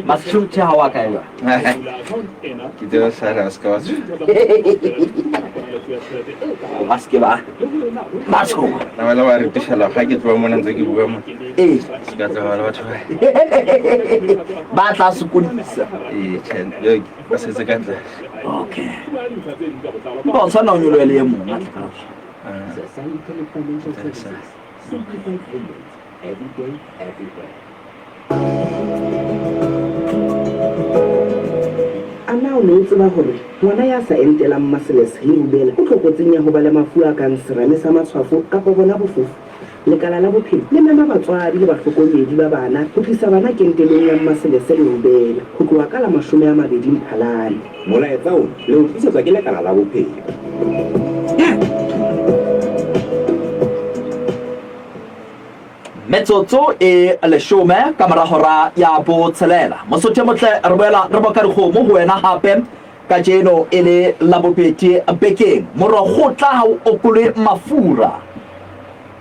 Ma-security ha wa kae jwale? Ke tseba sala se ka wa Ba se ke ba ba tshoha. Na wela wa repešela ga ke tloa mona ntse ke bua mo. Ee. Se ka tloga le batho ba. Ba tla sokodisa. Ee, tjhe, yo ba setse ka ntle. Okay. Ba o tshwanela o nyolohe le e mong a tle ka. A na o ne o tseba hore ngwana ya sa entelang maseles le rubella o tlokotsing ya ho ba le mafu a kang serame sa matshwafo kapa bona bofofu? Lekala la Bophelo le mema batswadi le bahlokomedi ba bana ho tlisa bana kentelong ya mmaselese le rubella ho tloha ka la 20 Mphalane. Molaetsa ona le o tlisetswa ke Lekala la Bophelo. Metsotso e leshome ka mora hora ya botshelela. Mosotho e motle re boela re boka dikgomo ho wena hape kajeno e le Labobedi bekeng. Morokgotla ha o okolwe mafura.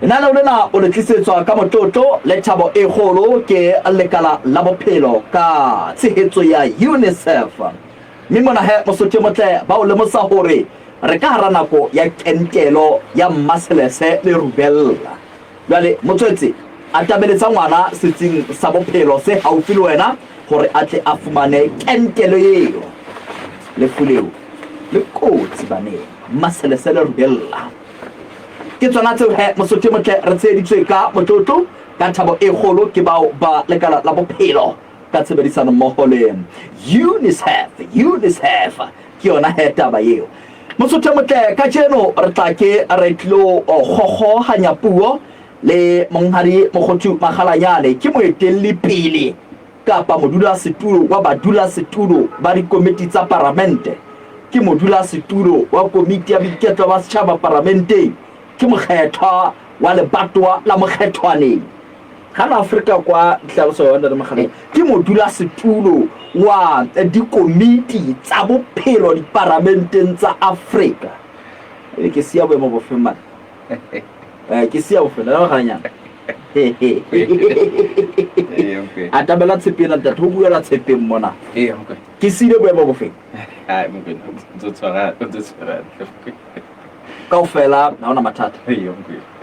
Lenaneo lena o le tlisetswa ka motlotlo le thabo e kgolo ke Lekala la Bophelo ka tshehetso ya UNICEF. Mme mona he Mosotho e motle ba o lemosa hore re ka hara nako ya kentelo ya mmaselese le rubella. Jwale motswetse atameletsa ngwana setsing sa bophelo se haufi le wena hore a tle a fumane kentelo eo. Lefu leo le kotsi baneng, mmaselese le rubella. Ke tsona tseo he Mosotho e motle re tsheheditswe ka motlotlo ka thabo e kgolo ke bao ba Lekala la Bophelo ka tshebedisano mmoho le UNICEF. UNICEF ke yona he taba eo. Mosotho e motle kajeno re tla ke re tlo kgokgohanya puo le Monghadi Mokgothu Makgalanyane ke moetelli pele kapa modulasetulo wa badulasetulo ba dikomiti tsa paramente, ke modulasetulo wa komiti ya boiketlo ba setjhaba paramenteng, ke mokgethwa wa lebatowa la Mokgethwaneng Gana Afrika kwa tlhaloso yona Ntate Mokgaleng, ke modulasetulo wa dikomiti tsa bophelo diparamenteng tsa Afrika. Ebe ke siya boemo bofeng mane? Ke siya bofeng, Ntate Mokgalanyane? Atamela tshepe ena ntate, ho buela tshepeng mona. Ke siile boemo bofeng? Kaofela ha hona mathata.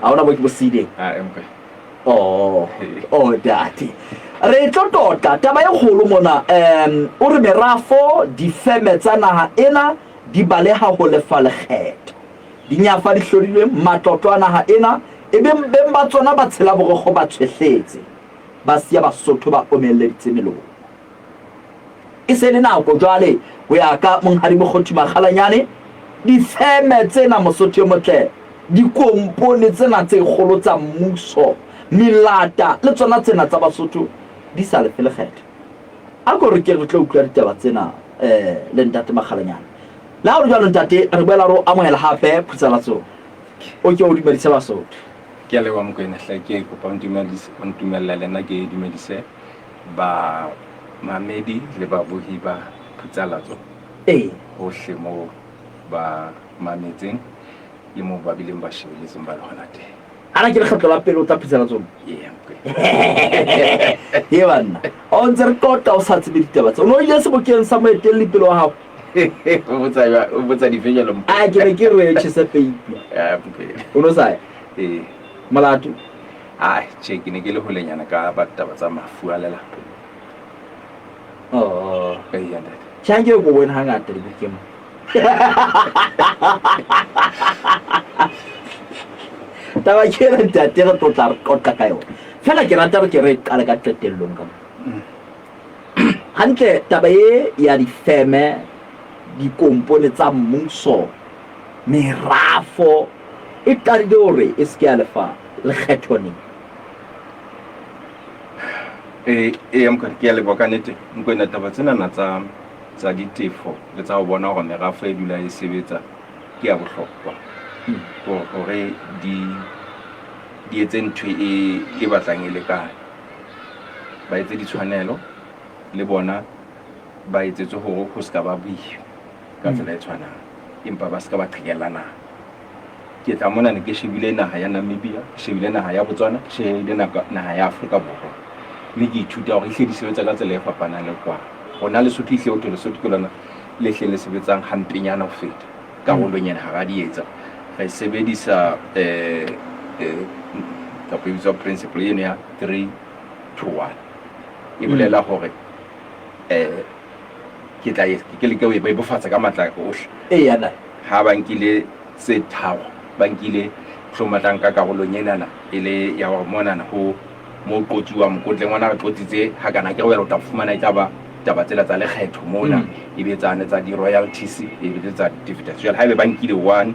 Ha hona bo ke bo siileng. Oh, oh ntate. Re tlo tota taba e kgolo mona um o re merafo difeme tsa naha ena di baleha ho lefa lekgetho. Dinyafa di hlodilwe, matlotlo a naha ena e beng beng ba tsona ba tshela borokgo ba tshwehletse, ba siya Basotho ba omelleditse melomo. E se e le nako jwale ho ya ka Monghadi Mokgothu Makgalanyane, difeme tsena Mosotho e motle, dikompone tsena tse kgolo tsa mmuso, melata le tsona tsena tsa Basotho di sa lefe lekgetho. A ko re ke re tlo utlwa ditaba tsena um le Ntate Makgalanyane. Le ha ho le jwalo ntate, re boela re o amohela hape Phutsalatsong. O ke o dumedise Basotho. Ke a leboha Mokoena hle, ke kopa o ntumedise, o ntumelle le nna ke dumedise bamamedi le babohi ba Phutsalatso. Ee. Hohle moo ba mametseng le moo ba bileng ba shebeletseng ba le hona teng. Ana ke lekgetlo la pele o tla Phutsalatso? Ee. He banna, o ntse re qoqa o sa tsebe ditaba tse. O ne o ile sebokeng sa moetelli pele wa hao? O botsa jwang? O botsa dife jwalo? A ke ne ke re tjhese peipi. Ah, Mokoena. O no sa ya? Ee. Molato? Ah, tjhe, ke ne ke le holenyana ka ba taba tsa mafu a lelapa. Oh. Eya, ntate. Tjhe, ha nke ke o bone hangata dibukeng mo. Taba ke ena ntate, re tlo tla re qoqa ka yona. Feela ke rata re ke re qale ka qetellong ka mo. Hantle taba e ya difeme, dikompone tsa mmuso, merafo e qadile hore e se ke ya lefa lekgetho neng? Ee, ee mokgadi, ke a leboha ka nnete. Mokoena, taba tsenana tsa tsa ditefo le tsa ho bona hore merafo e dula e sebetsa ke ya bohlokwa. Hore di di etse ntho e e batlang e lekane. Ba etse ditshwanelo le bona ba etsetswe hore ho se ka ba boima ka tsela e tshwanang, empa ba se ka ba qhekella naha. Ke tla mona ne ke shebile naha ya Namibia, ke shebile naha ya Botswana, ke shebile naha ya Afrika Borwa, mme ke ithuta hore ehlile di sebetsa ka tsela e fapanang le kwa. Rona Lesotho ehlile ho thwe Lesotho ke lona le hleng le sebetsang hampenyana ho feta karolong ena ha ra di etsa. Re sebedisa um kapa e bitswa principle eno ya 3 to 1. E bolela hore um ke tla ke leke ho e bebofatsa ka matla ohle. Eya na. Ha ba nkile tse tharo, ba nkile mohlomong ba tla nka karolong enana e le ya hore monana ho mo qotsuwang mokotleng ona re qotsitse hakana, akere wena o tla fumana e tla ba taba tsela tsa lekgetho mona, e be tsane tsa di-royalties, e be tsa dividends. Jwale haebe ba nkile one,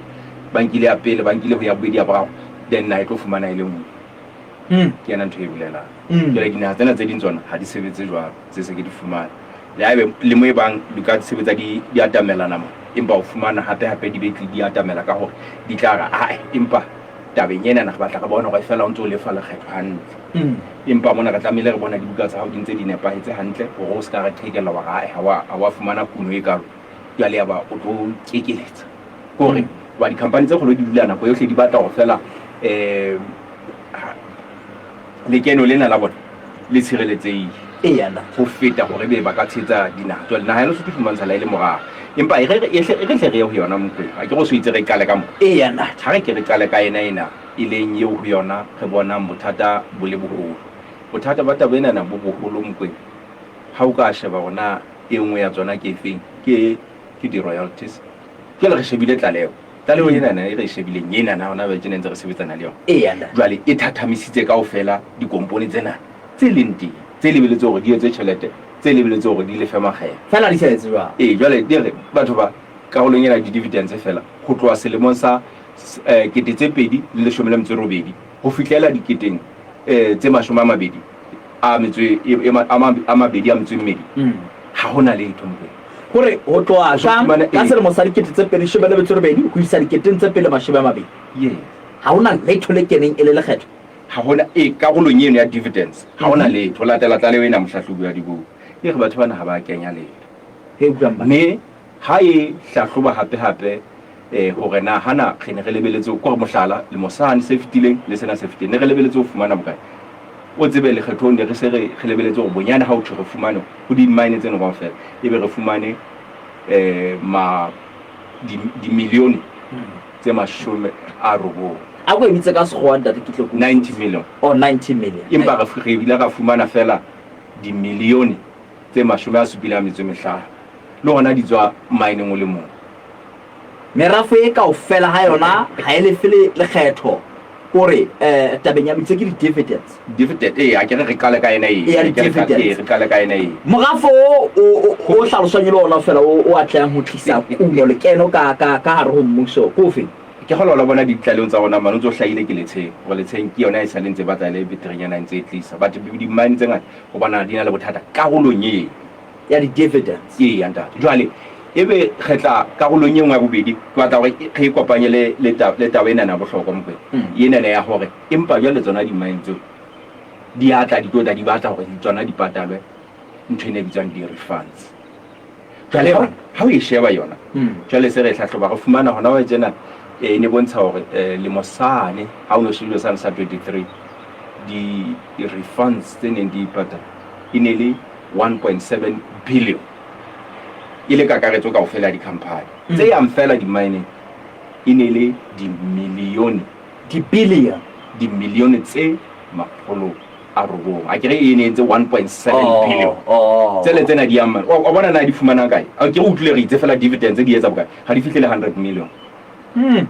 ba nkile ya pele, ba nkile ho ya bobedi, ya boraro, then naha e tlo fumana e le nngwe. Ke yona ntho e bolelang. Jwale dinaha tsena tse ding tsona ha di sebetse jwalo, tse se ke di fumane. Le haebe le mo e bang di ka sebetsa di di atamelana mo, empa o fumana hape hape di be di atamela ka hore di tla re ae, empa tabeng enana re batla re bone hore feela o ntso o lefa lekgetho hantle. Empa mona re tlamehile re bona dibuka tsa hao di ntse di nepahetse hantle hore o se ka re qhekella wa re ae ha wa ha wa fumana kuno e kalo, jwale ya ba o tlo kekeletsa. Ke hore hoba di-company tse kgolo di dula nako yohle di batla hore feela um lekeno lena la bona le tshireletsehile ho feta hore ebe ba ka tshehetsa dinaha. Jwale naha ya Lesotho e fumantsha la e le morao, empa e re e hle re ye ho yona Mokoena. Ha ke re o so itse re qale ka mo. Ha re ke re qale ka ena ena e leng eo ho yona re bonang bothata bo le boholo. Bothata ba taba enana bo boholo Mokoena. Ha o ka sheba hore na e nngwe ya tsona ke efeng, ke ke di-royalties. Jwale re shebile tlaleho. Tlaleho enana e re e shebileng enana hona jwale tjena ntse re sebetsana le yona. Jwale e thathamisitse kaofela dikompone tsena tse leng teng, tse lebeletse hore di etse tjhelete, tse lebeletse hore di lefe makgetho. Feela di sa etse jwalo. Ee, jwale di re batho ba karolong ena ya di-dividends feela ho tloha selemong sa 2018 ho fihlela diketeng tse 20 a metso e, e, a a mabedi a metso e mmedi, ha hona letho Mokoena. Hore ho tloha ka ka selemo sa 2018 ho isa 2020 Yes. ha hona letho le keneng e le lekgetho. Ha hona e karolong eno ya dividends, ha hona letho. Ho latela tlaleho ena mohlahlobi wa dibuka e re batho bana ha ba kenya letho. He utlwang ba. Mme ha e hlahloba hape hape um hore na hana re ne re lebeletse kore mohlala lemo sane se fetileng le sena se fetileng ne re lebeletse ho fumana bokae. O tsebe lekgethong ne re se re re lebeletse hore bonyane ha ho thwe re fumane ho di-mine tseno kaofela ebe re fumane um ma dimilione tse 90. A ko e bitse ka Sekgowa ntate ke tle ke 90 million. Oh, 90 million. Empa re re bile ra fumana feela dimilione tse 75, le hona di tswa mineng o le mong. Merafo e kaofela ha yona ha e lefe lekgetho, kore eh, tabeng ya bitse ke di-dividends. Dividend, ee, a ke re re qale ka ena ee. Ee, ya di-dividends. Ee, re qale ka ena ee. Morafo o o o hlaloswang e le ona feela o o atlehang ho tlisa kuno lekeno ka ka ka hare ho mmuso ke ofe? Ke kgolwa la bona ditlalehong tsa rona mane o ntso hlahile ke Letsheng, hore Letsheng ke yona e sale ntse e batla e le beterenyana e ntse e tlisa. But di-mine tse ngata ho bona di na le bothata karolong eo. Ya di-dividends. Eya ntate. Jwale ebe re tla karolong e nngwe ya bobedi, ke batla hore re e kopanye le le le taba enana ya bohlokwa Mokwena. Enana ya hore empa jwale tsona di-mine tseo di a tla di tlo tla di batla hore tsona di patalwe ntho ena e bitswang di-refunds. Jwale ha o e sheba yona, jwale se re e hlahloba re fumana hona jwale tjena e ne bontsha hore lemo sane ha o no shebile sane sa 23 di-refunds tse neng di patala e ne le 1.7 billion e le kakaretso kaofela ya di-company tse yang fela di-mineng e ne le dimilione Di-billion. Dimilione tse 900. Akere e ne e entse 1.7 Oh, billion. oh. Tsele tsena di yang mane. Wa bona na di fumanang kae? A ke o utlwile re itse fela dividends di etsa bokae? Ga di fihle le 100 million.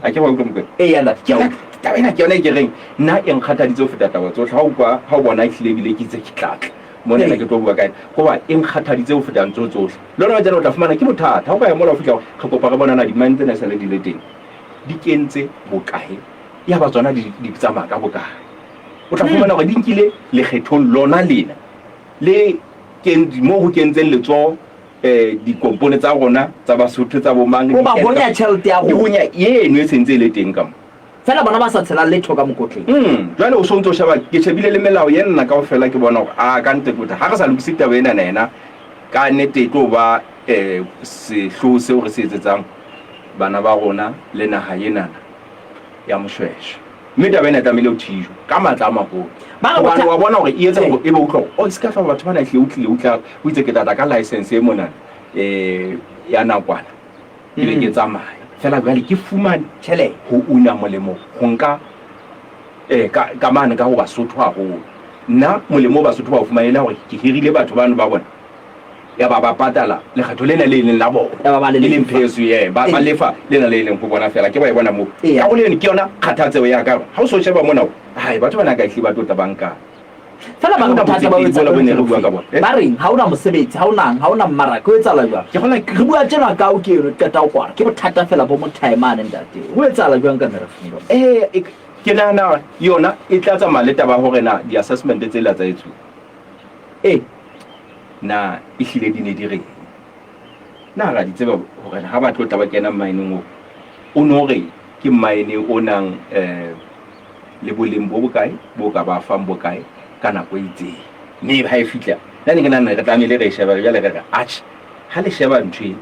A ke wa utlwa Mokwena? Eya ntate, ke a utlwa. Taba ena ke yona e ke reng nna e nkgathaditse ho feta taba tsohle. Ha o utlwa, ha o bona ehlile ebile ke itse ke tla tla mona Ee. ke tlo bua ka ena. Hoba e nkgathaditse ho feta ntho tsohle. Le hona jwale o tla fumana ke bothata. Ha o ka ya mola o fihla hore re kopa re bona na di-mine tsena esale di le teng di kentse bokae, yaba tsona di di tsamaya ka bokae. O tla fumana hore di nkile lekgethong lona lena le ken moo ho kentseng letsoho eh dikompone tsa rona tsa Basotho tsa bo mang O ba di kene bonya ka tjhelete ya di rona. bonya eno e sentse e le teng ka mo. Feela bona ba sa tshelang letho ka mokotleng. Jwale o so ntso sheba, ke shebile le melao ye nna kaofela ke bona hore a ka nnete ke ha re sa lokise taba enana ena ka nnete e tlo ba um sehloho seo re se etsetsang bana ba rona le naha enana ya Moshweshwe. Mme taba ena e tlamehile ho thijwa ka matla a maholo. Ba re Hobane botha wa bona hore e etsa Ee. hore ebe utlwa hore oh e se ka tla batho bana ehlile o tlile o tla o itse ke tla tla ka license e monana um ya nakwana ke be ke tsamaya. Feela jwale ke fumane Tjhelete. ho una molemo ho nka eh ka ka mane ka ho Basotho haholo. Nna molemo o Basotho ba o fumane e le hore ke hirile batho bano ba bona ya ba ba patala lekgetho lena le leng la bona. Ya ba ba le E leng lefa. pheso ye ba ba Ee. lefa lena le leng ho bona feela ke ba e bona moo. Eya. Karolo eno ke yona kgathatseho ya ka. Ha o so sheba mona, hai batho bana ka ehlile ba tlo tla ba nka. Feela ba Ha re hona bothata ba ho botsepehi etsa bola bo jwang ne ke re bua bofe? ka bona. Eh? Ba reng ha ona mosebetsi, ha onang, ha ona mmaraka, ho etsahala jwang? Ke kgola Re bua tjena ka o ke eno qeta ho kwala. Ke bothata feela bo mothae mane ntate. Ho etsahala jwang ka merafong jwang? Eh, e- ke nahana yona e tla tsamaya le taba ya hore na di-assessment tsela tsa etsuwa Ee. na ehlile di ne di reng. Na ra di tseba hore ha ba tlo tla ba kena mmineng oo, o no re ke mine o nang eh, le boleng bo bokae bo ka ba fang bokae ka nako e itseng. Mme ha e fihla, nna ne ke nahana re tlamehile re e shebe jwale re re atjhe, ha le sheba ntho ena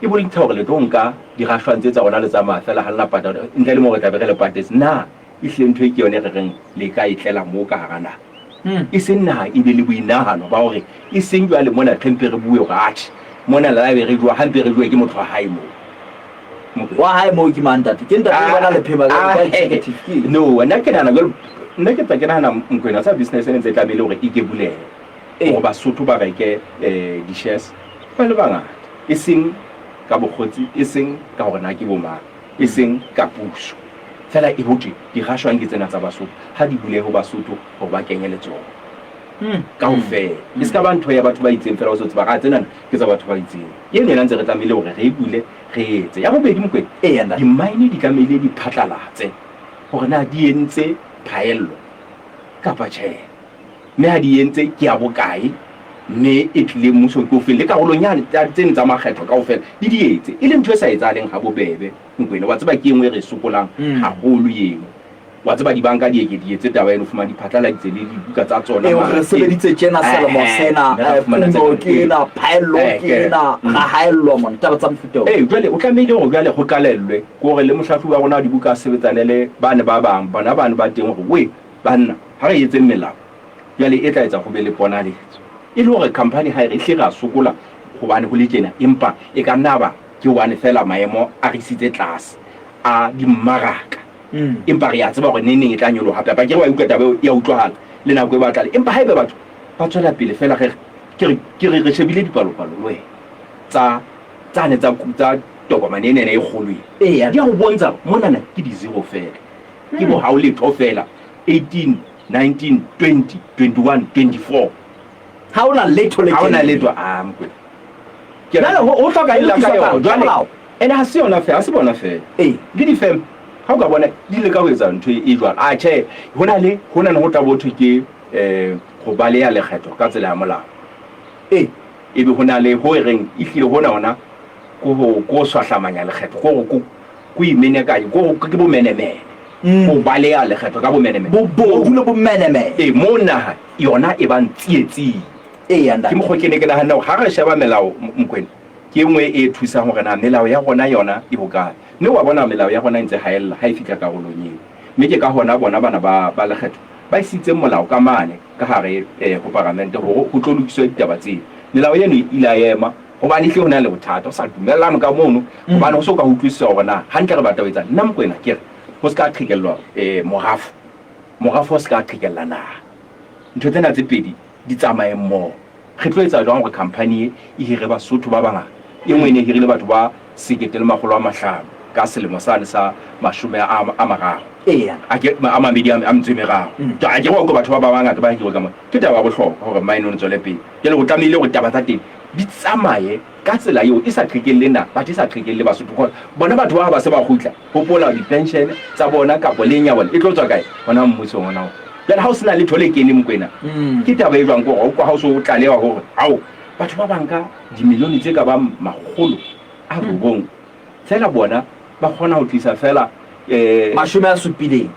e bontsha hore le tlo nka dirashwang tse tsa rona le tsamaya feela ha le na patala ntle le moo re tla be re le patetse. Na ehlile ntho e ke yone re reng le ka e tlela moo ka hara naha? E seng naha e be le boinahano ba hore e seng jwale mona re mpe re bue hore atjhe mona la be re jowa ha mpe re jowe ke motho wa hae moo. Wa hae moo ke mang ntate? Ke ntate o bona lephema ka executive ke eng? No, nna ke nahana jwalo, nna ke tla ke nahana Mokoena sa business e ntse e tlamehile hore e ke bulehe. Hore Basotho ba reke di-shares ba le bangata. E seng ka bokgotsi, e seng ka hore na ke bo mang, e seng ka puso. Feela e ho thwe dirashwang ke tsena tsa Basotho, ha di bulehe ho Basotho hore ba kenye letsoho kaofela. E se ka ba ntho ya batho ba itseng feela o se tseba hore tsenana ke tsa batho ba itseng. Eno yona ntse re tlamehile hore re e bule re etse. Ya bobedi Mokwena, Eya ntate. di-mine di tlamehile di phatlalatse hore na di entse phaello kapa tjhe. Mme ha di entse ke ya bokae, mme e tlileng mmusong ke ofeng, le karolong yane tsa tseno tsa makgetho kaofela di di etse. E le ntho e sa etsahaleng ha bobebe Mokwena, wa tseba ke e nngwe e re e sokolang haholo eno. Wa tseba dibanka di eke di etse taba eno, fumana di phatlaladitse le dibuka tsa tsona. Ee, hore re sebeditse tjena selemo sena, kuno ke ena, phaello ke ena, ra haellwa mona, taba tsa mofuta oo. Ee, jwale o tlamehile hore jwale ho qalellwe ke hore le mohlahlobi wa rona wa dibuka a sebetsane le bane ba bang, bona bane ba teng hore wee banna ha re etseng melao jwale e tla etsa ho be le ponaletso. E le hore khampani ha e re ehlile ra sokola hobane ho le tjena, empa e ka nna ba ke hobane feela maemo a re isitse tlase a dimmaraka. Empa re a tseba hore neng neng e tla nyoloha hape. Hape akere wa e utlwa taba eo, e a utlwahala le nako e batla le. Empa haeba batho ba tswela pele feela re re, ke re, ke re re shebile dipalopalo le wena tsa, tsane tsa, tsa tokomane ena ena e kgolo ena. Eya. Di a ho bontsha hore monana ke di-zero feela. Ke bo ha ho letho feela. 18, 19, 20, 21, 24. Ha ho na letho le Ha ho na keneng. letho. Ah, Mokwena. Ke Jwale ho, ho hloka e lla ka lokiswa yona. kang? Ka Jwale, molao? ene ha se yona feela, ha se bona feela. Ee. Le di-firm, ha o ka bona di leka ho etsa ntho e jwalo. Ah, tjhe, ho na le, ho na le ho tla bo thwe ke eh, ho baleha lekgetho ka tsela ya molao. Ee. Ebe ho na le ho e reng ehlile hona hona ko ho, ko ho swahlamanya lekgetho, ko ho, ko, ko imenekanya, ko ho, ke bomenemene. Ho baleha lekgetho ka bomenemene. Bobodu le bomenemene. Ee, moo naha yona e bang tsietsing. Eya, ntate. Ke mokgwa ke ne ke nahanne hore ha re sheba melao, Mokwena, ke e nngwe e thusang hore na melao ya rona yona e hokae. Mme wa bona melao ya rona e ntse haella ha e fihla karolong eo. Mme ke ka hona bona bana ba, ba lekgetho ba isitseng molao ka mane ka hare ho paramente hore ho tlo lokiswe ditaba tseo. Melao eno e ile ya ema hobane ehlile ho na le bothata, ho sa dumellanwe ka mono, hobane ho so ka ho utlwisiswa hore na hantle re batla ho etsang. Nna Mokwena ke re ho se ka qhekellwa morafo, morafo o se ka qhekella naha. Ntho tsena tse pedi di tsamaye mmoho. Re tlo etsa jwang hore khampani e e hire Basotho ba bangata? E nngwe e ne e hirile batho ba 1500 ka selemo sane sa 30. Eya. A ke, a mabedi a, a metso e meraro. A ke re wa utlwa batho ba ba bangata ba hirwe ka mona. Ke taba ya bohlokwa hore mine o tswele pele. Jwale ho tlamehile hore taba tsa teng di tsamaye ka tsela eo e sa qhekelle naha, batho e sa qhekelle Basotho. Because bona batho ba ha ba se ba kgutla, Hopola di-pension tsa bona kapo le eng ya bona e tlo tswa kae? Hona mmusong hona oo. Jwale ha o sena letho le keneng Mokwena, ke taba e jwang? Ke hore o utlwa ha o so o tlaleha hore ao batho ba bang ka dimilione tse ka bang 900 feela bona ba kgona ho tlisa feela um 70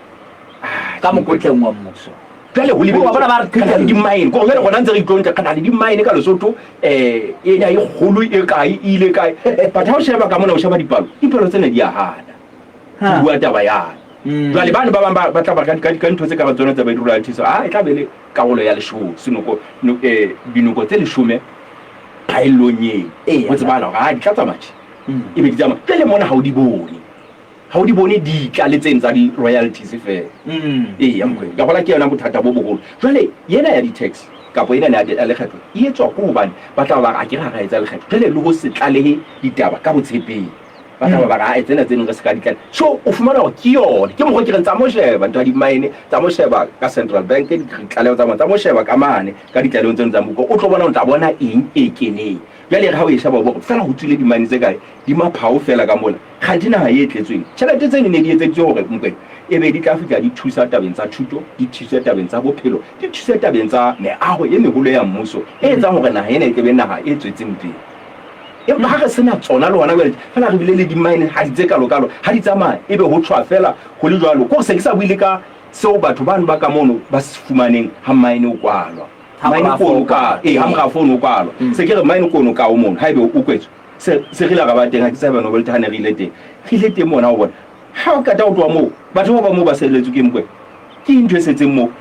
ka mokotleng wa mmuso. Jwale ho Wa bona ba re re na le di-mine, ke hore jwale rona ntse re itlontle re na le di-mine ka Lesotho um ena e kgolo e kae e ile kae, but ha o sheba ka mona o sheba dipalo, dipalo tsena di a hana ho bua taba yane. Jwale bane ba bang ba tla ba ka ntho tse ka bang tsona tsa ba di-royalties, ah e tla be le karolo ya leshome, senoko, dinoko tse leshome phaellong eo, ho tsebahala hore ah di tla tsamaya tje, ebe di tsamaya. Jwale mona ha o di bone. Ha o di bone di tla le tseno tsa di-royalties feela. Eya Mokwena, ka gola ke yona bothata bo boholo. Jwale ena ya di-tax kapa ena ya lekgetho e etswa ke hobane ba tla ba ba re akere ha ra etsa lekgetho. Jwale le ho se tlalehe ditaba ka botshepehi. Ba tla ba ba re ae tsena tse ding re se ka di tlaleha. So o fumana hore ke yone, ke mokgwa ke reng tsa mo sheba ntho ya di-mine, tsa mo sheba ka Central Bank ditlaleho tsa bona, tsa mo sheba ka mane ka ditlalehong tseno tsa buka. O tlo bona o tla bona eng e keneng. Jwale e re ha o e sheba o bo re feela ho tswile di-mine tse kae, di maphao feela ka mola. Kganthe naha e tletsweng tjhelete tseno ne di etseditswe hore Mokwena e be di tla fihla di thusa tabeng tsa thuto, di thuse tabeng tsa bophelo, di thuse tabeng tsa meaho e meholo ya mmuso e etsang hore naha ena e tle be naha e tswetseng pele. Empa ha re se na tsona le hona jwale feela re bile le di-mine ha di tse kalokalo, ha di tsamaya ebe ho tjhwa feela ho le jwalo. Ke hore se ke sa bue le ka seo batho bano ba ka mono ba se fumaneng ha mine o kwalwa. Mine ke ono ka, ee, ha morafo ono o kwalwa. Se ke re mine ke ono ka o mono haebe o kwetswe. Se, se re ile ra ba teng, ha ke tsebe Novelty ha ne re ile teng. Re ile teng mona ho bona. Ha o qeta ho tloha moo, batho ba ba moo ba salletswe ke eng Mokwena? Ke eng ntho e setseng moo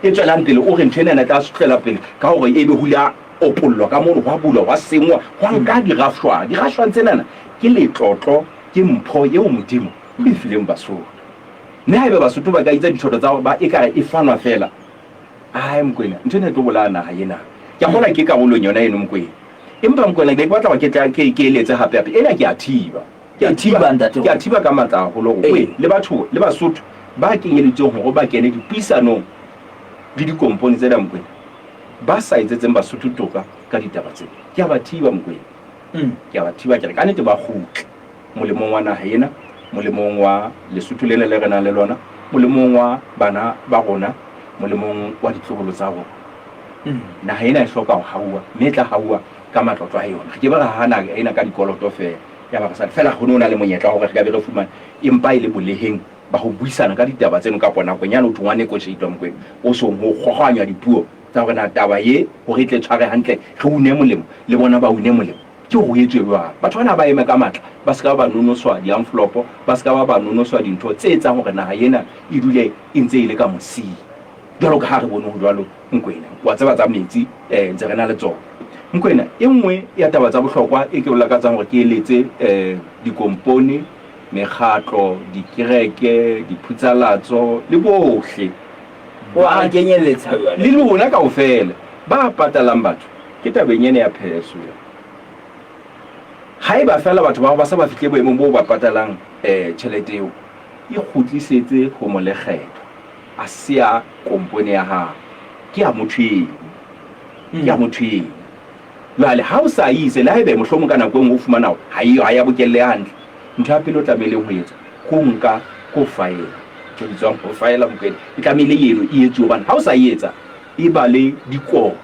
e tswelang pele? O re ntho ena e tla tswela pele ka hore ebe ho ile ha opollwa ka mono, hwa bulwa, hwa senngwa, hwa nka dirafshwa. Dirafshwang tsenana ke letlotlo, ke mpho eo Modimo o e fileng Basotho. Mme haeba Basotho ba ka itsa dithoto tsa hore ba ekare e fanwa feela, Ae Mokwena, ntho ena e tlo bolaya naha ena. Ke a kgolwa ke karolong yona eno Mokwena. Empa Mokwena ke ne ke batla hore ke tla ke ke eletse hape hape. Ena ke a thiba. Ke a thiba ntate. Ke a thiba ka matla haholo hore we le batho le Basotho ba kenyeleditsweng hore ba kene dipuisanong le dikompone tsena Mokwena ba sa etsetseng Basotho toka ka ditaba tsena. Ke a ba thiba Mokwena. Ke a ba thiba ke re ka nnete ba kgutle. Molemong wa naha ena, molemong wa Lesotho lena le re nang le lona, molemong wa bana ba rona, molemong wa ditloholo tsa rona. Naha ena e hloka ho hauwa, mme e tla hauwa ka matlotlo a yona. Re ke be ra haha naha ena ka dikoloto feela, yaba re sa feela ho ne ho na le monyetla wa hore re ka be re fumane, empa e le boleheng. ba ho buisana ka ditaba tseno kapa nakong yane ho thweng wa negotiatwa Mokwena o song ho kgohwanywa dipuo tsa hore na taba ye hore e tle tshware hantle re une molemo le bona ba une molemo ke hore ho etswe jwang. Batho bana ba eme ka matla ba se ka ba nonoswa dianfolopo ba se ka ba ba nonoswa dintho tse etsang hore naha ena e dule e ntse e le ka mosing jwalo ka ha re bone ho jwalo Nkwena. Wa tseba tsa metsi eh ntse re na le tsona. Nkwena, e nngwe ya taba tsa bohlokwa e ke o lakatsang hore ke eletse eh dikompone, mekgatlo, dikereke, diphutsalatso le bohle Wa re kenyelletsa jwale. Le lona kaofela ba patalang batho ke tabeng ena ya pheso. Haeba feela batho bao ba se ba fihle boemong boo ba patalang eh tjhelete eo, e kgutlisetse ho molekgetho. A se ya kompone ya hao, ke ya motho eno. Ke ya motho eno. Jwale ha o sa e ise, le haebe mohlomong ka nako e nngwe o fumana hore ha eyo, ha ya bokelleha hantle, ntho ya pele o tlamehileng ho etsa ke ho nka, ke ho faela. Ntho e bitswang ho faela Mokwena, e tlamehile eno e etsuwe hobane ha o sa e etsa, e ba le dikotlo.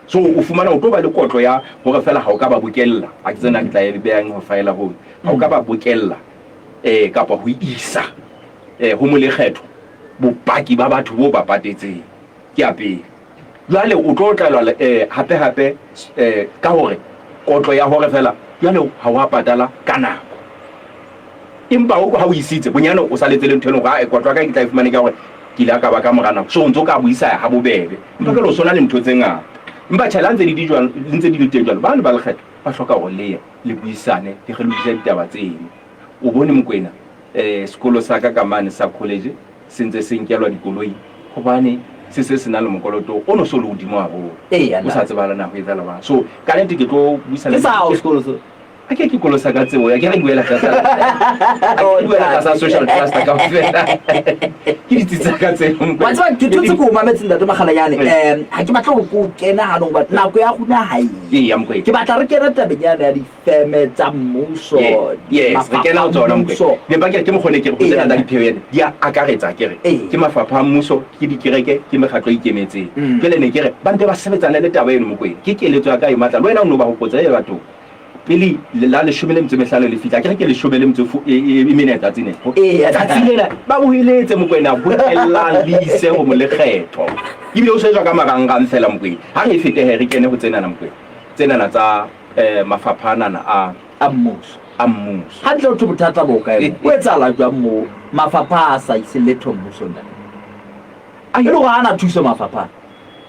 So o fumana o tlo ba le kotlo ya hore feela ha o ka ba bokella, ha ke tsebe na ke tla e behang ho faela hono, ha o ka ba bokella eh kapa ho isa eh ho molekgetho bopaki ba batho bo ba patetseng. Ke ya pele. Jwale o tlo tlelwa eh hape hape eh ka hore kotlo ya hore feela jwale ha wa patala ka nako. Empa o ha o isitse bonyane o saletse le ntho e leng hore ae kotlo ya ka ke tla e fumane ke ya hore ke ile ka ba ka mora nako. So o ntso ka buisa ha bobebe. Empa jwale o sona le ntho tse ngata. Empa tjhe le ha ntse di di jwalo, di ntse di le teng jwalo, bane ba lekgetho ba hloka hore le ye le buisane le re lokise ditaba tseno. O bone Mokwena eh sekolo sa ka ka mane sa college se ntse se nkelwa dikoloi hobane se se se na le mokoloto o no so le hodimo haholo. Eya, O sa tsebahale na ho etsahala jwang. So ka nnete ke tlo buisana Ke sa hao sekolo seo? A ke ke kolo sa ka tsebo ya ke re buela tlasa a ke buela tlasa social cluster kaofela. Ke ditsi tsa ka tseo. Wa tseba ke thotse ko o mametse ntate Makgalanyane ha ke batle hore ke o kene hanong hoba nako ya rona ha e. Eya Mokwena. Ke batla re kene tabeng yane ya difeme tsa mmuso, Yes, re mafapha kena a ho tsona Mokwena. mmuso. Ne ba ke ke mokgwa o ne ke re ho tsena tsa dipheo ene di a akaretsa ke re ke mafapha a mmuso, ke dikereke, ke mekgatlo e ikemetseng. Jwale ne ke re ba mpe ba sebetsane le taba eno Mokwena. Ke keletso ya ka e matla le wena o no ba hopotsa ee bathong pele la leshome le metso e mehlano le fihla, akere ke leshome le metso e, e, e mene tsatsi ne. Tsatsi lena ba boeletse Mokwena bokellang le ise ho molekgetho. Ebile o shejwa ka marangrang fela Mokwena. Ha re e fete he re kene ho tsenana Mokwena. Tsenana tsa eh, mafapha anana a a mmuso. A mmuso. Hantle ho thwe bothata bo kae mo? Ho etsahala jwang mo mafapha a sa ise letho mmusong ntate? E le hore ha ana thuso mafapha a?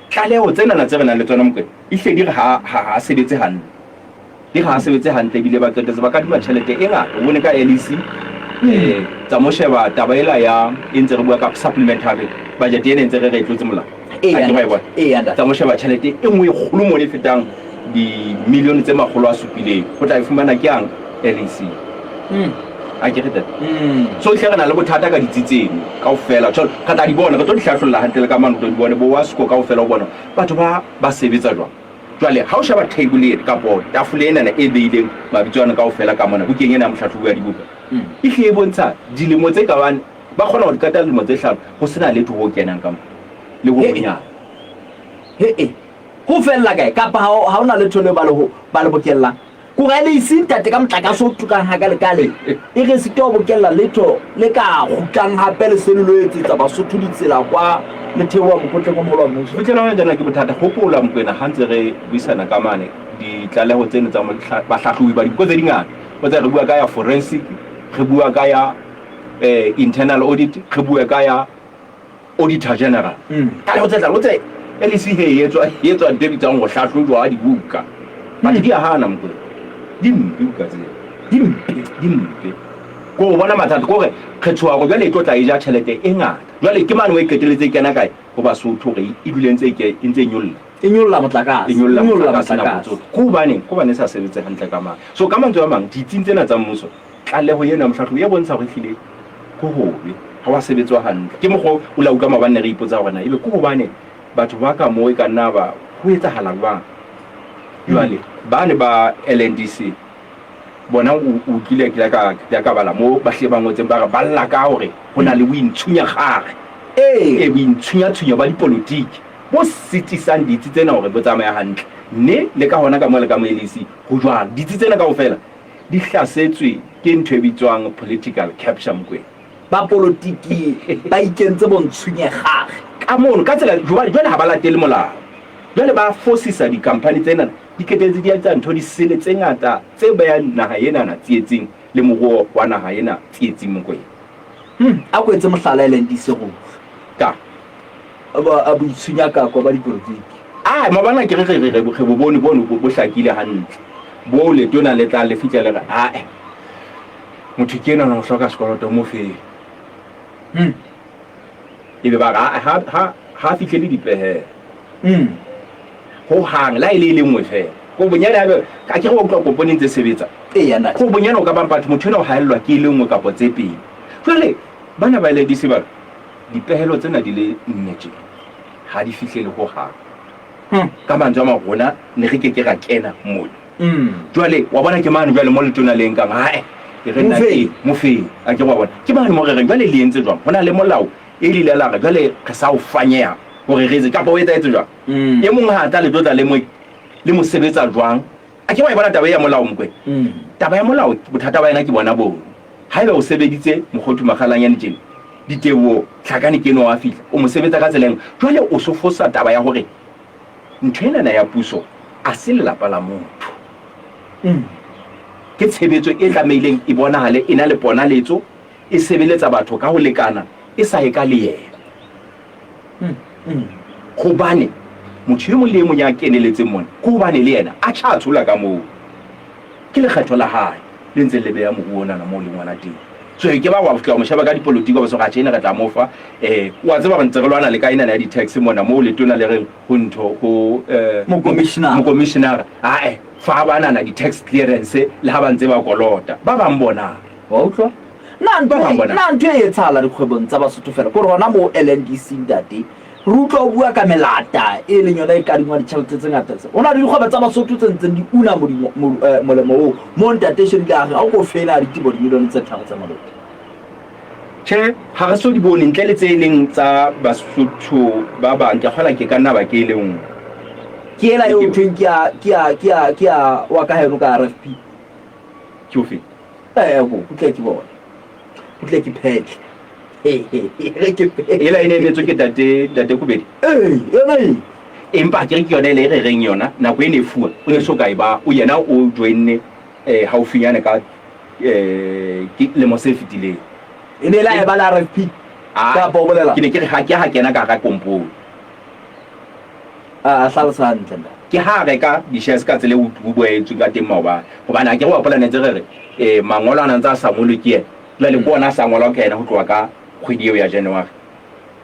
Tlaleho tsenana tse re nang le tsona Mokwena e hle di re ha ha sebetse hantle. Di re ha sebetse hantle ebile ba qetetse ba kadima tjhelete e ngata. O bone ka LEC eh tsa mo sheba taba ela ya e ntse re bua ka supplementary budget ena e ntse re re e tlotse molao. Eya Ha ke wa e bona. Eya ntate. Tsa mo sheba tjhelete e nngwe e kgolo mone e fetang di-million tse 700. O tla e fumana ke yang LEC. Ha ke re ntate. So hle re na le bothata ka ditsi tseno kaofela. Jwale re tla di bona, re tlo di hlahlolla hantle le ka mane o tlo di bone bo WASCO kaofela o bona batho ba ba sebetsa jwang. Jwale ha o sheba table ena kapo tafole enana e beileng mabitso ana kaofela ka mona bukeng ena ya mohlahlobi wa dibuka, e hlile e bontsha dilemo tse ka bang ba kgona ho di qeta dilemo tse hlano ho sena letho ho kenang ka mona le ho honyane. He-e, ho fella kae? Kapa ha ha ho na letho leo ba le ho ba le bokellang? Kore le ise ntate ka motlakase o tukang hakalekale, e re sitwa ho bokella letho le ka kgutlang hape le se le lo etsetsa Basotho ditsela kwa le theoha mokotleng o moholo wa mmuso. Ho fihlela hona jwale ke bothata. Hopola Mokoena ha ntse re buisana ka mane ditlaleho tseno tsa bahlahlobi ba dibuka tse dingata. O tseba re bua ka ya forensic, re bua ka ya internal audit, re bue ka ya Auditor General. Tlaleho tse tlaleho tse LEC he e etswa e etswa ntho e bitswang ho hlahlojwa ha dibuka. Batho di a hana Mokoena. Di mpe buka tseo. Di mpe, di mpe. Ko o bona mathata ko re re tshoha hore jwale e tlo tla e ja tjhelete e ngata. Jwale ke mane o e qeteletse e kena kae ho Basotho hore e dule ntse e e ntse e nyolla. E nyolla motlakase. E nyolla motlakase nako tsohle. Ke hobaneng? Ke hobane e sa sebetse hantle ka mane. So ka mantswe a mang ditsing tsena tsa mmuso Tlaleho eno ya mohlahlobi e bontsha hore ehlile ho hobe, ha wa sebetswa hantle. Ke mokgwa o la utlwa maobane ne re ipotsa hore na ebe ke hobane batho ba ka moo e ka nna ba ho etsahala jwang. Jwale bane ba LNDC bona o utlwile ke ka ke ka bala moo ba hlile ba ngotseng ba re ba lla ka hore ho na le bointshunyakgare. Ee, bointshunyatshunyo ba dipolotiki bo sitisang ditsi tsena hore bo tsamaye hantle. Mme le ka hona ka mo le ka mo LEC ho jwalo. Ditsi tsena kaofela di hlasetswe ke ntho e bitswang political capture Mokwena. Ba polotiki ba ikentse bontshunye-gage. Ka mono, ka tsela, jwale, jwale ha ba latele molao. Jwale ba fosisa di-company tsena, di qetelletse di etsa ntho di sele tse ngata tse behang naha enana tsietsing le moruo wa naha ena tsietsing Mokwena. Hum, a ko etse mohlala LNDC ruri. Ka. A boitshunyakako ba dipolotiki. Ae, maobane akere re, re, re, re bo bone bono bo, bo hlakile hantle. Boo letona le tlang le fihla le re, ae, motho ke enwa o hloka sekoloto, mo fe. Ebe ba re, ae, ha, ha, ha a fihlele dipehelo. Ho hang, le ha e le e le nngwe feela. Ko bonyane haebe, akere wa utlwa kompone e ntse e sebetsa. Eya, ntate. Ko bonyane o ka bang batho, motho enwa o haellwa ke e le nngwe kapa tse pedi. Jwale, bana ba LDC ba re, dipehelo tsena di le nne tjena, ha di fihlele ho hang. Ka mantswe a mang, rona ne re ke ke ra kena mona. Jwale, wa bona ke mane jwale mo letona le nkang, hae, e re nna ke, mo feng, akere wa bona. Ke mane mo re reng, jwale le entse jwang? Ho na le molao e le ile la re, jwale re sa o fanyeha hore re etse, kapa o etsahetse jwang? E mong ha a tla le tlo tla le mo, le mo sebetsa jwang? Akere wa e bona taba e ya molao, Mokwena? Taba ya molao, bothata ba yona ke bona bono. Haeba o sebeditse Mokgothu Makgalanyane tjena, Diteboho Tlhakane ke enwa wa fihla, o mo sebetsa ka tsela e nngwe. Jwale o so fosa taba ya hore ntho enana ya puso a se lelapa la motho. Ke tshebetso e tlamehileng e bonahale e na le ponaletso, e sebeletsa batho ka ho lekana, e sa ye ka leeme. Hobane motho e mong le e mong ya keneletseng mona, ke hobane le yena a tjha a tshola ka moo. Ke lekgetho la hae le ntseng le beha moruo onana moo o leng hona teng. So ke ba wa fihla wa mo sheba ka dipolotiki wa bo re atjhe ena re tla mo fa. Wa tseba re ntse re lwana le ka enana ya di-tax mona moo letona le reng ho ntho ho Mokomishinara. Mokomishinara, ae fa banana di-tax clearance le ha ba ntse ba kolota. Ba bang bona. Wa utlwa? Na ntho Ba bang e, bona. na ntho e etsahala dikgwebong tsa Basotho fela? Ke hore hona moo LNDC ntate, re utlwa o bua ka melata e leng yona e kadingwa ditjhelete tse ngata tse. Ho na le dikgwebo tsa Basotho tse ntseng di una modimo, mo, eh, molemo oo. Moo ntate Sheri ile a re, ha o ko fela ditebo dimilione tse tharo tsa malote. Tjhe, ha re so di bone ntle le tse e leng tsa Basotho ba bang. Ke kgola ke ka nna ba ke e le nngwe. Ke ela eo thweng ke ya, ke ya, ke ya, ke ya wa ka heno ka RFP. Ke ofe? Eh, ho, ho tle ke bone. Ho tle ke phetle. Re ke phetle. Ela e ne e emetswe ke tate, tate Kubedi? Ee, yona e. Empa akere ke yona ele e re reng yona, nako e ne e fuwa, o ne so ka e ba, o yena o joinne eh, haufinyane ka eh, ke lemo se fetileng. E ne e la e ba le RFP? Ah, Kapa o bolela? Ke ne ke re ha ke ha kena ka hara kompone. A hlalosa hantle ntate. Ke ha a reka di-shares ka tsela eo ho boetsweng ka teng maobane. Hobane akere wa hopola ne ntse re re eh, mangolo a na ntse a sa ngolwe ke yena. Jwale ke ona a sa ngolwang ka yena ho tloha ka kgwedi eo ya January.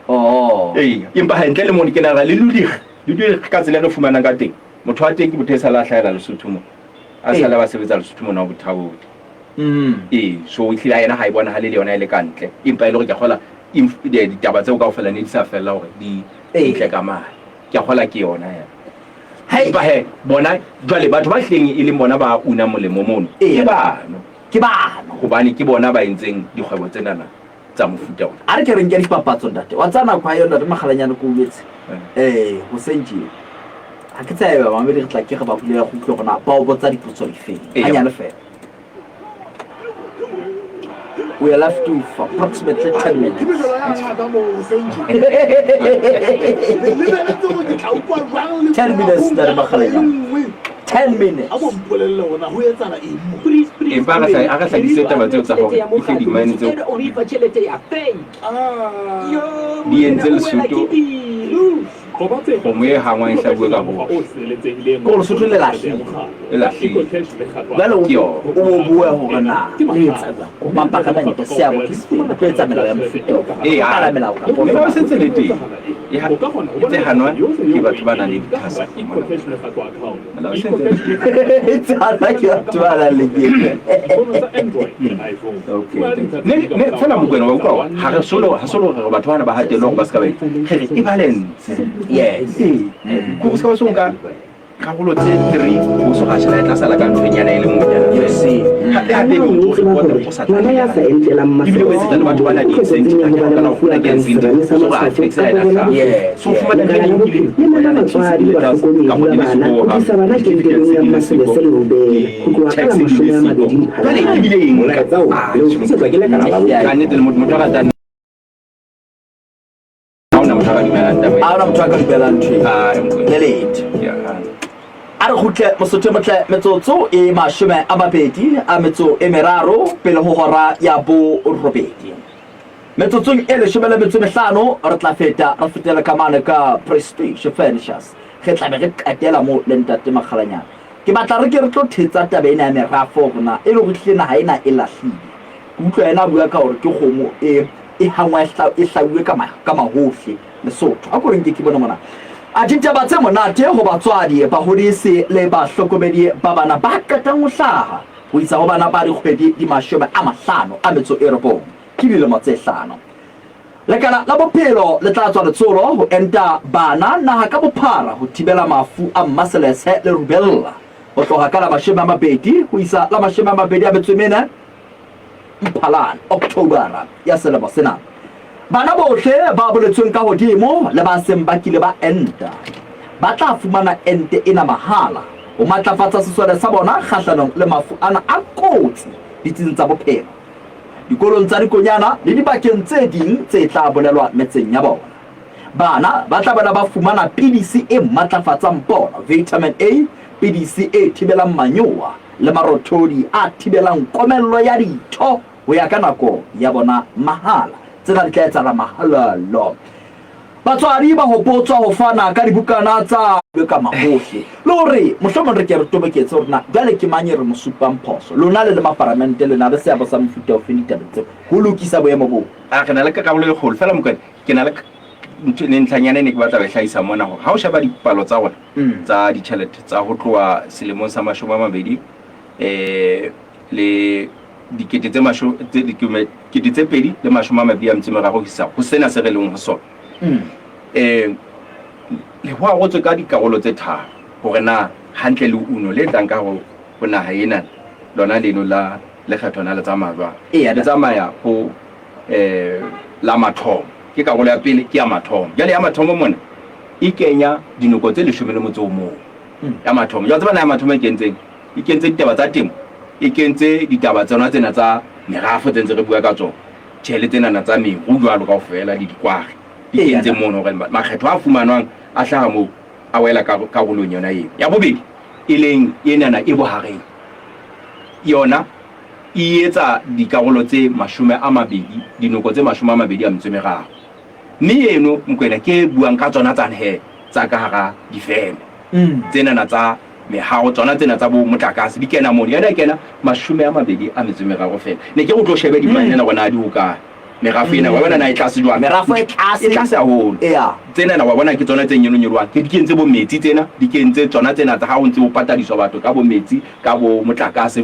Oh. Ee, empa ha ntle le mono ke nahana le Ludig, Ludig ka tsela e re fumanang ka teng. Motho wa teng ke motho e sale a hlahela Lesotho mo. A sale ba sebetsa Lesotho mona wa Bothaodi. Ee, so ehlile ha yena ha e bonahale le yona e le ka ntle. Empa e le hore ke a kgola ditaba tseo kaofela ne di sa fella hore di tle ka mane. Ke a kgola ke yona ya. Empa he, bona jwale batho ba hlileng e leng bona ba unang molemo mono ke bano. Ke bano. Hobane ke bona ba entseng dikgwebo tsenana tsa mofuta ona. A re ke re nke dipapatso ntate. Wa tsaya nako ha eo ntate Makgalanyane ko uetse. Eh, hoseng tjena. Ha ke tsebe bamamedi re tla ke re ba bulela go utlwe hore na ba o botsa dipotso difeng. Hanyane fela. We are left to approximately 10 minutes. 10 minutes, Ntate Makgalanyane. 10 minutes. Empa a re hlakise taba tseo tsa hore ehlile di-mine tseo di entse Lesotho kgomo e hangwang e hlabuwe ka hohle. Ke hore Lesotho le lahlile. Le lahlile. Jwale o Ke yona. o bo bue hore na le etsa jwang. Mapalamente seabo ke sefe? Le tlo etsa melao ya mofuta ofe? Ee, Ho bala melao kapa melao e sentse le teng. E ha- e tse hanwa ke batho ba nang le dithahasello mona. Melao e sentse le teng. E tse hanwa ke batho ba nang le Okay. Ne ne fela Mokoena wa utlwa hore ha re solo ha solo re batho bana ba hatellwa hore ba se ka ba etsa. Re re e balance. Yes. Ee. Ko se ka ba so nka Karolo tse 3 ho so gashela e tla sala ka nthonyana e le nngwenyana You see. Hape hape Na o o tseba report hore o sa ngwana ya sa entelang Ebile o etsetsa le batho ba na o tlokotsing ya ho ba le mafu a kang serame sa matshwafo kapa bona bofofu? So fumana Lekala la bophelo le mema batswadi le bahlokomedi ba bana ho tlisa bana kentelong ya mmaselese le rubela ho tloha ka la 20 Mphalane. Molaetsa o le o tlisetswa ke lekala la bophelo. Ka nnete le motho a ratang ha ona motho a ka dumelang taba Ha hona motho a ka dumelang ntho e. Le letho. A re kgutle Mosotho e motle metsotso e 23 pele ho hora ya borobedi. Metsotsong e 15 re tla feta re fetele ka mane ka Prestige Furnitures. Re tla be re qetela moo le Ntate Makgalanyane. Ke batla re ke re tlo thetsa taba ena ya merafo hore na e le hore ehlile naha ena e lahlile. Ke utlwa yena a bua ka hore ke kgomo e e hangwa e e hlauwe ka ka mahohle Lesotho. A ko re nke ke bone mona. A ditaba tse monate ho batswadi, bahodisi le bahlokomedi ba bana ba qetang ho hlaha ho isa ho bana ba dikgwedi di 59 ke dilemo tse hlano. Lekala la bophelo le tla tswa letsholo ho enta bana naha ka bophara ho thibela mafu a mmaselese le rubella ho tloha ka la 20 ho isa la 24 Mphalane, October, ya selemo sena. Bana bohle ba boletsweng ka hodimo le ba seng ba kile ba enta ba tla fumana ente ena mahala ho matlafatsa sesole sa bona kgahlanong le mafu ana a kotsi ditsing tsa bophelo, dikolong tsa dikonyana le dibakeng tse ding tse tla bolelwa metseng ya bona. Bana ba tla boela ba fumana pidisi e matlafatsang pono, vitamin A, pidisi e thibelang manyowa, le marothodi a thibelang komello ya ditho ho ya ka nako ya bona mahala. Tsena di tla etsahala mahalalo. Batswadi ba hopotswa ho fana ka dibukana tsa ka mahohle le hore mohlomong re ke re toboketse hore na jwale ke mang e re mo supang phoso. Lona le le maparamente le na le seabo sa mofuta ofe ditabeng tseo ho lokisa boemo boo? A re na le karolo e kgolo feela Mokwena, ke na le ntho ntlhanyana e ne ke batla ho e hlahisa mona hore ha o sheba dipalo tsa rona tsa ditjhelete tsa ho tloha selemong sa 20 le dikete tse masho tse dikeme 2023 ho isa ho sena se re leng ho sona le ho arotswe ka dikarolo tse tharo hore na hantle le uno le tlang ka ho ho naha ena lona leno la lekgetho na le tsamaya jwang. Le tsamaya ho la mathomo ke karolo ya pele ke ya mathomo. Jwale ya mathomo mona e kenya dinoko tse 11 ya mathomo. Jwale tseba na ya mathomo e kentseng? E kentse ditaba tsa temo, e kentse ditaba tsona tsena tsa merafo tse ntse re bua ka tsona, tjhe le tsenana tsa meru jwalo kaofela le dikwari. Di kentse mono hore makgetho a fumanwang a hlaha moo a wela karolong yona eo. Ya bobedi e leng enana e bohareng, yona e etsa dikarolo tse 20, dinoko tse 23. Mme eno, Mokwena, ke e buang ka tsona tsane he tsa ka hara difeme tsenana tsa mehaho, tsona tsena tsa bo motlakase di kena mono. Yona e kena 23 feela. Ne ke re o tlo shebe dimanena hore na di hokae. Merafo ena, wa bona na e tlase jwang? Merafo e tlase. E tlase haholo. Tsenana wa bona ke tsona tse nyolonyoloang. Ke di kentse bo metsi tsena, di kentse tsona tsena tsa ha ho ntse ho patadiswa batho ka bo metsi, ka bo motlakase.